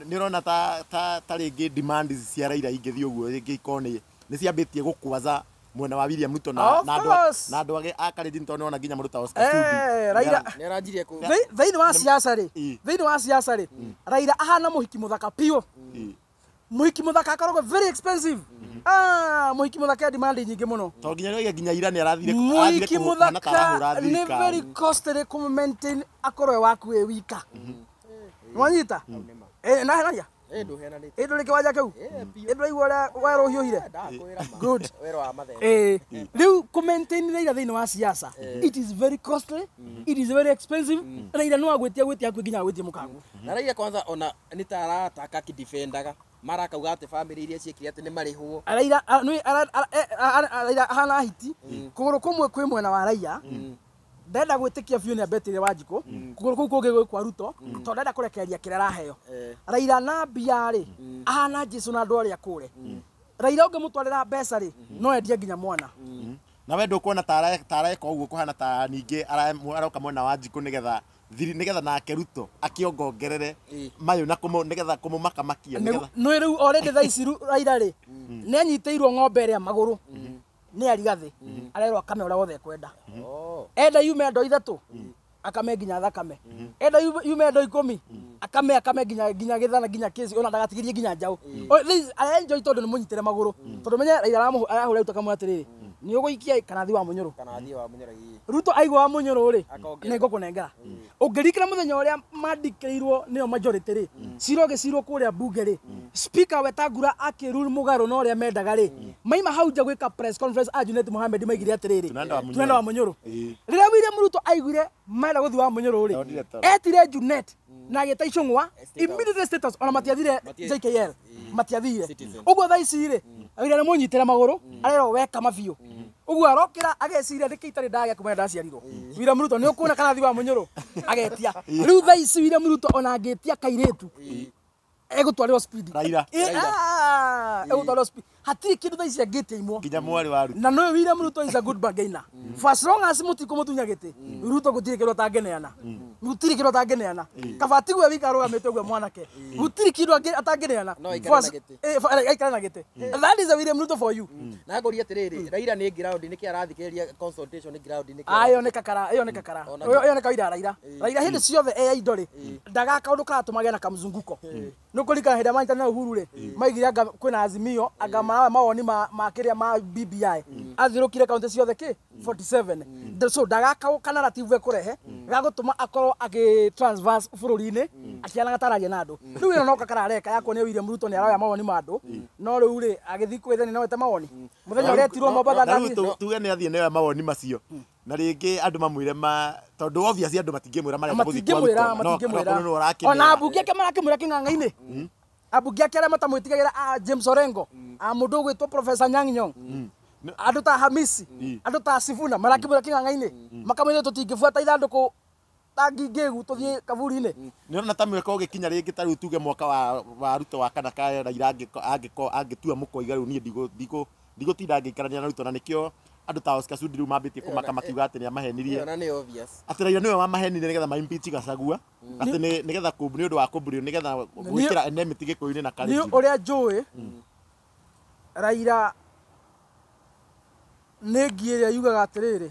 nĩ ũrona ta rĩngĩ demand cia Raila ingĩthiĩ ũguo rĩngĩ ikorwo nĩ ciambĩtie gũkwaza mwena wa William Ruto na andũ a Kalenjin tondũ nĩwona nginya mũndũ ta Oscar Sudi. Raila nĩaranjirie kũ thĩinĩ wa siasa rĩ, thĩinĩ wa siasa rĩ, Raila ahana mũhiki mũthaka biũ. Mũhiki mũthaka akoragwo very expensive. Mũhiki mũthaka demand nyingĩ mũno. Tondũ nginya nginya ira nĩ arathire mũhiki mũthaka nĩ very costly kũ maintain akorwo waku wĩ wika. Nĩwanyita? Na henaria? Ndũhenanĩte. Ndũrĩ kĩwanja kĩu? Ndũraigua ũrĩa werũ ũhiũhire? Good. Werũ wa mathemba. Rĩu kũ maintain Raila thĩinĩ wa siasa, it is very costly, it is very expensive. Raila no agwĩtia gwĩtia hakuhĩ nginya agwĩtie mũkaguo. Na Raila kwanza ona nĩ ta arataka akĩdefendaga mara akauga atĩ family iria ciekire atĩ nĩ marĩhwo. Raila Raila ahana hiti, kũgũrũ kũmwe kwĩ mwena wa Raila, ndenda gwĩtĩkia biũ nĩ ambetire Wanjikũ, kũgũrũ kũu kũngĩ gwĩ kwa Ruto, tondũ ndenda kũrekereria kĩrĩa araheo. Raila na mbia rĩ, ahana Jesu na andũ arĩa kũre. Raila ũngĩmũtwarĩra mbeca rĩ, no endie nginya mwana. Na we ndũkuona ta areka ũguo kũhana ta ningĩ aroka mwena wa Wanjikũ nĩgetha nĩgetha nake Ruto akĩongongerere mayũ na nĩgetha kũmũmakamakia nĩgetha. Nĩ rĩu already thaa ici Raila rĩ, nĩ anyitĩirwo ng'ombe ĩrĩa magũrũ nĩ Arigathĩ, arerwo akame ũrĩa wothe ekwenda. Enda yume andũ 3 akame nginya thakame. Enda yume andũ 10 akame nginya gĩthana nginya kĩci ona ndagatigirie nginya njaũ. Arenjoy tondũ nĩ mũnyitĩre magũrũ. Tondũ menye Raila arahũra Ruto akamwĩra atĩrĩrĩ, nĩ ũgũikia kana thiĩ wa Mũnyũrũ. Kana thiĩ wa Mũnyũrũ. Ruto aigua wa Mũnyũrũ rĩ, nĩ ngũkũnengera. Ũngĩririkana mũthenya ũrĩa mandikĩirwo nĩo majority rĩ, cira ũgĩcirwo kũrĩa bunge rĩ, speaker Wetangula akĩrule mũgarũ na ũrĩa mendaga rĩ, maima hau nja gwĩka press conference a Junet Mohamed maigire atĩrĩrĩ, tunaenda wa Mũnyũrũ. Rĩrĩa William Ruto aiguire marenda gũthiĩ wa Mũnyũrũ rĩ, etire Junet na agĩta Icũng'wa immediately status ona matiathire JKL, matiathire. Ũguo thaa ici rĩ, Raila nĩ mũnyitĩre magũrũ, arerwo weka mabiũ. Ũguo arokĩra ageciria nĩkĩ itarĩ ndagĩa kuma ndaciarirwo. William Ruto nĩ ũkuona kana thiĩ wa Mũnyũrũ agetia. Rĩu thaa ici William Ruto ona angĩtia kairĩtu egũtwarĩrwo speed. Raila. Raila egũtwarwo hatirĩ kĩndũ thaa ici angĩtia imwo nginya mwarĩ wa Ruto na no William Ruto is a good bargainer for as long as mũtikũmũtunya gĩtĩ Ruto gũtirĩ kĩndũ atangĩneana gũtirĩ kĩndũ atangĩneana kaba tigwe wika arũgamĩte ũguo mwanake gũtirĩ kĩndũ atangĩneana No aikare na gĩtĩ. Aikare na gĩtĩ. That is a William Ruto for you. Na ngũria atĩrĩrĩ, Raila nĩ ground nĩkĩ arathikĩrĩria consultation ground nĩkĩ? Ĩyo nĩ kakara, ĩyo nĩ kakara, ĩyo nĩ kawaida ya Raila. Raila hĩndĩ ciothe e indo rĩ, ndagaka ũndũ karatũma agĩe na kamzunguko. Nĩ ũkũririkana hĩndĩ ĩrĩa manyitanĩra na Uhuru rĩ, maigire anga kwĩna Azimio, anga maraoya mawoni ma kĩrĩa ma BBI. Athiũrũkire kaunti ciothe kĩ 47. So ndagaka ka narrative ekũrehe gagũtũma akorwo agĩ transverse bũrũri-inĩ akĩanaga tararia na andũ. Rĩu ĩno no kakara areka ya kuonia William Ruto nĩ aroya mawoni ma andũ, no rĩu rĩ agĩthiĩ kwĩthenia no ete mawoni. Mũthenya ũrĩa etirwo Mombatha na rĩu tuge nĩ athiĩ nĩoya mawoni macio na rĩngĩ andũ mamwĩre ma tondũ obviously andũ matingĩmwĩra marenda gũthiĩ kwa Ruto matingĩmwĩra ona ambunge ake marakĩmwĩra kĩng'ang'a-inĩ ambunge ake arĩa matamwĩtigagĩra a James Orengo a mũndũ ũgwĩtwo Professor Anyang' Nyong'o andũ ta Hamisi andũ ta Sifuna marakĩmwĩra kĩng'ang'a-inĩ makamwĩra tũtingĩbuata ithandũkũ ta ngingĩgu tũthiĩ kaburi-inĩ. Nĩ ũrona ta mwaka ũgĩkinya rĩngĩ ta rĩu tuge mwaka wa Ruto wa kana ka Raila angĩtua mũkoiga rĩu niĩ ndigũtinda ngĩikarania na Ruto na nĩkĩo andũ ta Oscar Sudi rĩu mambĩtie kũmaka makiuga atĩ nĩamahenirie. Ona nĩ obvious. Atĩ Raila nĩwe wamahenirie nĩgetha ma impeach Gachagua atĩ nĩgetha nĩ ũndũ wa kũmburio nĩgetha gwĩkĩra enmity Gĩkũyũ-inĩ na Kalenjin. Nĩ ũrĩa njũĩ Raila nĩ ngi ĩrĩa yugaga atĩrĩrĩ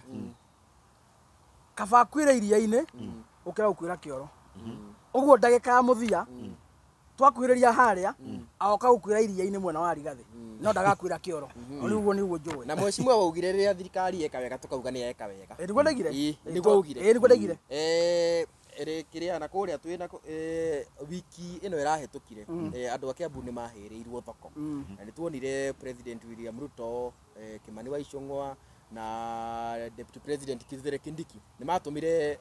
kaba akuĩre iria-inĩ ũkĩra gũkuĩra kĩoro. Ũguo ndagĩka ya mũthia twakuhĩrĩria harĩa agoka gũkuĩra iria-inĩ mwena wa Rigathĩ no ndagakuĩra kĩoro. Ũguo nĩguo njũĩ. Na mheshimiwa waugire rĩrĩa thirikari yeka wega tũkauga nĩ yeka wega. Nĩguo ndaigire? Nĩguo augire. Nĩguo ndaigire. Kĩrĩa na kũrĩa twĩna wiki ĩno ĩrahĩtũkire andũ a Kiambu nĩ mahĩrĩirwo thoko na nĩ tuonire President William Ruto, Kimani wa Ichung'wa na Deputy President Kithure Kindiki nĩ matũmire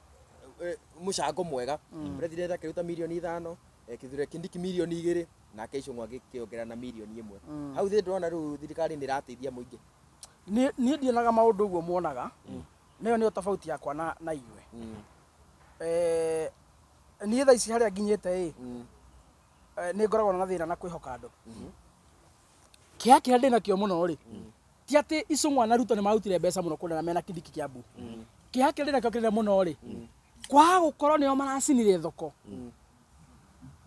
mũcango mwega. President akĩruta mirioni 5, Kithure Kindiki mirioni 2 nake Ichung'wa agĩkĩongerera na mirioni 1. Hau thĩ ndĩrona rĩu thirikari nĩ ĩrateithia mũingĩ. Niĩ ndionaga maũndũ ũguo muonaga, nayo nĩyo tofauti yakwa na inyuĩ. Niĩ thaa ici harĩa nginyĩte ĩ nĩ ngoragwo na thĩna na kwĩhoka andũ. Kĩeha kĩrĩa ndĩnakĩo mũno rĩ ti atĩ Ichung'wa na Ruto nĩ marutire mbeca mũno kũrĩa na mena Kindiki Kiambu. Kĩeha kĩrĩa ndĩnakĩo kĩnene mũno rĩ kwaga gũkorwo nĩo maracinire thoko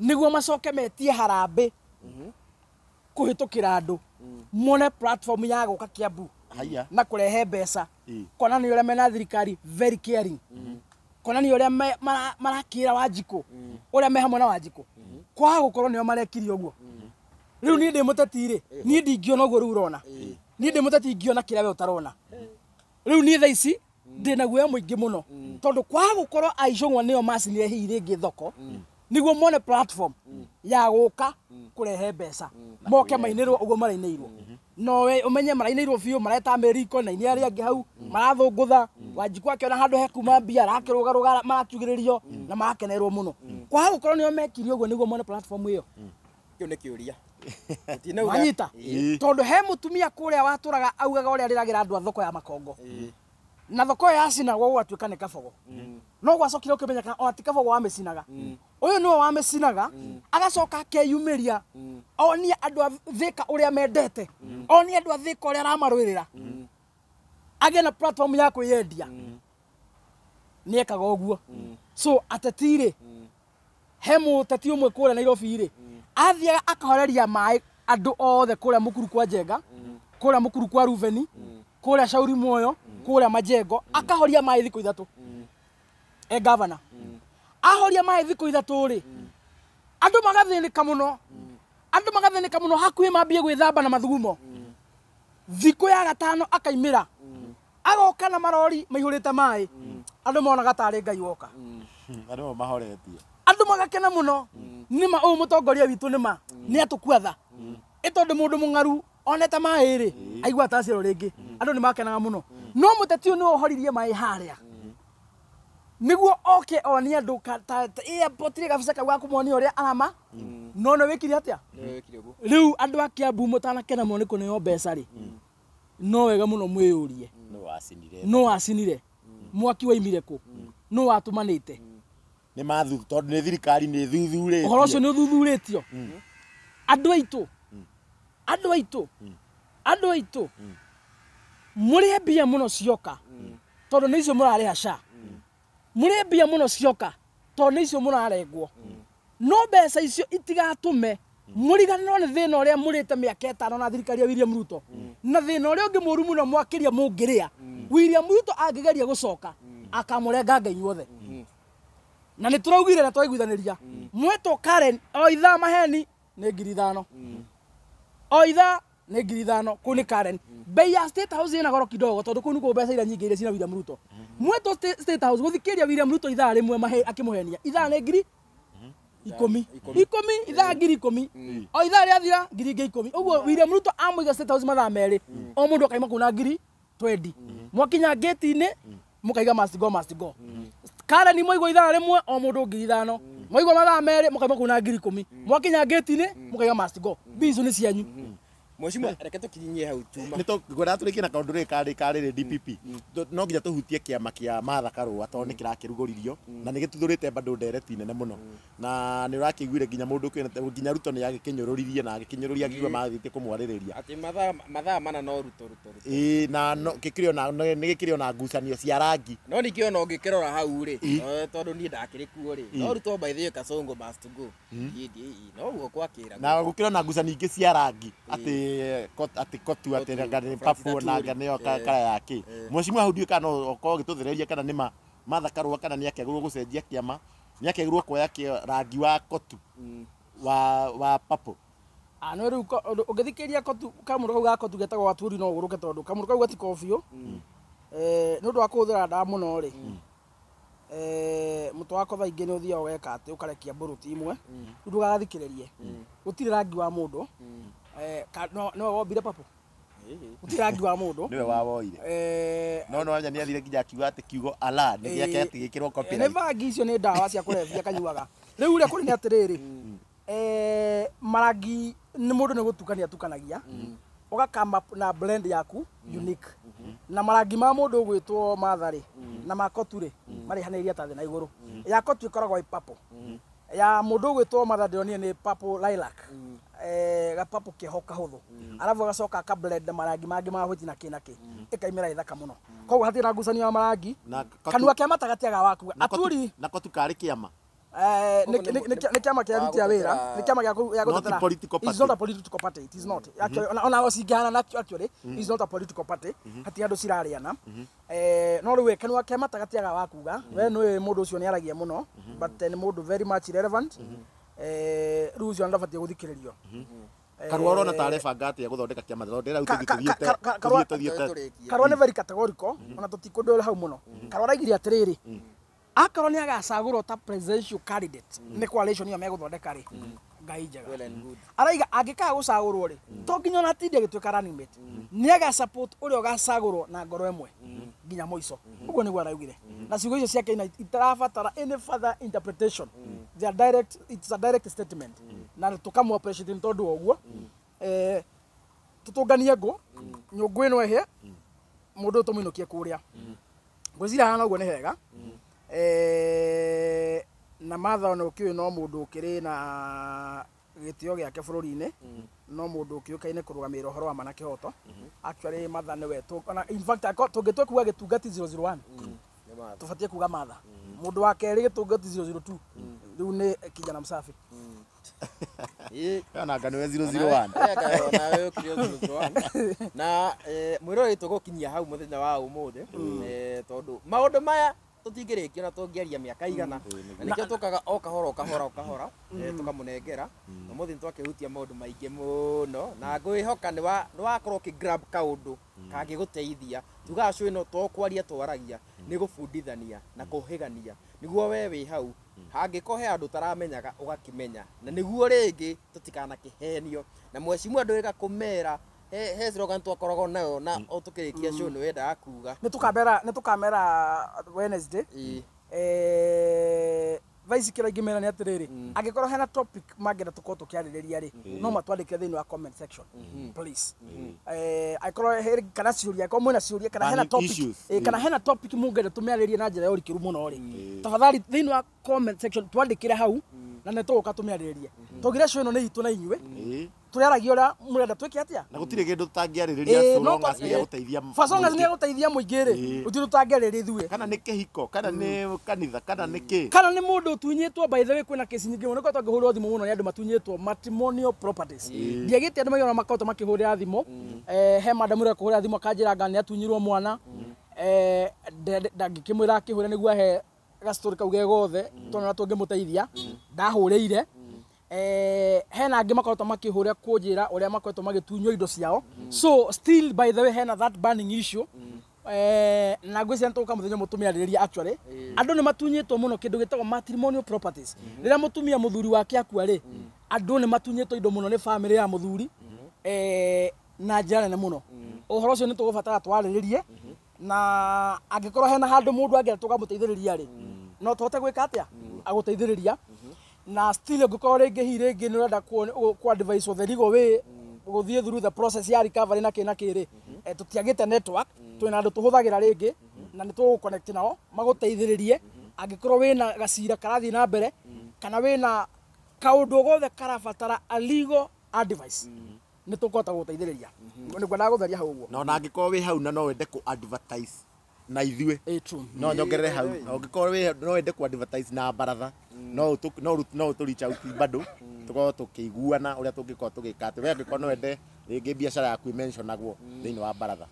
nĩguo macoke metie harambĩ kũhĩtũkĩra andũ mone platform ya gũka Kiambu na kũrehe mbeca kona nĩ ũrĩa mena thirikari very caring kona nĩ ũrĩa marakĩra Wanjikũ ũrĩa me hamwe na Wanjikũ kwaga gũkorwo nĩo marekire ũguo. Rĩu niĩ ndĩ mũteti rĩ niĩ ndingĩona ũguo rĩu ũrona niĩ ndĩ mũteti ingĩona kĩrĩa we ũtarona. Rĩu niĩ thaa ici ndĩna guoya mũingĩ mũno tondũ kwaga gũkorwo a Ichung'wa nĩo macinire hihi rĩngĩ thoko nĩguo mone platform ya gũka kũrehe mbeca moke mainĩrwo ũguo marainĩirwo. No we ũmenye marainĩirwo biũ mareta Amerika na inia arĩa angĩ hau marathũngũtha Wanjikũ akĩona handũ he kuma mbia arakĩrũgarũga maratugĩrĩrio na marakenerwo mũno. Kwaga gũkorwo nĩo mekire ũguo nĩguo mone platform ĩyo. Kĩu nĩ kĩũria. Wanyita tondũ he mũtumia kũrĩa watũraga augaga ũrĩa arĩragĩra andũ a thoko ya Makongo na thoko ĩyo yacinagwo gũgatuĩka nĩ kabogo no gwacokire ũkĩmenyeka ona ti kabogo wamĩcinaga ũyũ nĩwe wamĩcinaga agacoka akeyumĩria onie andũ a Thĩka ũrĩa mendete onie andũ a Thĩka ũrĩa aramarũĩrĩra agĩe na platform ya kwĩyendia nĩekaga ũguo. So ateti rĩ he mũteti ũmwe kũrĩa Nairobi rĩ athiaga akahoreria maĩ andũ othe kũrĩa Mũkuru kwa Njenga kũrĩa Mũkuru kwa Ruveni kũrĩa Shauri Moyo kũrĩa Majengo akahoria maĩ thikũ 3 e governor ahoria maĩ thikũ 3 rĩ andũ magathĩnĩka mũno andũ magathĩnĩka mũno hakuhĩ mambie gwĩthamba na mathugumo. Thikũ ya gatano akaimĩra agoka na marori maihũrĩte maĩ andũ monaga tarĩ Ngai woka andũ mahoretie andũ magakena mũno nĩma ũyũ mũtongoria witũ nĩma nĩ atũkuatha ĩ tondũ mũndũ mũng'aru onete maĩ rĩ aigua atacĩrwo rĩngĩ andũ nĩ makenaga mũno no mũteti ũyũ nĩwe ũhoririe maĩ harĩa nĩguo oke onie andũ airport gabica kau ga kũmonia ũrĩa arama no nĩ wĩkire atĩa rĩu andũ a Kiambu mũtanakena mũno nĩ kũneo mbeca rĩ no wega mũno mwĩyũrie no wacinire mwaki waimire kũ no watũmanĩte nĩ mathu tondũ nĩ thirikari nĩ thuthurĩtio ũhoro ũcio nĩ ũthuthurĩtio andũ aitũ Andũ aitũ mũrĩe mbia mũno cioka tondũ nĩ icio mũrarĩha SHA. Mũrĩe mbia mũno cioka tondũ nĩ icio mũrarengwo. No mbeca icio itigatũme mũriganĩrwo nĩ thĩna ũrĩa mũrĩte mĩaka 5 na thirikari ya William Ruto. Na thĩna ũrĩa ũngĩ mũru mũno mwakĩria mũngĩrĩa William Ruto angĩgeria gũcoka akamũrenganga inyuothe. Na nĩ tũraugire na twaiguithanĩria mwetwo Karen o ithaa maheni nĩ 5,000. O ithaa nĩ 5,000 kũu nĩ Karen. Bei ya State House ĩna goro kidogo tondũ kũu nĩkuo mbeca iria nyingĩ iria cina William Ruto. Mwetwo State House gũthikĩria William Ruto ithaa rĩmwe akĩmũhenia ithaa nĩ 10,000 ithaa 10,000 o ithaa rĩathira 10,000. Ũguo William Ruto amũiga State House mathaa 2 o mũndũ akaima kũu na 20,000. Mwakinya gate-inĩ mũkaiga must go must go. Karen mwaigua ithaa rĩmwe o mũndũ 5,000. Mwaigua mathaa 2 mũkaima kũu na 10,000. Mwakinya gate-inĩ mũkaiga must go. Mbia icio nĩ cianyu. Mheshimiwa reke tũkinyie hau Juma. Nĩ tũngwenda tũrĩkie na kaũndũ rĩrĩ karĩ DPP. No nginya tũhutie kĩama kĩa Martha Karua tondũ nĩ kĩrakĩrugũririo na nĩ gĩtuthũrĩte bado ndereti nene mũno. Na nĩ ũrakĩiguire nginya mũndũ nginya Ruto nĩ agĩkĩnyũrũririe na agĩkĩnyũrũria akiuga mathiĩte kũmwarĩrĩria. Atĩ mathaa mana no Ruto. Ĩĩ na gĩkĩrĩ ona nĩ gĩkĩrĩ ona ngucanio cia rangi. No ningĩ ona ũngĩkĩrora hau rĩ tondũ niĩ ndakĩrĩ kuo rĩ no Ruto by the way Kasongo must go. No ũguo gwakĩra. Na gũkĩrĩ ona ngucanio ingĩ cia rangi atĩ atĩ kotu atĩ ngani papu na ngani yo kara yake. Mheshimiwa hau ndiũĩ kana no ũkorwo ũgĩtũthereria kana nĩ Martha Karua kana nĩ akĩagĩrĩirwo gũcenjia kĩama, nĩ akĩagĩrĩirwo kuoya rangi wa kotu wa papu. No rĩu ũngĩthikĩrĩria kotu kamũndũ kau ga kotu getagwo Aturi no ũgũrũke tondũ kamũndũ kau gatiko biũ. Nĩ ũndũ wa kũhũthĩra ndawa mũno rĩ mũtwe wakwa thaa ingĩ nĩ ũthiaga ũgeka atĩ ũkarekia mbũrũti imwe rĩu ndũgagathikĩrĩrie. Gũtirĩ rangi wa mũndũ. No wombire papo. Gũtirĩ rangi wa mũndũ. Nĩwe wawoire. No anya nĩ athire nginya akiuga atĩ kiugo ala nĩ gĩake atĩ gĩkĩrwo copyright. Nĩ bangi icio nĩ ndawa cia kũrebia kanyuaga. Rĩu ũrĩa kũrĩ nĩ atĩrĩrĩ marangi nĩ mũndũ nĩ gũtukania atukanagia ũgakama na blend yaku unique. Na marangi ma mũndũ ũgwĩtwo Martha rĩ na ma kotu rĩ marĩhanĩirie ta thĩ na igũrũ. Ya kotu ĩkoragwo ĩ purple. Ya mũndũ ũgwĩtwo Martha ndĩronire nĩ purple lilac. Gapapo keho kahũthũ. Arabu agacoka aka blend marangi mangĩ ma white na kĩ na kĩ. Ĩkaimĩra ĩthaka mũno. Koguo hatirĩ na ngucanio ya marangi. Kanua kĩa mata gatiaga waku. Aturi na kotu karĩ kĩama. Nĩ kĩama kĩa aruti a wĩra, nĩ kĩama gĩa gũtetera. It's not a political party. It is not. Actually ona cingĩhana actually it's not a political party. Hatirĩ andũ cirarĩana. No rĩu kanua kĩa mata gatiaga wakuga. We nĩũĩ mũndũ ũcio nĩ aragia mũno but nĩ mũndũ very much relevant. Rĩu ũcio ndabatiĩ gũthikĩrĩrio. Karua ũrona ta arebanga atĩa gũthondeka kĩama tondũ ndĩrauga tũthiĩte. Karua nĩ very categorical ona tũtikũndũra hau mũno. Karua araigire atĩrĩrĩ akorwo nĩ agacagũrwo ta presidential candidate nĩ coalition ĩyo megũthondeka rĩ Ngai njega. Araiga angĩkaga gũcagũrwo rĩ to nginya ona atinde agĩtuĩka running mate nĩ aga support ũrĩa ũgacagũrwo na ngoro ĩmwe nginya mũico. Ũguo nĩguo araugire. Na ciugo icio ciake itirabatara any further interpretation. They are direct, it's a direct statement. Na tũkamũ appreciate nĩ tondũ wa ũguo. Tũtũnganie ngũ nyũngũ ĩno ĩhĩe mũndũ ũyũ tũmũinũkie kũrĩa. Ngwĩciria hana ũguo nĩ hega. Na Martha ona ũkĩũĩ no mũndũ ũkĩrĩ na gĩtĩo gĩake bũrũri-inĩ no mũndũ ũkĩũkaine kũrũgamĩrĩra ũhoro wa ma na kĩhoto. Actually Martha nĩwe in fact tũngĩtua kuga gĩtungati 001 tũbatiĩ kuga Martha. Mũndũ wa kerĩ gĩtungati 002 rĩu nĩ kijana msafi. Ona anga nĩwe 001. Nawe ũkĩrĩ 001. Na mwĩroreri tũgũkinyia hau mũthenya wa ũmũthĩ tondũ maũndũ maya tũtingĩrĩkia na tũngĩaria mĩaka igana na nĩkĩo tũkaga o kahora o kahora o kahora tũkamũnengera. Ũmũthĩ nĩtwakĩhutia maũndũ maingĩ mũno na ngwĩhoka nĩ wakorwo ũkĩ grab kaũndũ kangĩgũteithia. Tugaga show ĩno to kwaria twaragia nĩ gũbundithania na kũhĩgania nĩguo we wĩ hau hangĩkorwo he andũ ũtaramenyaga ũgakĩmenya na nĩguo rĩngĩ tũtikanakĩhenio. Na mheshimiwa ndwĩga kũmera he slogan twakoragwo nayo na o tũkĩrĩkia show nĩ wendaga kuga. Nĩ tũkamera Wednesday. Thaa ici kĩrĩa ingĩmera nĩ atĩrĩrĩ angĩkorwo hena topic mangĩenda tũkorwo tũkĩarĩrĩria rĩ no matwandĩke thĩinĩ wa comment section please. Angĩkorwo kana ciũria angĩkorwo mwĩna ciũria kana hena topic kana hena topic mũngĩenda tũmĩarĩrie na njĩra ya ũrikĩru mũno rĩ tafadhali thĩinĩ wa comment section twandĩkĩre hau na nĩ tũgũka tũmĩarĩrĩrie. Twaugire show ĩno nĩ itũ na inyuĩ. Tũrĩaragia ũrĩa mũrenda twĩke atĩa. Na gũtirĩ kĩndũ tũtangĩarĩrĩria so long as nĩ gũteithia. For so long as nĩ gũteithia mũingĩ rĩ, gũtirĩ tũtangĩarĩrĩria ithuĩ. Kana nĩ kĩhiko, kana nĩ kanitha, kana nĩ kĩ. Kana nĩ mũndũ ũtunyĩtwo, by the way kwĩna kesi nyingĩ mũno nĩkoretwo ngĩhũrĩrwo thimũ mũno nĩ andũ matunyĩtwo matrimonial properties. Ndiagĩte andũ maigana makoretwo makĩhũrĩra thimũ. He madam ũrĩa kũhũrĩra thimũ akanjĩra anga nĩ atunyirwo mwana. Ndangĩkĩmwĩra akĩhũre nĩguo ahe gastori kau ge gothe tondũ tũngĩmũteithia. Ndahũrĩire. Hena angĩ makoretwo makĩhũra kũnjĩra ũrĩa makoretwo magĩtunywo indo ciao. So still by the way hena that burning issue. Na ngwĩciria nĩtũgũka mũthenya ũmwe tũmĩarĩrĩrie actually. Andũ nĩ matunyĩtwo mũno kĩndũ gĩtagwo matrimonial properties. Rĩrĩa mũtumia mũthuri wake akua rĩ, andũ nĩ matunyĩtwo indo mũno nĩ family ya mũthuri na njĩra nene mũno. Ũhoro ũcio nĩ tũgũbatara twarĩrĩrie, na angĩkorwo hena handũ mũndũ angĩenda tũkamũteithĩrĩria rĩ, no tũhote gwĩka atĩa agũteithĩrĩria. Na still ũngĩkorwo rĩngĩ hihi rĩngĩ nĩ ũrenda ku advise the legal way gũthiĩ through the process ya recovery na kĩ na kĩ rĩ, tũtiagĩte network, twĩna andũ tũhũthagĩra rĩngĩ na nĩ tũgũconnect nao magũteithĩrĩrie. Angĩkorwo wĩna gacira karathiĩ na mbere kana wĩna kaũndũ gothe karabatara a legal advice, nĩ tũkũhota gũgũteithĩrĩria. Nĩ ngwendaga gũtheria hau ũguo. Na ona angĩkorwo wĩ hau na no wende kũ advertise na ithuĩ, True. no nyongerere hau, ũngĩkorwo wĩ no wende kũ advertise na baratha, no no ũtũ reach out bado tũkorwo tũkĩiguana ũrĩa tũngĩkorwo tũgĩka atĩ we angĩkorwo no wende rĩngĩ biacara yaku ĩmentionagwo thĩinĩ wa baratha.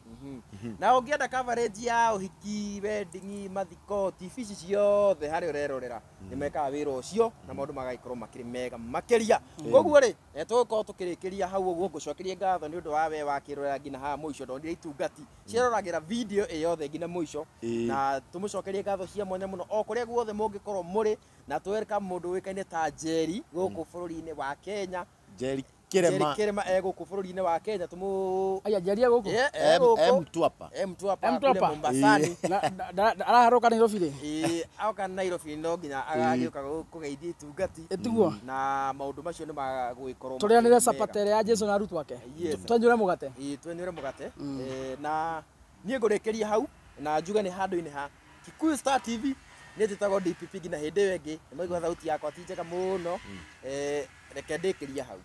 Na ũngĩenda coverage ya ũhiki, wedding, mathiko, TV ici ciothe harĩa ũrerorera nĩ mekaga wĩra ũcio na maũndũ magagĩkorwo makĩrĩ mega makĩria. Koguo rĩ, tũgũkorwo tũkĩrĩkĩria hau ũguo. Ngũcokerie ngatho nĩ ũndũ wa we wakĩrorera nginya haha mũico. Ndonire itungati ciaroragĩra video ĩyothe nginya mũico, na tũmũcokerie ngatho cia mwanya mũno o kũrĩa guothe mũngĩkorwo mũrĩ, na twelcome mũndũ ũĩkaine ta Njeri gũkũ bũrũri-inĩ wa Kenya. Njeri Kirema. Njeri Kirema e gũkũ bũrũri-inĩ wa Kenya. Tũmũ Aya Njeri e gũkũ. E gũkũ. M Twapa. M Twapa M kule Twapa. Mombasani. Araharũka Nairobi rĩ. Ĩĩ, aoka Nairobi no nginya agagĩũka kũgeithia itungati. Ĩtiguo. Na maũndũ macio nĩ magũgĩkorwo Tũrĩanĩre makĩrĩ chapati mega. ĩrĩa ya Jesu na arutwo ake. Yes. Twanjũre mũgate. Ĩĩ, twenyũre mũgate. Na niĩ ngũrĩkĩria hau na njuge nĩ handũ-inĩ ha Kikuyu Star TV. Niĩ njĩtagwo DPP nginya hĩndĩ ĩyo ĩngĩ. Nĩ maigua thauti yakwa ti njega mũno. Reke ndĩkĩrie hau.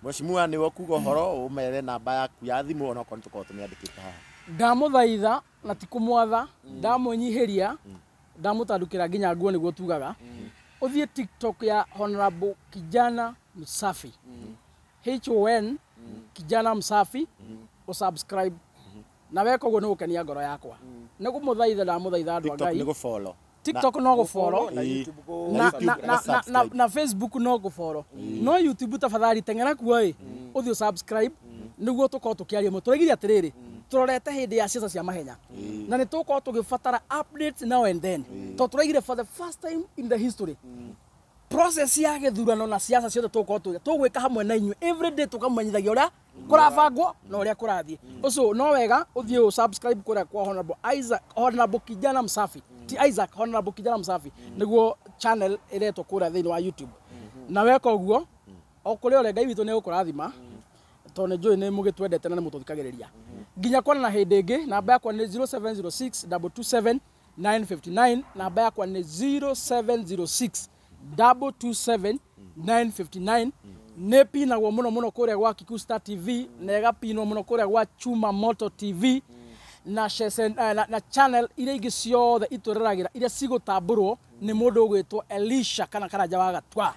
Mheshimiwa nĩwe ũkuga ũhoro ũmere namba yaku ya thimũ ona okorwo nĩ tũkorwo tũmĩandĩkĩte haha. Ndamũthaitha na ti kũmwatha, ndamwĩnyihĩria, ndamũtandũkĩra nginya nguo nĩguo tugaga. Ũthiĩ TikTok ya Honorable Kijana Msafi, HON Kijana Msafi, ũsubscribe na weka ũguo nĩ gũkenia ngoro yakwa. Nĩ kũmũthaitha ndamũthaitha andũ a TikTok Ngai. nĩ gũfollow. TikTok no gũfollow. Na Ĩĩ. YouTube kũ- Na, YouTube na, na na, na, na, subscribe. na Facebook no gũboro, no YouTube tafadhali teng'era kuo ĩ ũthiĩ subscribe nĩguo tũkorwo tũkĩaria mũno. Tũraigire atĩrĩrĩ, tũrorete hĩndĩ ya ciaca cia mahenya na nĩ tũgũkorwo tũgĩbatara updates now and then, tondũ tũraigire for the first time in the history process ya gĩthurano na ciaca ciothe tũgũkorwo tũgwĩka hamwe na inyuĩ every day, tũkamenyithagia ũrĩa kũrabangwo na ũrĩa kũrathiĩ. Ũcio no wega ũthiĩ ũ subscribe kũrĩa kwa Honorable Isaac, Honorable Kijana Msafi, ti Isaac, Honorable Kijana Msafi nĩguo channel ĩretwo kũrĩa thĩinĩ wa YouTube. Na weka ũguo o kũrĩa ũrĩa Ngai witũ nĩ egũkũrathima, tondũ nĩ njũĩ nĩ mũgĩtwendete na nĩ mũtũthikagĩrĩria. Nginya kuonana hĩndĩ ĩngĩ, namba yakwa nĩ 0706 227 959. Namba yakwa nĩ 0706 227 959. Nĩ pinagwo mũno mũno kũrĩa gwa Kikuyu Star TV, na ĩgapinwo mũno kũrĩa gwa Chuma Moto TV na, cecen, na channel iria ingĩ ciothe itũreragĩra iria cigũtambũrwo nĩ mũndũ ũgwĩtwo Elisha kana Karanja wa Gatwa.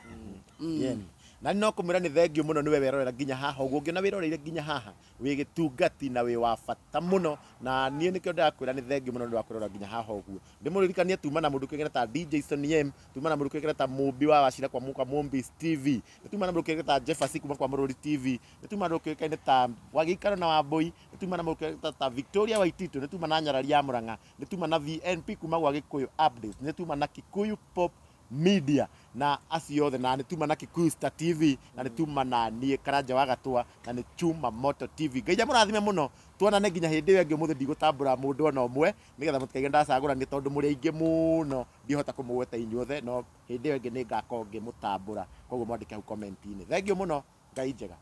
Yen. Na no kũmwĩra nĩ thengio mũno nĩwe werorera nginya haha ũguo. Ũngĩona wĩroreire nginya haha wĩ gĩtungati na wĩ wa bata mũno, na niĩ nĩkĩo ndĩrakwĩra nĩ thengio mũno nĩ wa kwĩrora nginya haha ũguo. Ndĩmũririkanie tuma na mũndũ kĩngĩ ta DJ Sonny M, tuma na mũndũ kĩngĩ ta Mũmbi wa Wacira kwa Mũka Mũmbis TV, nĩ tuma na mũndũ kĩngĩ ta Jeffers kuma kwa Mũrũri TV, nĩ tuma na mũndũ kĩngĩ ta Wagĩikaro na Wambũi, nĩ tuma na mũndũ kĩngĩ ta Victoria Waitito, nĩ tuma na Nyarari ya Mũrang'a, nĩ tuma na VNP kuma gwa Gĩkũyũ Updates, nĩ tuma na Kikuyu Pop Media na acio othe, na nĩ tuma na Kikuyu Star TV, na nĩ tuma na niĩ Karanja wa Gatwa, na nĩ Chuma Moto TV. Ngai amũrathime mũno, tuonane nginya hĩndĩ ĩyo ĩngĩ. Ũmũthĩ ndigũtambũra mũndũ ona ũmwe nĩgetha mũtikaige ndacagũrania, tondũ mũrĩ aingĩ mũno ndihota kũmũgweta inyuothe, no hĩndĩ ĩyo ĩngĩ nĩ ngakorwo ngĩmũtambũra. Koguo mwandĩke hau comment-inĩ. Thengiũ mũno, Ngai njega.